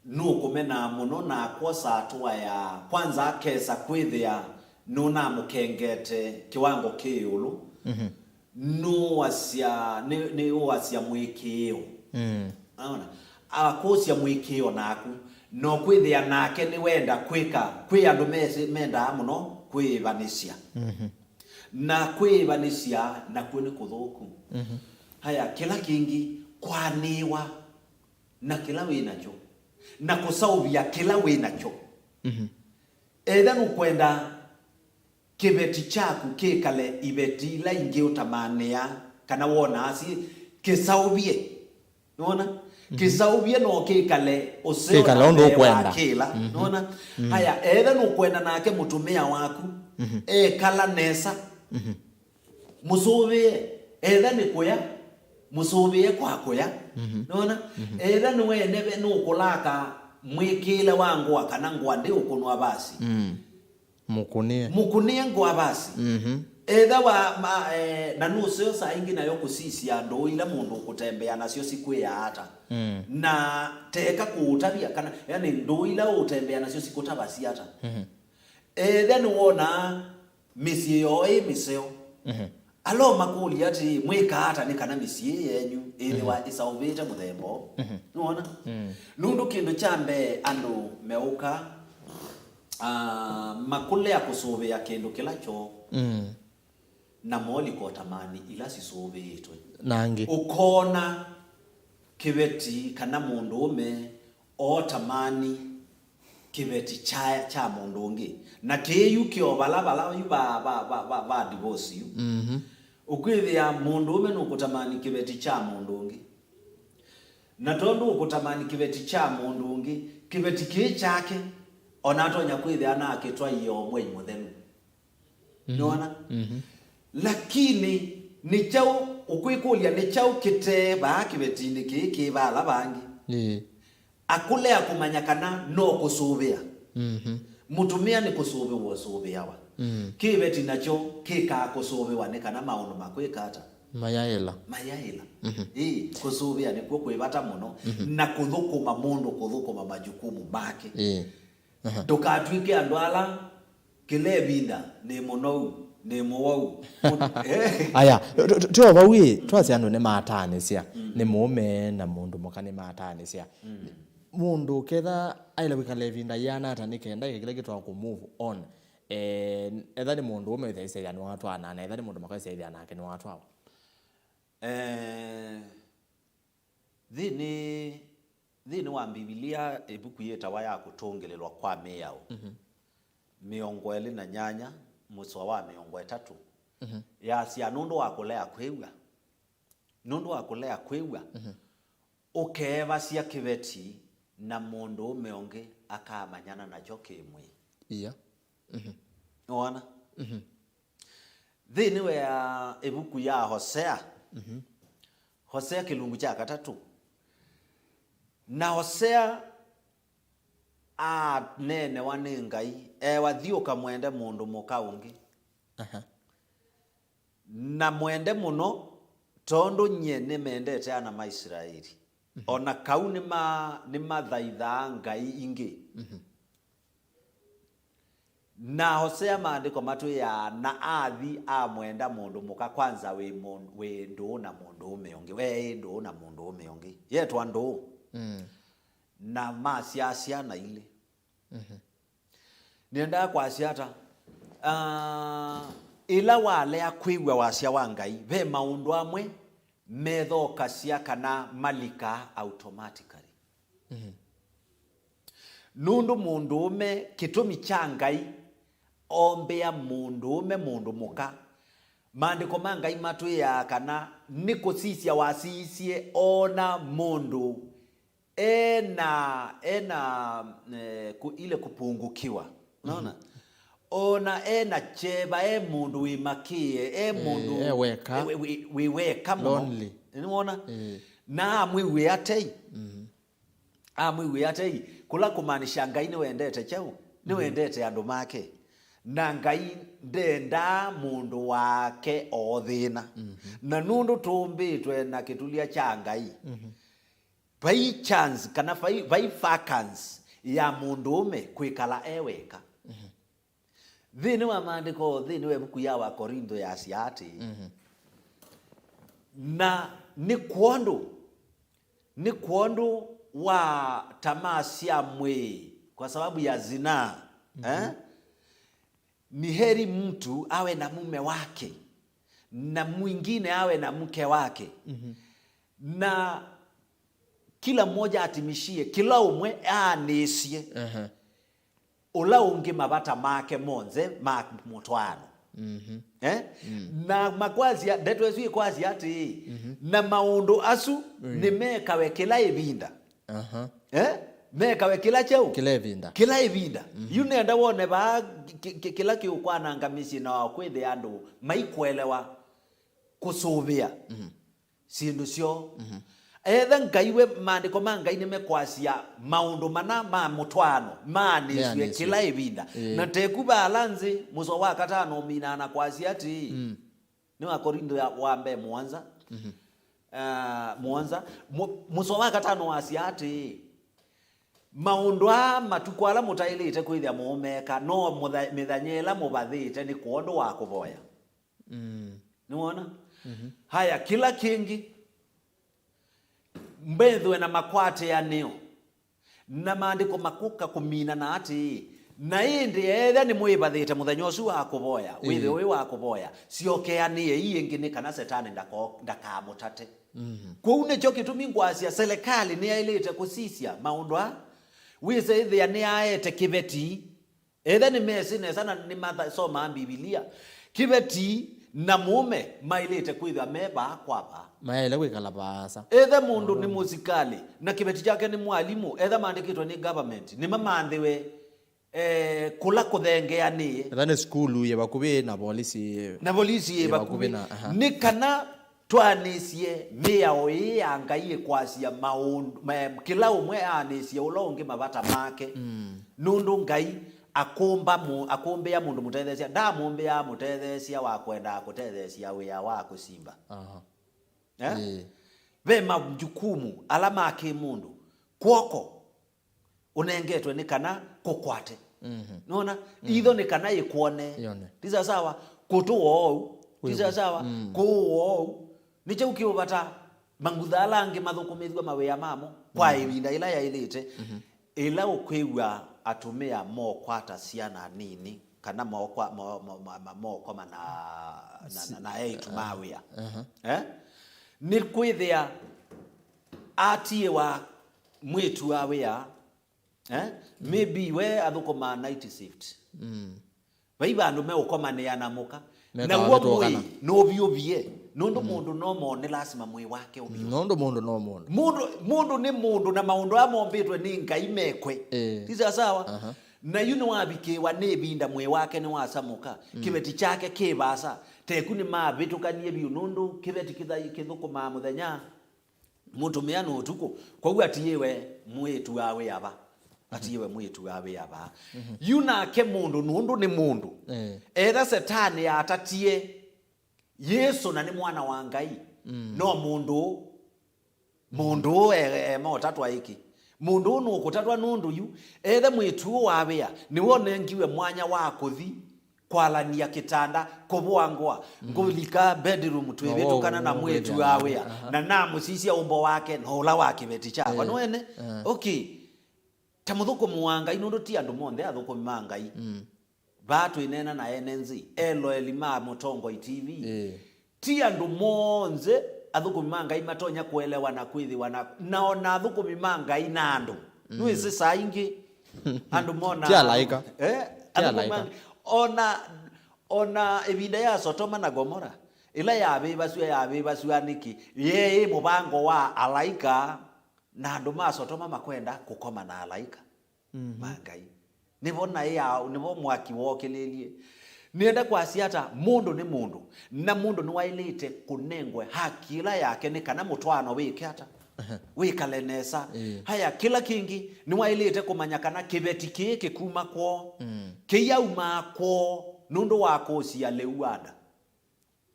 nũkũmenaa mũno na akwosa atũa ya kwanza akesa kwĩthĩa nũnamũkengete kĩwango kĩ ĩũlũ. Nũasya, nĩ, nĩũasya mũĩkĩĩo. Aona? Akũsya mũĩkĩĩo naku, no kwĩthĩa nake nĩwenda kwĩka, kwĩ andũ mesi-, mendaa mũno kwĩĩvanĩsya. Na kwĩĩvanĩsya nakw'o nĩ kũthũku. Haya, kĩla kĩngĩ, kwanĩwa na kĩla wĩ nakyo, na kũsaũvya kĩla wĩ nakyo. Etha nũkwenda kĩveti kyaku kĩkale iveti ila ingĩ ũtamanĩaa kana wonaa syĩ kĩsaũvye. Nĩwona? Kĩsaũvye no kĩkale ũseo kĩkale na ũndũ mbee wa ũkwenda. Kĩla. Nĩwona? Haya, etha nũkwenda nake mũtumĩa waku ekala nesa, mũsũvĩe. Etha nĩ kũya, mũsũvĩe kwa kũya. Nĩwona? Etha nĩweneve nũkũlaka mwĩkĩĩle wa ngũa kana ngũa ndĩũkũnwa vasi. Mũkũnĩe. Mũkũnĩe ngũa vasi. Etha wa, ma, eh, na nũseo saa ingĩ nayo kũsisya ndũũ ila mũndũ ũkũtembea nasyo sikwĩaa ata. Na teka kũũtavya kana, yani, ndũũ ila ũũtembea nasyo sikũtavasya ata. Etha nĩwonaa mĩsyĩ yoo ĩ mĩseo, ala ũmakũlya atĩĩ, mwĩkaa ata nĩ kana mĩsyĩ yenyu ĩthĩwa ĩsaũvĩte mũthemba ũũ? Nĩwona? Nũndũ kĩndũ kya mbee andũ meũka, ah, makũlea kũsũvĩa kĩndũ kĩla kyoo, na molika ũtamani ila sisũvĩĩtwe. Na angĩ. Ũkoona kĩveti kana mũndũũme otamani kĩveti kya, kya mũndũ ũngĩ. Na kĩĩ yu kĩo vala, vala yu va, va, va, va, va divorce yu. Ũkwĩthĩa mũndũũme nũkũtamani kĩveti kya mũndũ ũngĩ. Na tondũ ũkũtamani kĩveti kya mũndũ ũngĩ, kĩveti kĩĩ kyake, ona atonya kwĩthĩa nakĩtwaie o mwei mũthelu. Nĩwona? Lakini nĩ kyaũ, ũkwĩkũlya nĩ kyaũ kĩtee vaa kĩvetinĩ kĩĩ kĩ vala vangĩ? Ĩĩ. Akũlea kũmanya kana no kũsũvĩa. Mũtumĩa nĩ kũsũvĩwa ũsũvĩawa. Kĩveti nakyo kĩkaa kũsũvĩwa nĩ kana maũndũ makwĩka ata? Mayaĩla. Mayaĩla. Ĩĩ, kũsũvĩa nĩkw'o kwĩ vata mũno, na kũthũkũma mũndũ kũthũkũma majukumu make. Ĩĩ. Ndũkatw'ĩke andũ ala kĩla ĩvinda nĩ mũnou, nĩ mũwau. Aya, tyo vau ĩ, twasya andũ nĩmataanĩsya, nĩ mũũme na mũndũ mũka nĩmataanĩsya. Mũndũ ketha aĩle kwĩkala ĩvinda yĩana ata nĩ kenda eke kĩla kĩtwa kũ move on? Eh, etha nĩ mũndũ ũme wĩthĩa ĩsethĩa nĩwatwaana, na etha nĩ mũndũ mũka ĩsethĩa nake nĩwatwawa. Eh, nthĩnĩ Nthĩnĩ wa Mbivilia, ĩvuku yĩtawa ya Kũtũngĩlĩlwa kwa Mĩao, mhm, mĩongo ĩlĩ na nyanya, mũsoa wa mĩongo ĩtatũ, mhm, yasya, "Nũndũ wa kũlea kwĩw'a, nũndũ wa kũlea kwĩw'a, mhm, ũkeevasya kĩveti, na mũndũũme ũngĩ akamanyana nakyo kĩ-mwĩĩ." Iya. Mhm. Nĩwona? Mhm. Nthĩnĩ wa ĩvuku ya Hosea, mhm, Hosea kĩlungu kya katatũ, na Hosea aneenewa nĩ Ngai, ewa, "Thiĩ ũkamwende mũndũ mũka ũngĩ, aha, na mwende mũno, tondũ nyie nĩmendete ana ma Isilaeli. Mhm. O na kau nĩma-, nĩmathaithaa ngai ingĩ." Mhm. Na Hosea maandĩko matwĩaa, "Na athi amwenda mũndũ mũka kwanza wĩ mũn-, wĩ ndũũ na mũndũũme ũngĩ, weĩ ndũũ na mũndũũme ũngĩ, yetwa ndũũ." Mm. Na masyaa syana ilĩ. Mhm. Nĩendaa kwasya ata? Ah, ĩla walea kwĩw'a wasya wa Ngai, ve maũndũ amwe methokasya kana malikaa automatically. Mhm. Nũndũ mũndũũme, kĩtumi kya Ngai ombĩa mũndũũme mũndũ mũka, maandĩko ma Ngai matwĩaa kana nĩ kũsisya wasisye oona mũndũ ena, ena, eh, ku-, ile kupungukiwa. Unaona? Mhm. Ona ena kyeva, e mũndũ wĩ makĩe, e mũndũ e weka. Wĩ, wĩ, wĩ weka mũno. Lonely. Nĩwona? Eh. Na amwĩw'ĩa tei. Mhm. Amwĩw'ĩa tei. Kũla kũmaanisha Ngai nĩwendete kyaũ? Mhm. Nĩwendete andũ make. Na Ngai ndendaa mũndũ wake o thĩna. Mhm. Na nũndũ tũmbĩtwe na kĩtulya kya Ngai, mhm, vai chance kana vai, vai vacance ya mũndũũme kwĩkala e weka. Mhm. Nthĩnĩ wa maandĩko, nthĩnĩ wa ĩvuku ya Wakorintho yasya atĩĩ, mhm, na nĩ kwondũ, nĩ kwondũ wa tamaa sya mwĩĩ, kwa sababu ya zinaa, mhm, eh? Ni heri mtu awe na mume wake na mwingine awe na mke wake, mhm, na kila mmoja atimishie, kĩla ũmwe aanĩsye, aha, ũla ũngĩ mavata make monthe ma mũtwaano. Mhm. Eh? Mm. Na makwasya, ndeto ĩsu ĩkwasya atĩĩ, mhm, na maũndũ asu, mm, nĩmekawe kĩla ĩvinda. Aha. Eh? Mekawe kĩla kyaũ? Kĩla ĩvinda. Kĩla ĩvinda. Mhm. Yu nenda wone vaa ki-, ki-, kĩla kĩũkwananga mĩsyĩ na kwĩthĩa andũ maikũelewa kũsũvĩa, mhm, syĩndũ syoo. Mhm. Etha Ngai we, maandĩko ma Ngai nĩmekwasya maũndũ mana ma mũtwaano maanĩsw'e, meanĩsw'e, kĩla ĩvinda. Ĩĩ. Na teku vala nzĩ, mũsoa wa katano ũminaa na kwasya atĩĩ, mm, nĩ Wakorintho ya, wa mbee mũonza. Mhm. Ah, mũonza. Mu-, mũsoa wa katano wasya atĩĩ, maũndũ aa matukũ ala mũtaĩlĩte kwĩthĩa mũũmeka, no mũtha-, mĩthenya ĩla mũvathĩte nĩ kwondũ wa kũvoya. Mm. Nĩwona? Mhm. Haya, kĩla kĩngĩ, mbethwe na makwatĩanĩo. Na maandĩko makũka kũmina na atĩĩ, na ĩndĩ ethĩa nĩmwĩvathĩte mũthenya ũsu wa kũvoya, ĩĩ, wĩthĩo wĩ wa kũvoya, syokeanĩei ĩngĩ nĩ kana Setani ndako-, ndakamũtate. Mhm. Kwoou nĩkyo kĩtumi ngwasya selekalĩ nĩyaĩlĩte kũsisya maũndũ aa. Wĩse ĩthĩa nĩyaete kĩveti, etha nĩmesĩ nesa na nĩmasomaa Mbivilia, kĩveti na mũũme maĩlĩte kwĩthĩwa me vaa kwa vaa. Mayaĩle kwĩkala vaasa. Etha mũndũ nĩ mũsikalĩ na kĩveti kyake nĩ mwalimũ, etha maandĩkĩtwe nĩ government, nĩmamanthĩwe, eh, kũla kũthengeanĩe. Etha nĩ sukulu yĩ vakuvĩ na volisi. Na volisi yĩ vakuvĩ. Yĩ vakuvĩ na, aha. Nĩ kana twanĩsye mĩao ĩĩ ya Ngai ĩkwasya maũndũ, ma-, kĩla ũmwe aanĩsye ũla ũngĩ mavata make. Mm. Nũndũ Ngai akũmba mũ-, akũmbĩa mũndũ mũtetheesya, ndamũmbĩaa mũtetheesya wa kwendaa kũtetheesya wĩa wa kũsimba. Aha. Eh? Ĩĩ. Ve majukumu ala ma kĩmũndũ. Kw'oko ũnengetwe nĩ kana kũkwate. Mhm. Nona? Mm. Itho nĩ kana ĩkwone. Yone. Ti sawasawa kũtũwa ou. Ti sawasawa kũũwa ou. Nĩ kyaũ kĩũvata mangutha ala angĩ mathũkũmĩthw'a mawĩa mamo kwa ĩvinda ĩla yaĩlĩte? Mhm. Ĩla ũkwĩw'a atumĩa mokwata syana nini, kana mokwa-, mo-, mo-, ma-, ma-, mokoma na, na, na, na eĩtu ma wĩa. Aha. Eh? Nĩ kwĩthĩa atiĩwa Mwĩĩtu wa wĩa, eh? Maybe we athũkũmaa night shift. Mm. Vai vandũ meũkomanĩa na mũka. Mekawa naw'o mwĩĩ vĩtũkana. Nũvyũvie. Nũndũ mũndũ no mone lasima mwĩĩ wake ũvyũvie. Nũndũ mũndũ no mũndũ. Mũndũ, mũndũ nĩ mũndũ na maũndũ aa mombĩtwe nĩ Ngai mekwe. Eh. Ti sawa sawa? Aha. Na yu nĩwavikĩĩwa nĩ ĩvinda mwĩĩ wake nĩwasamũka. Mm. Kĩveti kyake kĩ vaasa. Teku nĩmavĩtũkanie vyũ nũndũ kĩveti kĩthai kĩthũkũmaa mũthenya. Mũtumĩa nĩ ũtukũ, kwoou atiĩwe mwĩĩtu wa wĩa va? Atiĩwe mwĩĩtu wa wĩa va? Yu nake mũndũ nũndũ nĩ mũndũ. Eh. Etha Setani atatie Yesũ na nĩ mwana wa Ngai, no mũndũ ũũ, mũndũ ũũ e, e, motatwa ĩkĩ. Mũndũ ũũ nũkũtatwa nũndũ yu, etha mwĩĩtu ũũ wa wĩa, nĩwe ũnengiwe mwanya wa kũthi kwalania kĩtanda, kũvũa ngũa, ngũlika bedroom twĩvĩtũkana na mwĩĩtu wa wĩa, na namũsisya ũmbo wake na ũla wa kĩveti kyakwa. Nĩwene? Okay. Ta mũthũkũmi wa Ngai, nũndũ ti andũ monthe athũkũmi ma Ngai. Vaa twĩneena na ene nzĩ, eloeli ma Mũtongoi T V. Ti andũ monthe athũkũmi ma Ngai matonya kũelewa na kwĩthĩwa na, na ona athũkũmi ma Ngai na andũ. Nĩwĩsĩ saa ingĩ andũ mona. Ti alaĩka. Eh, ti athũkũmi ma alaĩka. Ona, ona ĩvinda ya Sotoma na Gomora, ĩla yavĩvasw'a, yavĩvasw'a nĩkĩ? Yeĩ mũvango wa alaĩka, na andũ ma Sotoma makwenda kũkoma na alaĩka ma Ngai. Nĩvo naĩ ya, nĩvo mwaki wookĩlĩlye. Nĩenda kwasya ata? Mũndũ nĩ mũndũ, na mũndũ nĩwaĩlĩte kũnengwe haki ĩla yake nĩ kana mũtwaano wĩke ata? Wĩkale nesa. Ĩĩ. Haya, kĩla kĩngĩ, nĩwaĩlĩte kũmanya kana kĩveti kĩĩ kĩkuma kwoo, kĩyaumaa kwoo nũndũ wa kũũsia lĩu wa nda.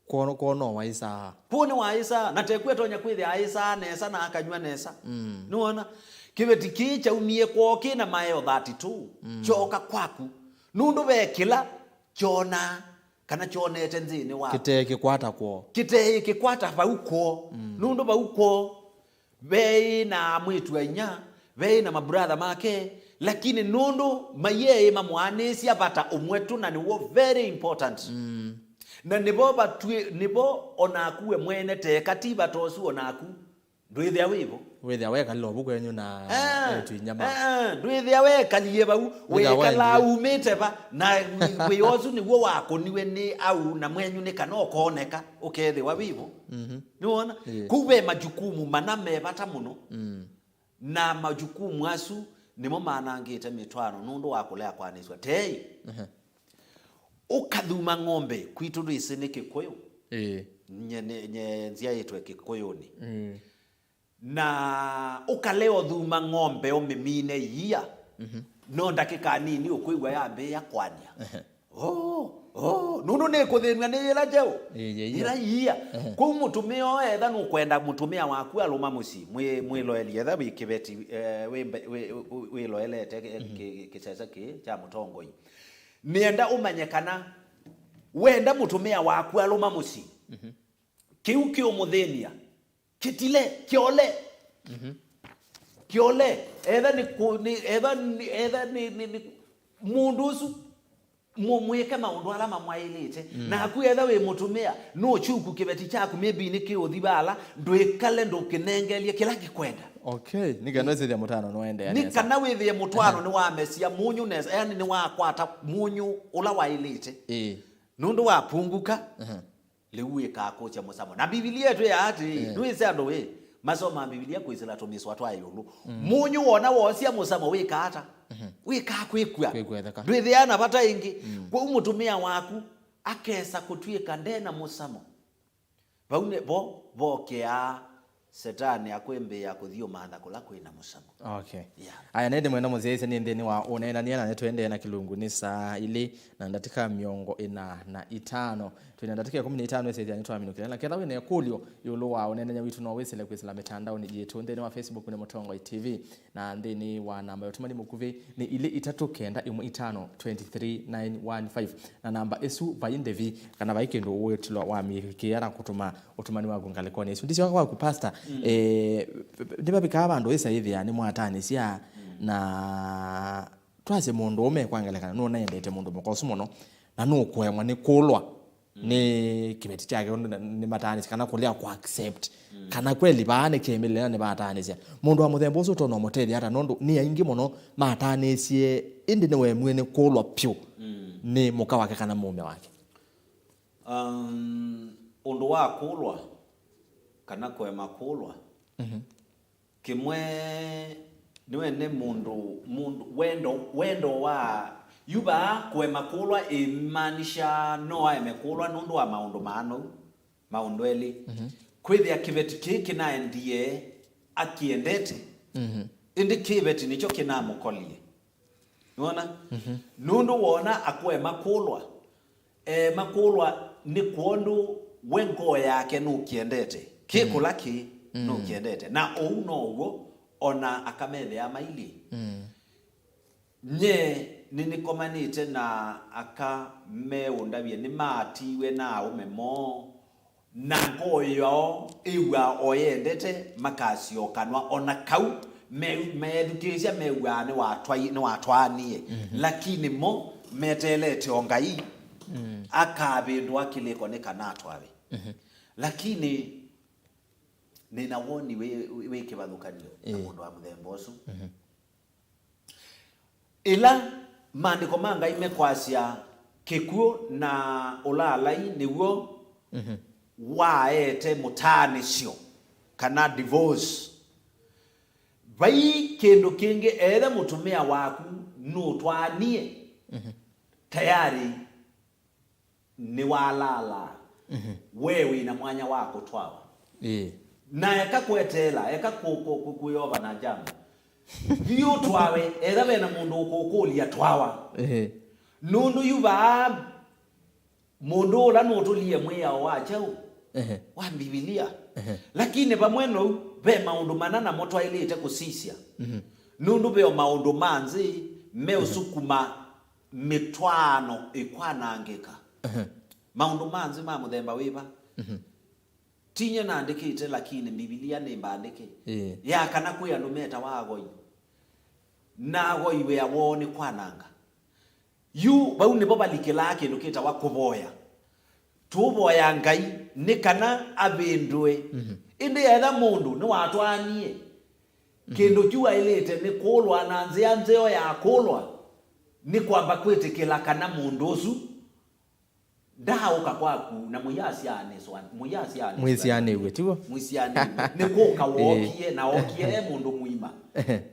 Kwoo, kwoo no waĩsaa. Kwoo nĩ waĩsaa, na tekw'o etonya kwĩthĩa aĩsaa nesa na akanywa nesa. Nĩwona? Kĩveti kĩĩ kyaumie kwoo kĩ na maeo thirty-two, kyoka kwaku. Nũndũ ve kĩla kyonaa, kana kyonete nthĩnĩ waku. Kĩtee kĩkwata kwoo. Kĩtee kĩkwata vau kwoo. Nũndũ vau kwoo, veĩ na mwĩĩtu wa inya, veĩ na mabrother make, lakini nũndũ maiyeĩ mamũanĩsya vata ũmwe tu, na nĩw'o very important. Na nĩvo vatw'ĩ, nĩvo onaku we mwene teka ti vata ũsu onaku. Ndwĩthĩa wĩvo. Wĩthĩa wekalile ovu kwenyu na eĩtu inya ma. Eh, ndwĩthĩa wekalie vau, wĩkalaa umĩte va, na wĩ-, wĩa ũsu nĩw'o wakũniwe nĩ au na mwenyu nĩ kana ũkooneka, ũkethĩwa wĩvo. Nĩwona? Ĩĩ. Kũu ve majukumu mana me vata mũno. Na majukumu asu nĩmo manangĩte mĩtwaano nũndũ wa kũlea kwanĩsw'a. Tei, ũkathuma ng'ombe, kwitũ ndwĩsĩ nĩ Kĩkũyũ. Ĩĩ. Nye, nye, nye nzyaĩtwe Kĩkũyũnĩ. Na ũkalea ũthuma ng'ombe ũmĩmine iia, no ndakĩka nini ũkwĩw'a yambĩĩa kwania. Oh, oh, nũndũ nĩkũthĩnw'a nĩ yĩla njeũ. Ĩĩ, yĩ iia. Yĩla iia. Kwoou mũtumĩa oo etha nũkwenda mũtumĩa waku alũma mũsyĩ, mwĩ-, mwĩloeli etha wĩ kĩveti, eh, wĩ mbe-, wĩ-, wĩ-, wĩloelete kĩ-, kĩ-, kĩsese kĩĩ kya mũtongoi. Nĩenda ũmanye kana wenda mũtumĩa waku alũma mũsyĩ, kĩu kĩũmũthĩny'a. Kĩtile, kĩole. Kĩole. Etha nĩ kũ-, nĩ, etha nĩ, etha nĩ, nĩ, nĩ mũndũ ũsu, mũ-, mwĩke maũndũ ala mamwaĩlĩte. Naku etha wĩ mũtumĩa, nũkyuku kĩveti kyaku, maybe nĩ kĩũthi vala, ndwĩkale ndũkĩnengelye kĩla kĩkwenda. Okay, nĩ kana wĩsĩthya mũtwaano nĩwaendeea nesa. Nĩ kana wĩthĩe mũtwaano nĩwamesia mũnyũ nesa, yani nĩwakwata mũnyũ ũla waĩlĩte. Ĩĩ. Nũndũ wapunguka. Lĩu wĩkaa kũsya mũsamo. Na Mbivilia ĩtwĩaa atĩĩ, nĩwĩsĩ andũ wĩ, masomaa Mbivilia kwĩsĩla tũmĩswa twa ĩũlũ. Mũnyũ wona woosya mũsamo wĩkaa ata? Wĩkaa kwĩkw'a. Kwĩkwetheka. Ndwĩthĩaa na vata ĩngĩ. Kwoou mũtumĩa waku akesa kũtw'ĩka nde na mũsamo. Vau nĩ vo vokĩaa Setani akwĩmbĩĩa kũthi ũmantha kũla kwĩ na mũsamo. Okay. Yeah. Aya, nĩndĩ mwenda mũsyaĩĩsya nĩ nthĩnĩ wa ũneenany'a, na nĩtũendee na kĩlungu nĩ saa ilĩ na ndatĩka mĩongo ĩna na itano. Twĩ na ndatĩka ĩkũmi na itano ĩsĩthya nĩtwaminũkĩla. Na ketha wĩ na ĩkũlyo ĩũlũ wa ũneenany'a witũ, no wĩsĩle kwĩsĩla mĩtandaonĩ yitũ nthĩnĩ wa Facebook nĩ Mũtongoi T V, na nthĩnĩ wa namba ya ũtũmani mũkuvĩ nĩ ilĩ itatũ kenda ĩmwe itano twenty three nine one five. Na namba ĩsu vai ndĩvi kana vai kĩndũ ũĩtĩlwa wamĩkĩĩa na kũtũma ũtũmani waku ngalĩkonĩ ĩsu. Ndisyoka kwaku, Pastor. Eh, nĩvavikaa vandũ wĩsa ĩthĩa nĩmwatanĩsya, na twasye mũndũ ũme kwa ngelekany'o nũnaendete mũndũ mũka ũsu mũno, na nũkũemwa nĩ kũlwa. nĩ kĩveti kyake, ũndũ na- nĩmataanĩsye kana kũlea kũ accept kana kweli vaa nĩ kĩmĩlĩle na nĩvataanĩsya. Mũndũ wa mũthemba ũsu ũtonya ũmũtethya ata? Nũndũ nĩ aingĩ mũno mataanĩsye, ĩndĩ nĩwemwie nĩ kũlwa pyũ nĩ mũka wake kana mũũme wake. Um, ũndũ wa kũlwa kana kũema kũlwa, kĩmwe nĩwene mũndũ, mũndũ wendo, wendo wa yu vaa kũema kũlwa ĩmaanisha no aeme kũlwa nũndũ wa maũndũ maanou, maũndũ elĩ. Kwĩthĩa kĩveti kĩĩ kĩnaendie akĩendete, ĩndĩ kĩveti nĩkyo kĩnamũkolie. Nĩwona? Nũndũ wona akũema kũlwa, eema kũlwa nĩ kwondũ we ngoo yake nũkĩendete. Kĩ kũla kĩ nũkĩendete. Na ũu now'o ona aka methĩaa mailyĩ. Nye nĩnĩkomanĩte na aka meũndavye nĩmaatiwe na aũme moo, na ngoo yoo ĩw'aa o yendete makasyokanwa, o na kau me- meethukĩĩsya mew'aa nĩwatwai- nĩwatwaanie, lakini mo meteelete o Ngai akavĩndũa kĩlĩko nĩ kana atwawe. Lakini nĩ na woni wĩ, wĩ kĩvathũkany'o na mũndũ wa mũthemba ũsu. Ĩla maandĩko ma Ngai mekwasya kĩkw'ũ na ũlaalai nĩw'o waete mũtaanĩsyo kana divorce, vai kĩndũ kĩngĩ, etha mũtumĩa waku nũtwaanie tayarĩ nĩwalaalaa, we wĩ na mwanya wa kũtwawa. Ĩĩ. Na eka kweteela, eka kũ- kũ- kũ- kwĩyova na njama. Thiĩ ũtwawe, etha ve na mũndũ ũkũkũlya, twawa. Ĩĩ. Nũndũ yu vaa mũndũ ũla nũtũlie mwĩao wa kyaũ? Ehe. Wa Mbivilia. Ehe. Lakini vamwe nou, ve maũndũ mana namo twaĩlĩte kũsisya. Nũndũ ve o maũndũ ma nzĩ meũsukuma mĩtwaano ĩkwanangĩka. Maũndũ ma nzĩ ma mũthemba wĩva? Ti nyie naandĩkĩte, lakini Mbivilia nĩ mbandĩke. Ĩĩ. Ya kana kwĩ andũ metawa agoi, na agoi wĩa woo nĩ kwananga. Yu vau nĩvo valikĩlaa kĩndũ kĩtawa kũvoya. Tũũvoya Ngai nĩ kana avĩndũe. Ĩndĩ etha mũndũ nĩwatwaanie, kĩndũ kyu aĩlĩte nĩ kũlwa, na nzĩa nzeo ya kũlwa nĩ kwamba kwĩtĩkĩla kana mũndũ ũsu ndaaũka kwaku na mũiasyaanĩswa, mũiasyaanĩswa. Mwĩsyaanĩw'e, tiw'o? Mwĩsyaanĩw'e. Nĩ kũka wookie, na ookie e mũndũ mũima.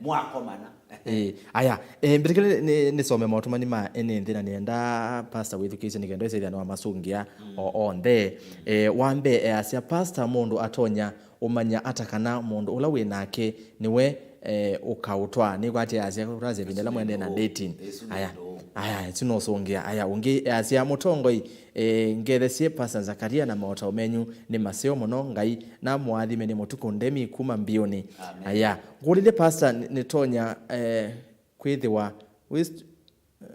Mwakomana. Ĩĩ. Aya, eh, mbĩtĩkĩle nĩ- nĩsome maũtũmani ma ene nthĩ, na nĩenda pastor wĩthukĩĩsye nĩ kenda ĩsethĩa nĩwamasũngĩa o onthe. Eh, wa mbee easya, "Pastor, mũndũ atonya ũmanya ata kana mũndũ ũla wĩ nake nĩwe, eh, ũkaũtwaa?" Nĩkwatĩ easya, "Kũtasya ĩvinda ĩla mwendee na dating." Aya, aya, ĩsu nũsũngĩa. Aya, ũngĩ easya, "Mũtongoi, eh, ngethesye Pastor Zakaria na maũtao menyu nĩ maseo mũno. Ngai namũathime." Nĩ Mũtuku Ndemi kuma Mbiũnĩ. Aya, ngũlilye Pastor, nĩ- nĩtonya, eh, kwĩthĩwa wĩ st-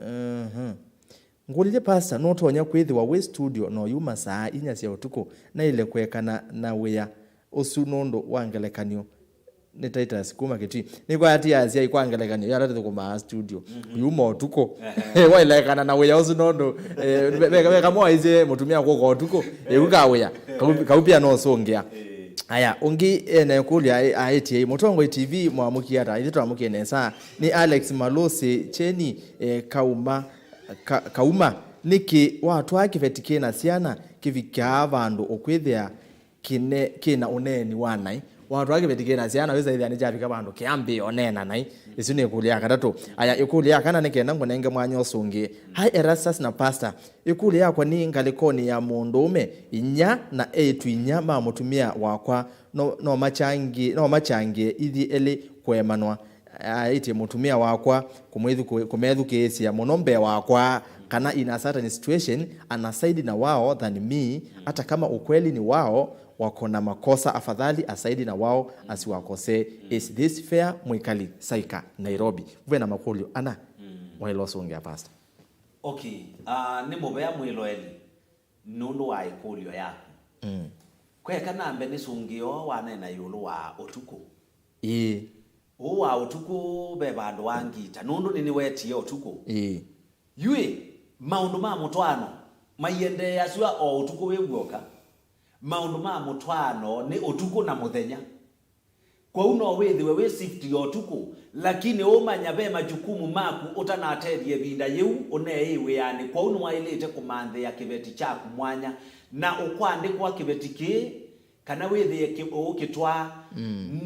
Mhm. Ngũlilye, "Pastor, nũtonya kwĩthĩwa wĩ studio na ũyuma saa inya sya ũtukũ? Naĩle kũekana na wĩa ũsu nũndũ wa ngelekany'o." Nĩ Titus kuma Kitui. Nĩkwatĩ asyai kwa ngelekany'o, yala tũthũkũmaa studio. Ũyuma ũtukũ. Waĩle ekana na wĩa ũsu nũndũ, eh, ve- ve- veka mwaisye mũtumĩa kũka ũtukũ. Ĩu ka wĩa. Kau- kau pia no ũsũngĩa. Aya, ũngĩ ene kũlya aĩ- aĩtie, "Mũtongoi T V mwamũkie ata? Ithyĩ twamũkie nesa." Nĩ Alex Malũsĩ Kyeni, eh, Kauma, Ka- Kauma, "Nĩkĩ watwaa kĩveti kĩ na syana kĩvikaa vandũ ũkwĩthĩa kĩne- kĩ na ũneeni wa naĩ? Watwaa kĩveti kĩ na syana, wĩsa ĩthĩa nĩkyavika vandũ kĩambĩĩa ũneena naĩ?" Ĩsu nĩ ĩkũlyo ya katatũ. Aya, ĩkũlyo ya kana nĩ kenda ngũnenge mwanya ũsũngĩe. Hi Erastus na Pastor. Ĩkũlyo yakwa nĩ, ngalĩkonĩ ya mũndũũme, inyia na eĩtu inyia ma mũtumĩa wakwa no- no machangi- no machangĩe ithyĩ elĩ kũemanwa. Aĩtye mũtumĩa wakwa kũmwĩthukũ- kũmethukĩĩsya mũno mbee wakwa, kana in a certain situation, ana side na wao than me, hata kama ukweli ni wao wako na makosa, afadhali asaidi na wao asiwakosee. Is this fair? Mwikali Saika, Nairobi. Vena makũlyo ana waĩle ũsũngĩa, Pastor. Okay, uh, nĩ mũvea mwĩloeli nũndũ wa ĩkũlyo yaku. Mm. Kweka nambe nĩsũngĩo waneena ĩũlũ wa ũtukũ. Ĩĩ. Ũũ wa ũtukũ ve vandũ wangita, nũndũ nĩnĩwetie ũtukũ. Ĩĩ. Yu ĩ, maũndũ ma mũtwaano Maiendeea sua o ũtukũ wĩ w'oka. Maũndũ ma mũtwaano nĩ ũtukũ na mũthenya. Kwoou no wĩthĩwe wĩ shift ya ũtukũ, lakini ũmanya ve majukumu maku ũtanatethya ĩvinda yĩu ũneĩ wĩanĩ, kwoou nĩwaĩlĩte kũmanthĩa kĩveti kyaku mwanya, na ũkwandĩkwa kĩveti kĩĩ, kana wĩthĩe kĩ-, ũũkĩtwaa,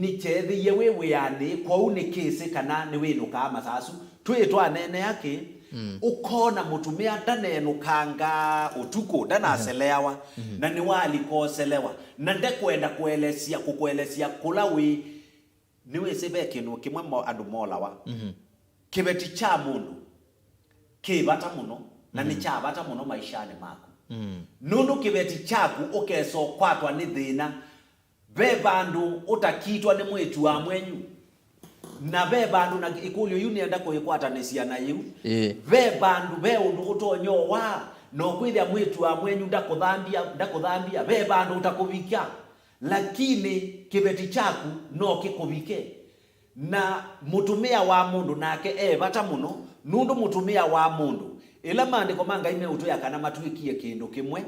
nĩkyeethĩie wĩ wĩanĩ, kwoou nĩkĩsĩ kana nĩwĩnũkaa masaa asu. Twĩ twaneenea kĩ, ũkoona mũtumĩa ndanenũkangaa ũtukũ, ndanaseleawa, na nĩwalika ũselewa, na ndekwenda kũelesya, kũkũelesya kũla wĩ. Nĩwĩsĩ ve kĩndũ kĩmwe mo-, andũ molawa. Kĩveti kya mũndũ kĩ vata mũno, na nĩ kya vata mũno maishanĩ maku. Nũndũ kĩveti kyaku ũkesa ũkwatwa nĩ thĩna, ve vandũ ũtakitwa nĩ mwĩĩtu wa mwenyu, na ve vandũ, na ĩkũlyo yu nĩenda kũĩkwatanĩsya na yĩu. Ĩĩ. Ve vandũ, ve ũndũ ũtonya ũwaa, na ũkwĩthĩa mwĩĩtu wa mwenyu ndakũthambia, ndakũthambia, ve vandũ ũtakũvika, lakini kĩveti kyaku no kĩkũvike. Na mũtumĩa wa mũndũ nake e vata mũno, nũndũ mũtumĩa wa mũndũ, ĩla maandĩko ma Ngai meũtwĩa kana matw'ĩkie kĩndũ kĩmwe,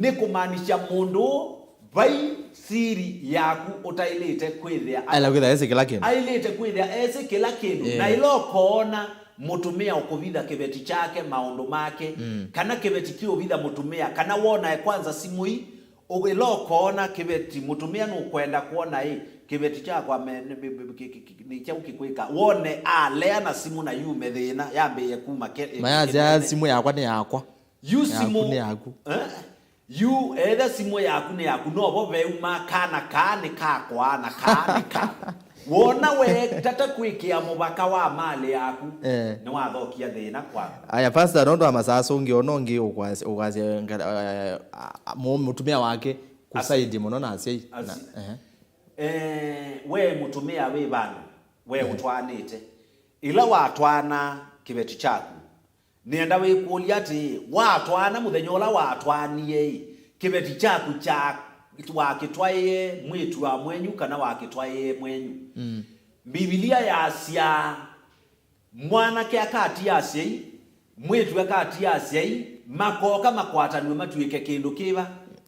nĩ kũmaanisya mũndũ ũũ vai siri yaku ũtaĩlĩte kwĩthĩa. Aĩla kwĩthĩa esĩ kĩla kĩndũ. Aĩlĩte kwĩthĩa esĩ kĩla kĩndũ. Ĩĩ. Na ĩla ũkoona mũtumĩa ũkũvitha kĩveti kyake, maũndũ make, kana kĩveti kĩũvitha mũtumĩa, kana wona kwanza simũ ii, Ũ-, ĩla ũkoona kĩveti, mũtumĩa nũkwenda kwona ĩ, kĩveti kyakwa me-, nĩ, nĩ, nĩ, kĩ-, kĩ-, kĩ-, nĩ kyaũ kĩkwĩka? Wone alea na simũ na yume thĩna, yambĩĩe kuma ke-, ĩ-, mayasya kĩnene. Simũ yakwa nĩ yakwa. Yu yaku simũ, nĩ yaku. Eh? Yu etha simũ yaku nĩ yaku, novo veuma kana kaa nĩ kakwa na kaa nĩ kakwa. Wona we tata kwĩkĩa mũvaka wa malĩ yaku, eh, nĩwathokia thĩna kwaku. Aya, Pastor, nũndũ wa masaa sũngĩ, ona ũngĩ ũkwasya, ũkwasya, eh, a, a, mũ-, mũtumĩa wake kũsaidi mũno na asyai. Na, asi-, ehe. Eh, we mũtumĩa wĩ vandũ, we, ehe, ũtwaanĩte. Ĩla watwaana kĩveti kyaku, nĩenda wĩkũlye atĩĩ, watwaana mũthenya ũla watwaanie-ĩ, kĩveti kyaku kya, wakĩtwaĩe mwĩĩtu wa mwenyu kana wakĩtwaĩe mwenyu? Mm. Mbivilia yasya, mwanake akatia asyai, mwĩĩtu akatia asyai, makooka makwatanw'e matw'ĩke kĩndũ kĩva?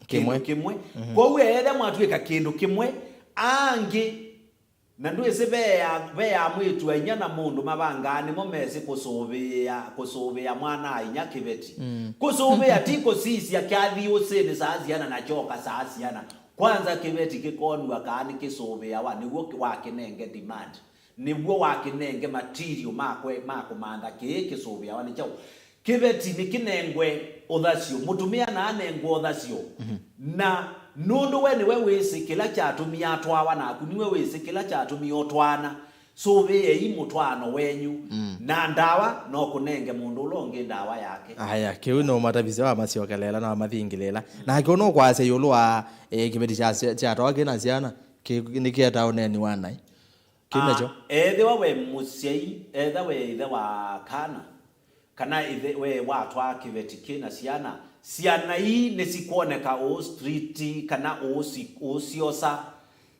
Kĩmwe. Kĩndũ kĩmwe. Mhm. Kwoou ethĩa mwatw'ĩka kĩndũ kĩmwe, angĩ Na ndwĩsĩ ve ya, ve ya mwĩĩtu wa inyia na mũndũ mavangaa nĩmo mesĩ kũsũvĩĩa, kũsũvĩa mwana-a-inyia kĩveti. Mm. Kũsũvĩa ti kũsisya kyathi ũsĩnĩ saa siana na kyoka saa siana. Kwanza kĩveti kĩkonw'a kaa nĩkĩsũvĩawa, nĩw'o wakĩnenge demand. Nĩw'o wakĩnenge material ma kwe-, ma kũmantha kĩĩ kĩsũvĩawa nĩ kyaũ. Kĩveti nĩkĩnengwe ũthasyo, mũtumĩa naanengwe ũthasyo. Mhm. Na nũndũ we nĩwe wĩsĩ kĩla kyatũmie atwawa, naku nĩwe wĩsĩ kĩla kyatũmie ũtwaana. Sũvĩei mũtwaano wenyu, mm, na ndawa no kũnenge mũndũ ũla ũngĩ ndawa yake. Aya, kĩu no matavisye wa masyokelela na wa mathingĩlĩla. Nake ũno ũkwasya ĩũlũ wa, eh, kĩveti kya, kya, kyatwawa kĩna syana, kĩ-, nĩkĩetaa ũneeni wa naĩ. Kĩu, ah, nakyo. Ethĩwa we mũsyai, etha we ĩthe wa kana, kana ĩthe we watwaa kĩveti kĩ na syana, syana ii nĩsikwoneka ũũ street kana ũũsi-, ũũsyosa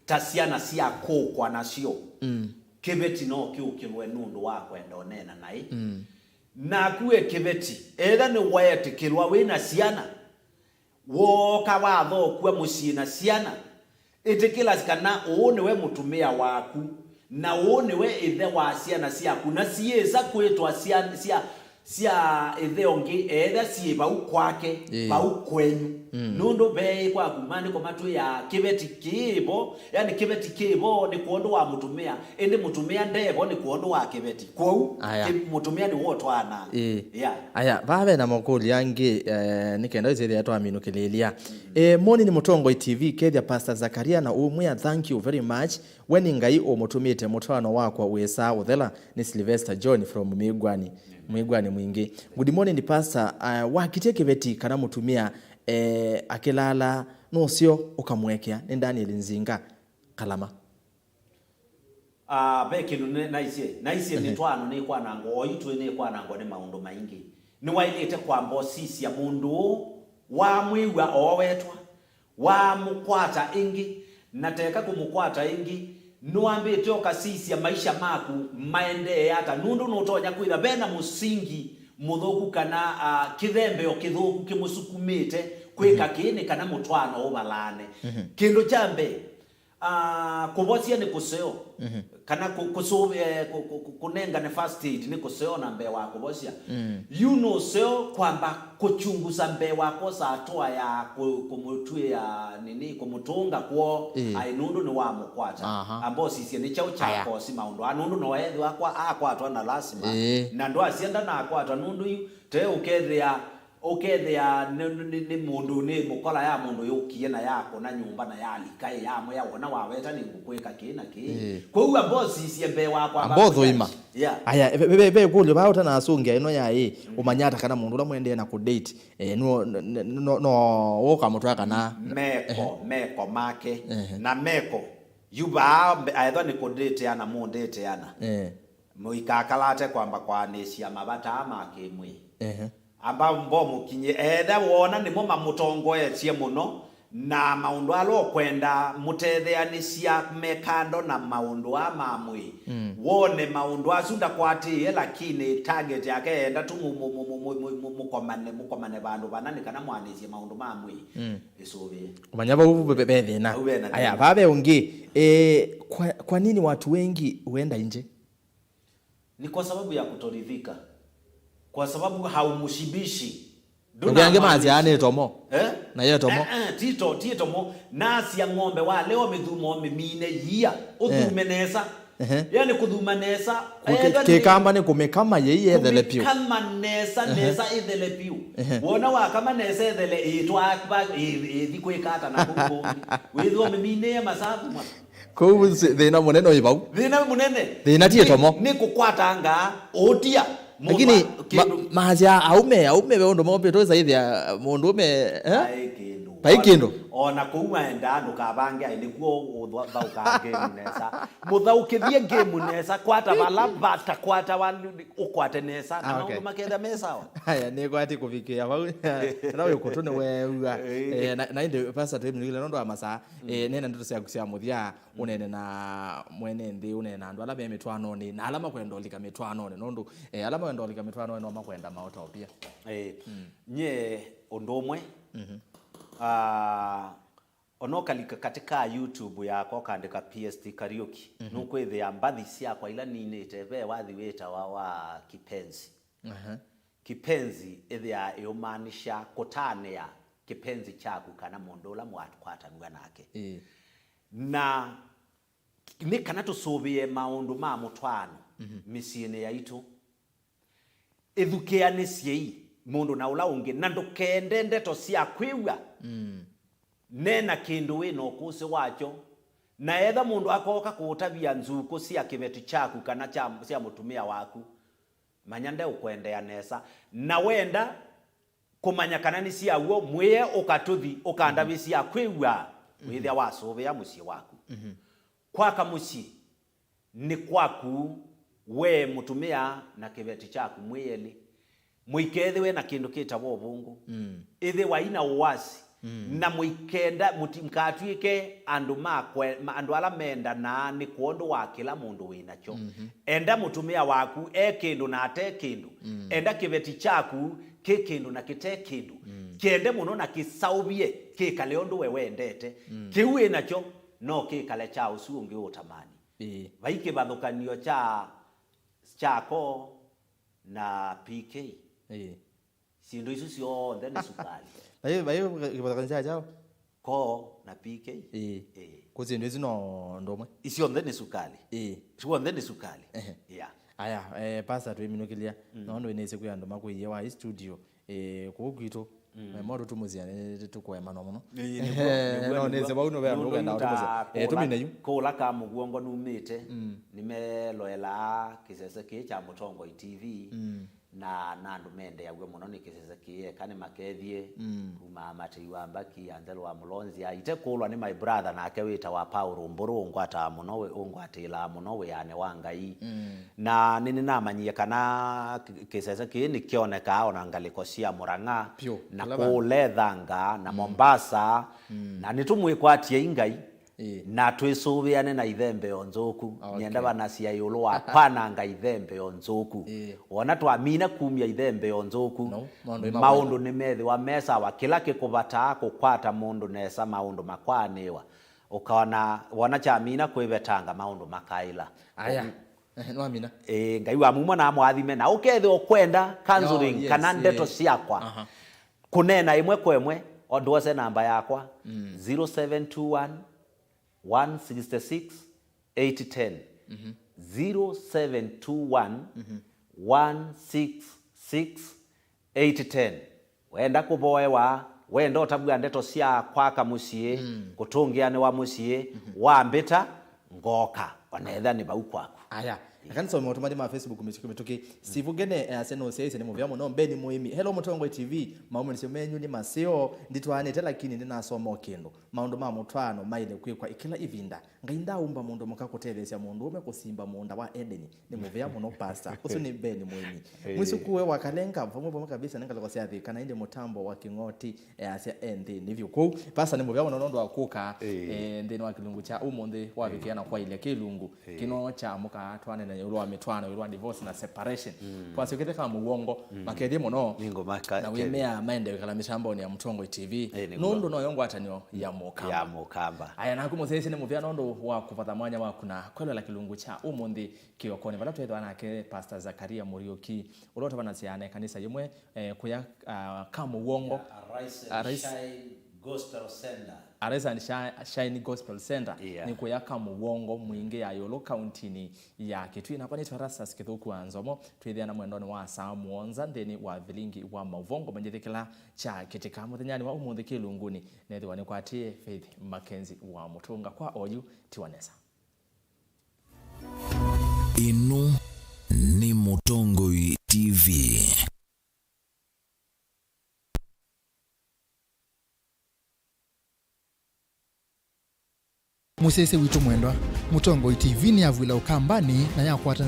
ta syana sya kũkwa nasyo. Mm. Kĩveti no kĩũkĩlwe nũndũ wa kwenda ũneena naĩ. Mm. Naku we kĩveti, etha nĩweetĩkĩlwa wĩ na syana, wooka wathokw'a mũsyĩ na syana, ĩtĩkĩla kana ũũ nĩwe mũtumĩa waku, na ũũ nĩwe ĩthe wa syana syaku, na syĩsa kwĩtwa sya, sya, sya ĩthe ũngĩ, eetha syĩ vau kwake, ĩĩ, vau kwenyu. Mm. Nũndũ veĩ kwaku, maandĩko matwĩaa kĩveti kĩĩ vo, yani kĩveti kĩ vo nĩ kwondũ wa mũtumĩa, ĩndĩ mũtumĩa nde vo nĩ kwondũ wa kĩveti. Kwoou, aya, kĩ-, mũtumĩa nĩwe ũtwaanaa. Ĩĩ. Yeah. Aya, vaa ve na makũlyo angĩ, eh, nĩ kenda ĩsĩthĩa twaminũkĩlĩĩlya. Eh, Moni nĩ Mũtongoi T V, kethya Pastor Zakaria na ũmwĩa, "Thank you very much. We nĩ Ngai ũmũtũmĩte mũtwaano wakwa wĩsaa ũthela." Nĩ Sylvester John from Mwĩgwani. Mwĩgwani mwingĩ. Good morning, Pastor. Uh, wakitye kĩveti kana mũtumĩa, eh, akĩlala, nũseo ũkamũekea. Nĩ Daniel Nzinga, Kalama. Ah, ve kĩndũ nĩ-, naisye, naisye, ehe, mĩtwaano nĩkwanangwa, o yu twĩ nĩkwanangwa nĩ maũndũ maingĩ. Nĩwaĩlĩte kwamba ũsisya mũndũ ũũ wamwĩw'a oowetwa, wamũkwata ĩngĩ, na teka kũmũkwata ĩngĩ, nĩwambĩte ũkasisya maisha maku maendee ata, nũndũ nũtonya kwĩtha ve na mũsingi mũthũku kana, ah, kĩthembeo kĩthũku kĩmũsukumĩte kwĩka kĩĩ nĩ kana mũtwaano ũvalane. Kĩndũ kya mbee, ah, kũvosya nĩ kũseo, kana kũ-, kũsũ-, eh, kũ-, kũ-, kũ-, kũnengane first aid nĩ kũseo na mbee wa kũvosya. Yu nĩ ũseo kwamba kũchunguza mbee wa kwosa hatua ya kũ-, kũmũtwĩa nini, kũmũtũnga kwoo, aĩ nũndũ nĩwamũkwata. Aha. Amba ũsisye nĩ kyaũ kyakosi maũndũ aa, nũndũ no ethĩwa akwa-, akwatwa na lasima. Ĩĩ. Na ndwasya ndanakwatwa nũndũ yu te ũkethĩa, ũkethĩa nĩ, nĩ, nĩ, nĩ mũndũ, nĩ mũkola ya mũndũ yũkie na yakũna nyũmba na yalika ĩ yamwe yawona waweta nĩ ngũkwĩka kĩĩ na kĩĩ. Ĩĩ. Kwoou amba ũsisye mbee wa kwamba Amba ũthũima. Yeah. Aya, ve, ve, ve, ve kũlyo vaa ũtanasũngĩa ĩno ya ĩ, ũmanya ata kana mũndũ ũla mwendee na kũdate, eh, no, no, no, no ũkamũtwaa kana meko, meko make. Ehe. Na meko, yu vaa mbe-, aethwa nĩ kũdateana, mũdateana. Eh. Mũikakalate kwamba kwaanĩsya mavata ma kĩmwĩĩ. Ehe. Amba mbomũkinyie, etha wona nĩmo mamũtongoetye mũno, na maũndũ ala ũkwenda mũtetheanĩsya me kando na maũndũ aa ma mwĩĩ. Mm. Wone maũndũ asu ndakwatĩĩe, lakini target yake enda tu mũ-, mũ-, mũ-, mũ-, mũ-, mũ-, mũ-, mũkomane, mũkomane vandũ vana nĩ kana mwanĩsye maũndũ ma mwĩĩ. Mm. Ĩsũvĩe. Ũmanya vau ve, ve, ve thĩna. Vau ve na Aya, thĩna. Vaa ve ũngĩ, eh, kwa, kwa nini watu wengi huenda nje? Ni kwa sababu ya kutoridhika. Kwa sababu haumshibishi. Ndũna Ũngĩ angĩ maasya nĩ tomo. Eh? Na ye tomo. Eh, eh, tito, ti tomo. Nasya ng'ombe wa leo mĩthumo mĩmine yia. Ũthume nesa. Ehe. Yani kũthuma nesa. Kũ-, kĩ-, Ethwa nĩ kĩkamba nĩ kũmĩkama yei yethele piũ. Kũmĩkama nesa, nesa ĩthele piũ. Ehe. Wona wakama nesa ĩthele, ĩtwa, ĩ-, ĩ-, ĩthi kwĩka ata na kũu kũngĩ. Wĩthwa mĩminĩe masavu mwa. Kũu si-, thĩna mũnene wĩ vau. Thĩna mũnene. Thĩna ti ĩtomo. Nĩ, nĩ kũkwatanga ũtia mũndũ. Lakini wa-, ma-, kĩndũ. Maasya aume, aume ve ũndũ mopĩtwe saithia mũndũ ũme, eh? Vai kĩndũ. Vai kĩndũ. Ona kũu maendaa ndũkavange aĩ nĩkuo ũthaũkaa game nesa. Mũthaũkĩthie game nesa, kwata vala vata, kwata vala ũkwate nesa. Na Ah, okay. Maũndũ maketha me sawa. Aya, nĩ kwati kũvikĩa vau. Na wĩ kũtũ nĩ weew'a. Eh. Eh, na, na ĩndĩ, Pastor, twĩminũkĩle nũndũ wa masaa. Eh, neena ndeto syaku sya mũthya, ũneene na mwene nthĩ, ũneene na andũ ala me mĩtwaanonĩ, na ala makwenda ũlika mĩtwaanonĩ, nũndũ, eh, ala makwenda ũlika mĩtwaanonĩ no makwenda maũtao pia. Eh, nye ũndũ ũmwe, ah, ona ũkalika katika YouTube yakwa ũkaandĩka P S T Kariuki, nũkwĩthĩa mbathi syakwa ila ninĩte ve wathi wĩtawa wa Kipenzi. Aha. Kipenzi ĩthĩaa ĩũmaanisha kũtanĩa kĩpenzi kyaku kana mũndũ ũla mwakwatanw'a nake. Ĩĩ. Na nĩ kana tũsũvĩe maũndũ ma mũtwaano mĩsyĩnĩ yaitũ. Ĩthukĩanĩsyei mũndũ na ũla ũngĩ, na ndũkende ndeto sya kwĩw'a. Mm. Neena kĩndũ wĩ na ũkũsĩ wakyo. Na etha mũndũ akooka kũũtavya nzukũ sya kĩveti kyaku kana kya, sya mũtumĩa waku, manya ndeũkwendea nesa. Na wenda kũmanya kana nĩ sya w'o, mwĩe ũkatũthi, ũkandavĩsya kwĩw'a, wĩthĩa wasũvĩa mũsyĩ waku. Mhm. Kwaka mũsyĩ nĩ kwaku we mũtumĩa na kĩveti kyaku mwĩ elĩ. Mũikethĩwe na kĩndũ kĩtawa ũvũngũ. Mm. Ĩthĩwai na ũwasi. Mm. Na mũikenda, mũti-, mũkatw'ĩke andũ ma kwe-, ma-, andũ ala mendanaa nĩ kwondũ wa kĩla mũndũ wĩ nakyo. Mhm. Enda mũtumĩa waku e kĩndũ na ate kĩndũ. Mm. Enda kĩveti kyaku kĩ kĩndũ na kĩte kĩndũ. Mm. Kĩende mũno na kĩsaũvye kĩkale ũndũ we wendete. Mm. Kĩu wĩ nakyo no kĩkale kya ũsu ũngĩ ũtamani. Ĩĩ. Vai kĩvathũkanio kya, kya koo na P K. Ĩĩ. Syĩndũ isu syonthe nĩ sukali. Vai, vai kĩvathũkanio kya kyaũ? Koo na P K. Ĩĩ. Ĩĩ. Kũ syĩndũ isu no ũndũ ũmwe? Isyonthe nĩ sukali. Ĩĩ. Syonthe nĩ sukali. Ehe. Yeah. Aya, eh, Pastor, twĩminũkĩlya. Mm. Nondũ nĩsĩ kwĩ andũ makwĩie wa studio. Eh, kũu kwitũ, mm, eh, maũndũ tũmũsya, eh, tũkũemanwa mũno. Ĩĩ, nĩw'o, eh, nĩw'o, no, nĩw'o. Nĩsĩ vau nũve andũ nũndũ ũkwenda yu ta tũmũsya. Eh, kũla, tũmine yu. Kũla ka mũguongo numĩte, mm, nĩmeloelaa kĩsese kĩĩ kya Mũtongoi T V, mm, na, na andũ mendeaw'a mũno nĩ kĩsese kĩĩ, eka nĩmakethie, mm, kuma Matei wa Mbaki, Angelo wa Mũlonzya, ite kũlwa nĩ my brother nake wĩtawa Paul Mbũrũ, ũngwataa mũno, wĩ-, ũngwatĩĩlaa mũno wĩanĩ wa Ngai. Mm. Na nĩnĩnamanyie kana kĩ-, kĩsese kĩĩ nĩkyonekaa ona ngalĩko sya Mũrang'a, vyũ, na kũla kũla Ethanga, na, mm, Mombasa, mm, na nĩtũmwĩkwatiei Ngai. Ĩĩ. Na twĩsũvĩane na ithembeo nzũku. Okay. Nyenda vanasya ĩũlũ wa kwananga ithembeo nzũku. Ĩĩ. Wona twamina kumya ithembeo nzũku, no, maũndũ nĩ maũndũ nĩmethĩwa me sawa. Kĩla kĩkũvataa kũkwata mũndũ nesa, maũndũ makwanĩwa. Ũkona, wona kyamina kwĩvetanga, maũndũ makaĩla. Aya. Eh, nĩwamina. Ĩĩ, Ngai wa mumo na amwathime, na ũkethĩwa ũkwenda counseling, no, yes, kana ndeto, ĩĩ, syakwa. Aha. Kũneena ĩmwe kwa ĩmwe, o ndwose namba yakwa, mm, zero seven two one, one six six, eight ten. Mhm. Zero seven two one, one six six, eight ten. Wenda kũvoewa, wenda ũtavw'a ndeto sya kwaka mũsyĩ, mm, kũtũngĩanĩwa mũsyĩ, mhm, wambĩta, ngoka, ona ethĩwa nĩ vau kwaku. Aya, eka nĩsome motũmani ma Facebook mĩtũkĩ mĩtũkĩ. Steve Ngene, eh, asya nũsyaĩĩsye nĩ mũvea mũno. Beni Mũĩmi, "Hello Mũtongoi T V, maũmĩĩsyo menyu nĩ maseo, nditwaanĩte lakini nĩnasoma o kĩndũ. Maũndũ ma mũtwaano maĩle kwĩkwa ĩkĩla ĩvinda. Ngai ndaaũmba mũndũ mũka kũtetheesya mũndũũme kũsimba mũũnda wa Edeni. Nĩ mũvea mũno, Pastor." Ũsu nĩ Beni Mũĩmi. Ĩĩ. Mwĩsukue wa Kalenga, vamwe vamwe kabisa nĩ ngalĩko sya thĩ, kana ĩndĩ mũtambo wa kĩng'oti, eh, asya e nthĩnĩ vyũ. Kwoou, Pastor, nĩ mũvea mũno nũndũ wa kũka, ĩĩ, eh, nthĩnĩ wa kĩlungu kya ũmũnthĩ, wavikĩa, ĩĩ, na kwaĩlya kĩlungu, ĩĩ, kĩno kya mũka twanene ĩũlũ wa mĩtwaano, ĩũlũ wa divorce na separation. Mm. Twasyokeete ka mũwongo, mm, makethie mũno. Nĩngũmaka-, na wĩmea maende wĩkala mĩtambonĩ ya Mũtongoi T V. Ĩĩ, nĩguo. Nũndũ noyo ngwatanĩo ya Mũkamba. Ya Mũkamba. Aya, naku mũsyaĩĩsye nĩ mũvea nũndũ wa kũvatha mwanya waku na kwelwela kĩlungu kya ũmũnthĩ kĩokonĩ, vala twĩthĩwa nake Pastor Zakaria Muriuki, ũla ũtavanasya na ĩkanisa yĩmwe, eh, kũya, ah, Kamũwongo. Ya Arise and, Arise, Shine Gospel Center. Arise and Shi-, Shine Gospel Center. Yeah. Nĩ kũya Kamũwongo, Mwingĩ ya ĩũlũ, kauntinĩ ya Kitui. Nakwa nĩtwa Erastus Kĩthũku wa Nzomo, twĩthĩana mwendonĩ wa saa mũonza nthĩnĩ wa vilingi wa maũvoo. Ngũmanyĩthĩkĩla kya kĩtĩka mũthenyanĩ wa ũmũnthĩ kĩlungunĩ, nethĩwa nĩkwatĩe Faith Mackenzie wa Mũtũnga. Kwa oyu, tiwa nesa. Ĩno nĩ Mũtongoi T V. Mũsyaĩĩsya witũ mwendwa, Mũtongoi T V nĩyavw'ĩla Ũkambanĩ na yakwata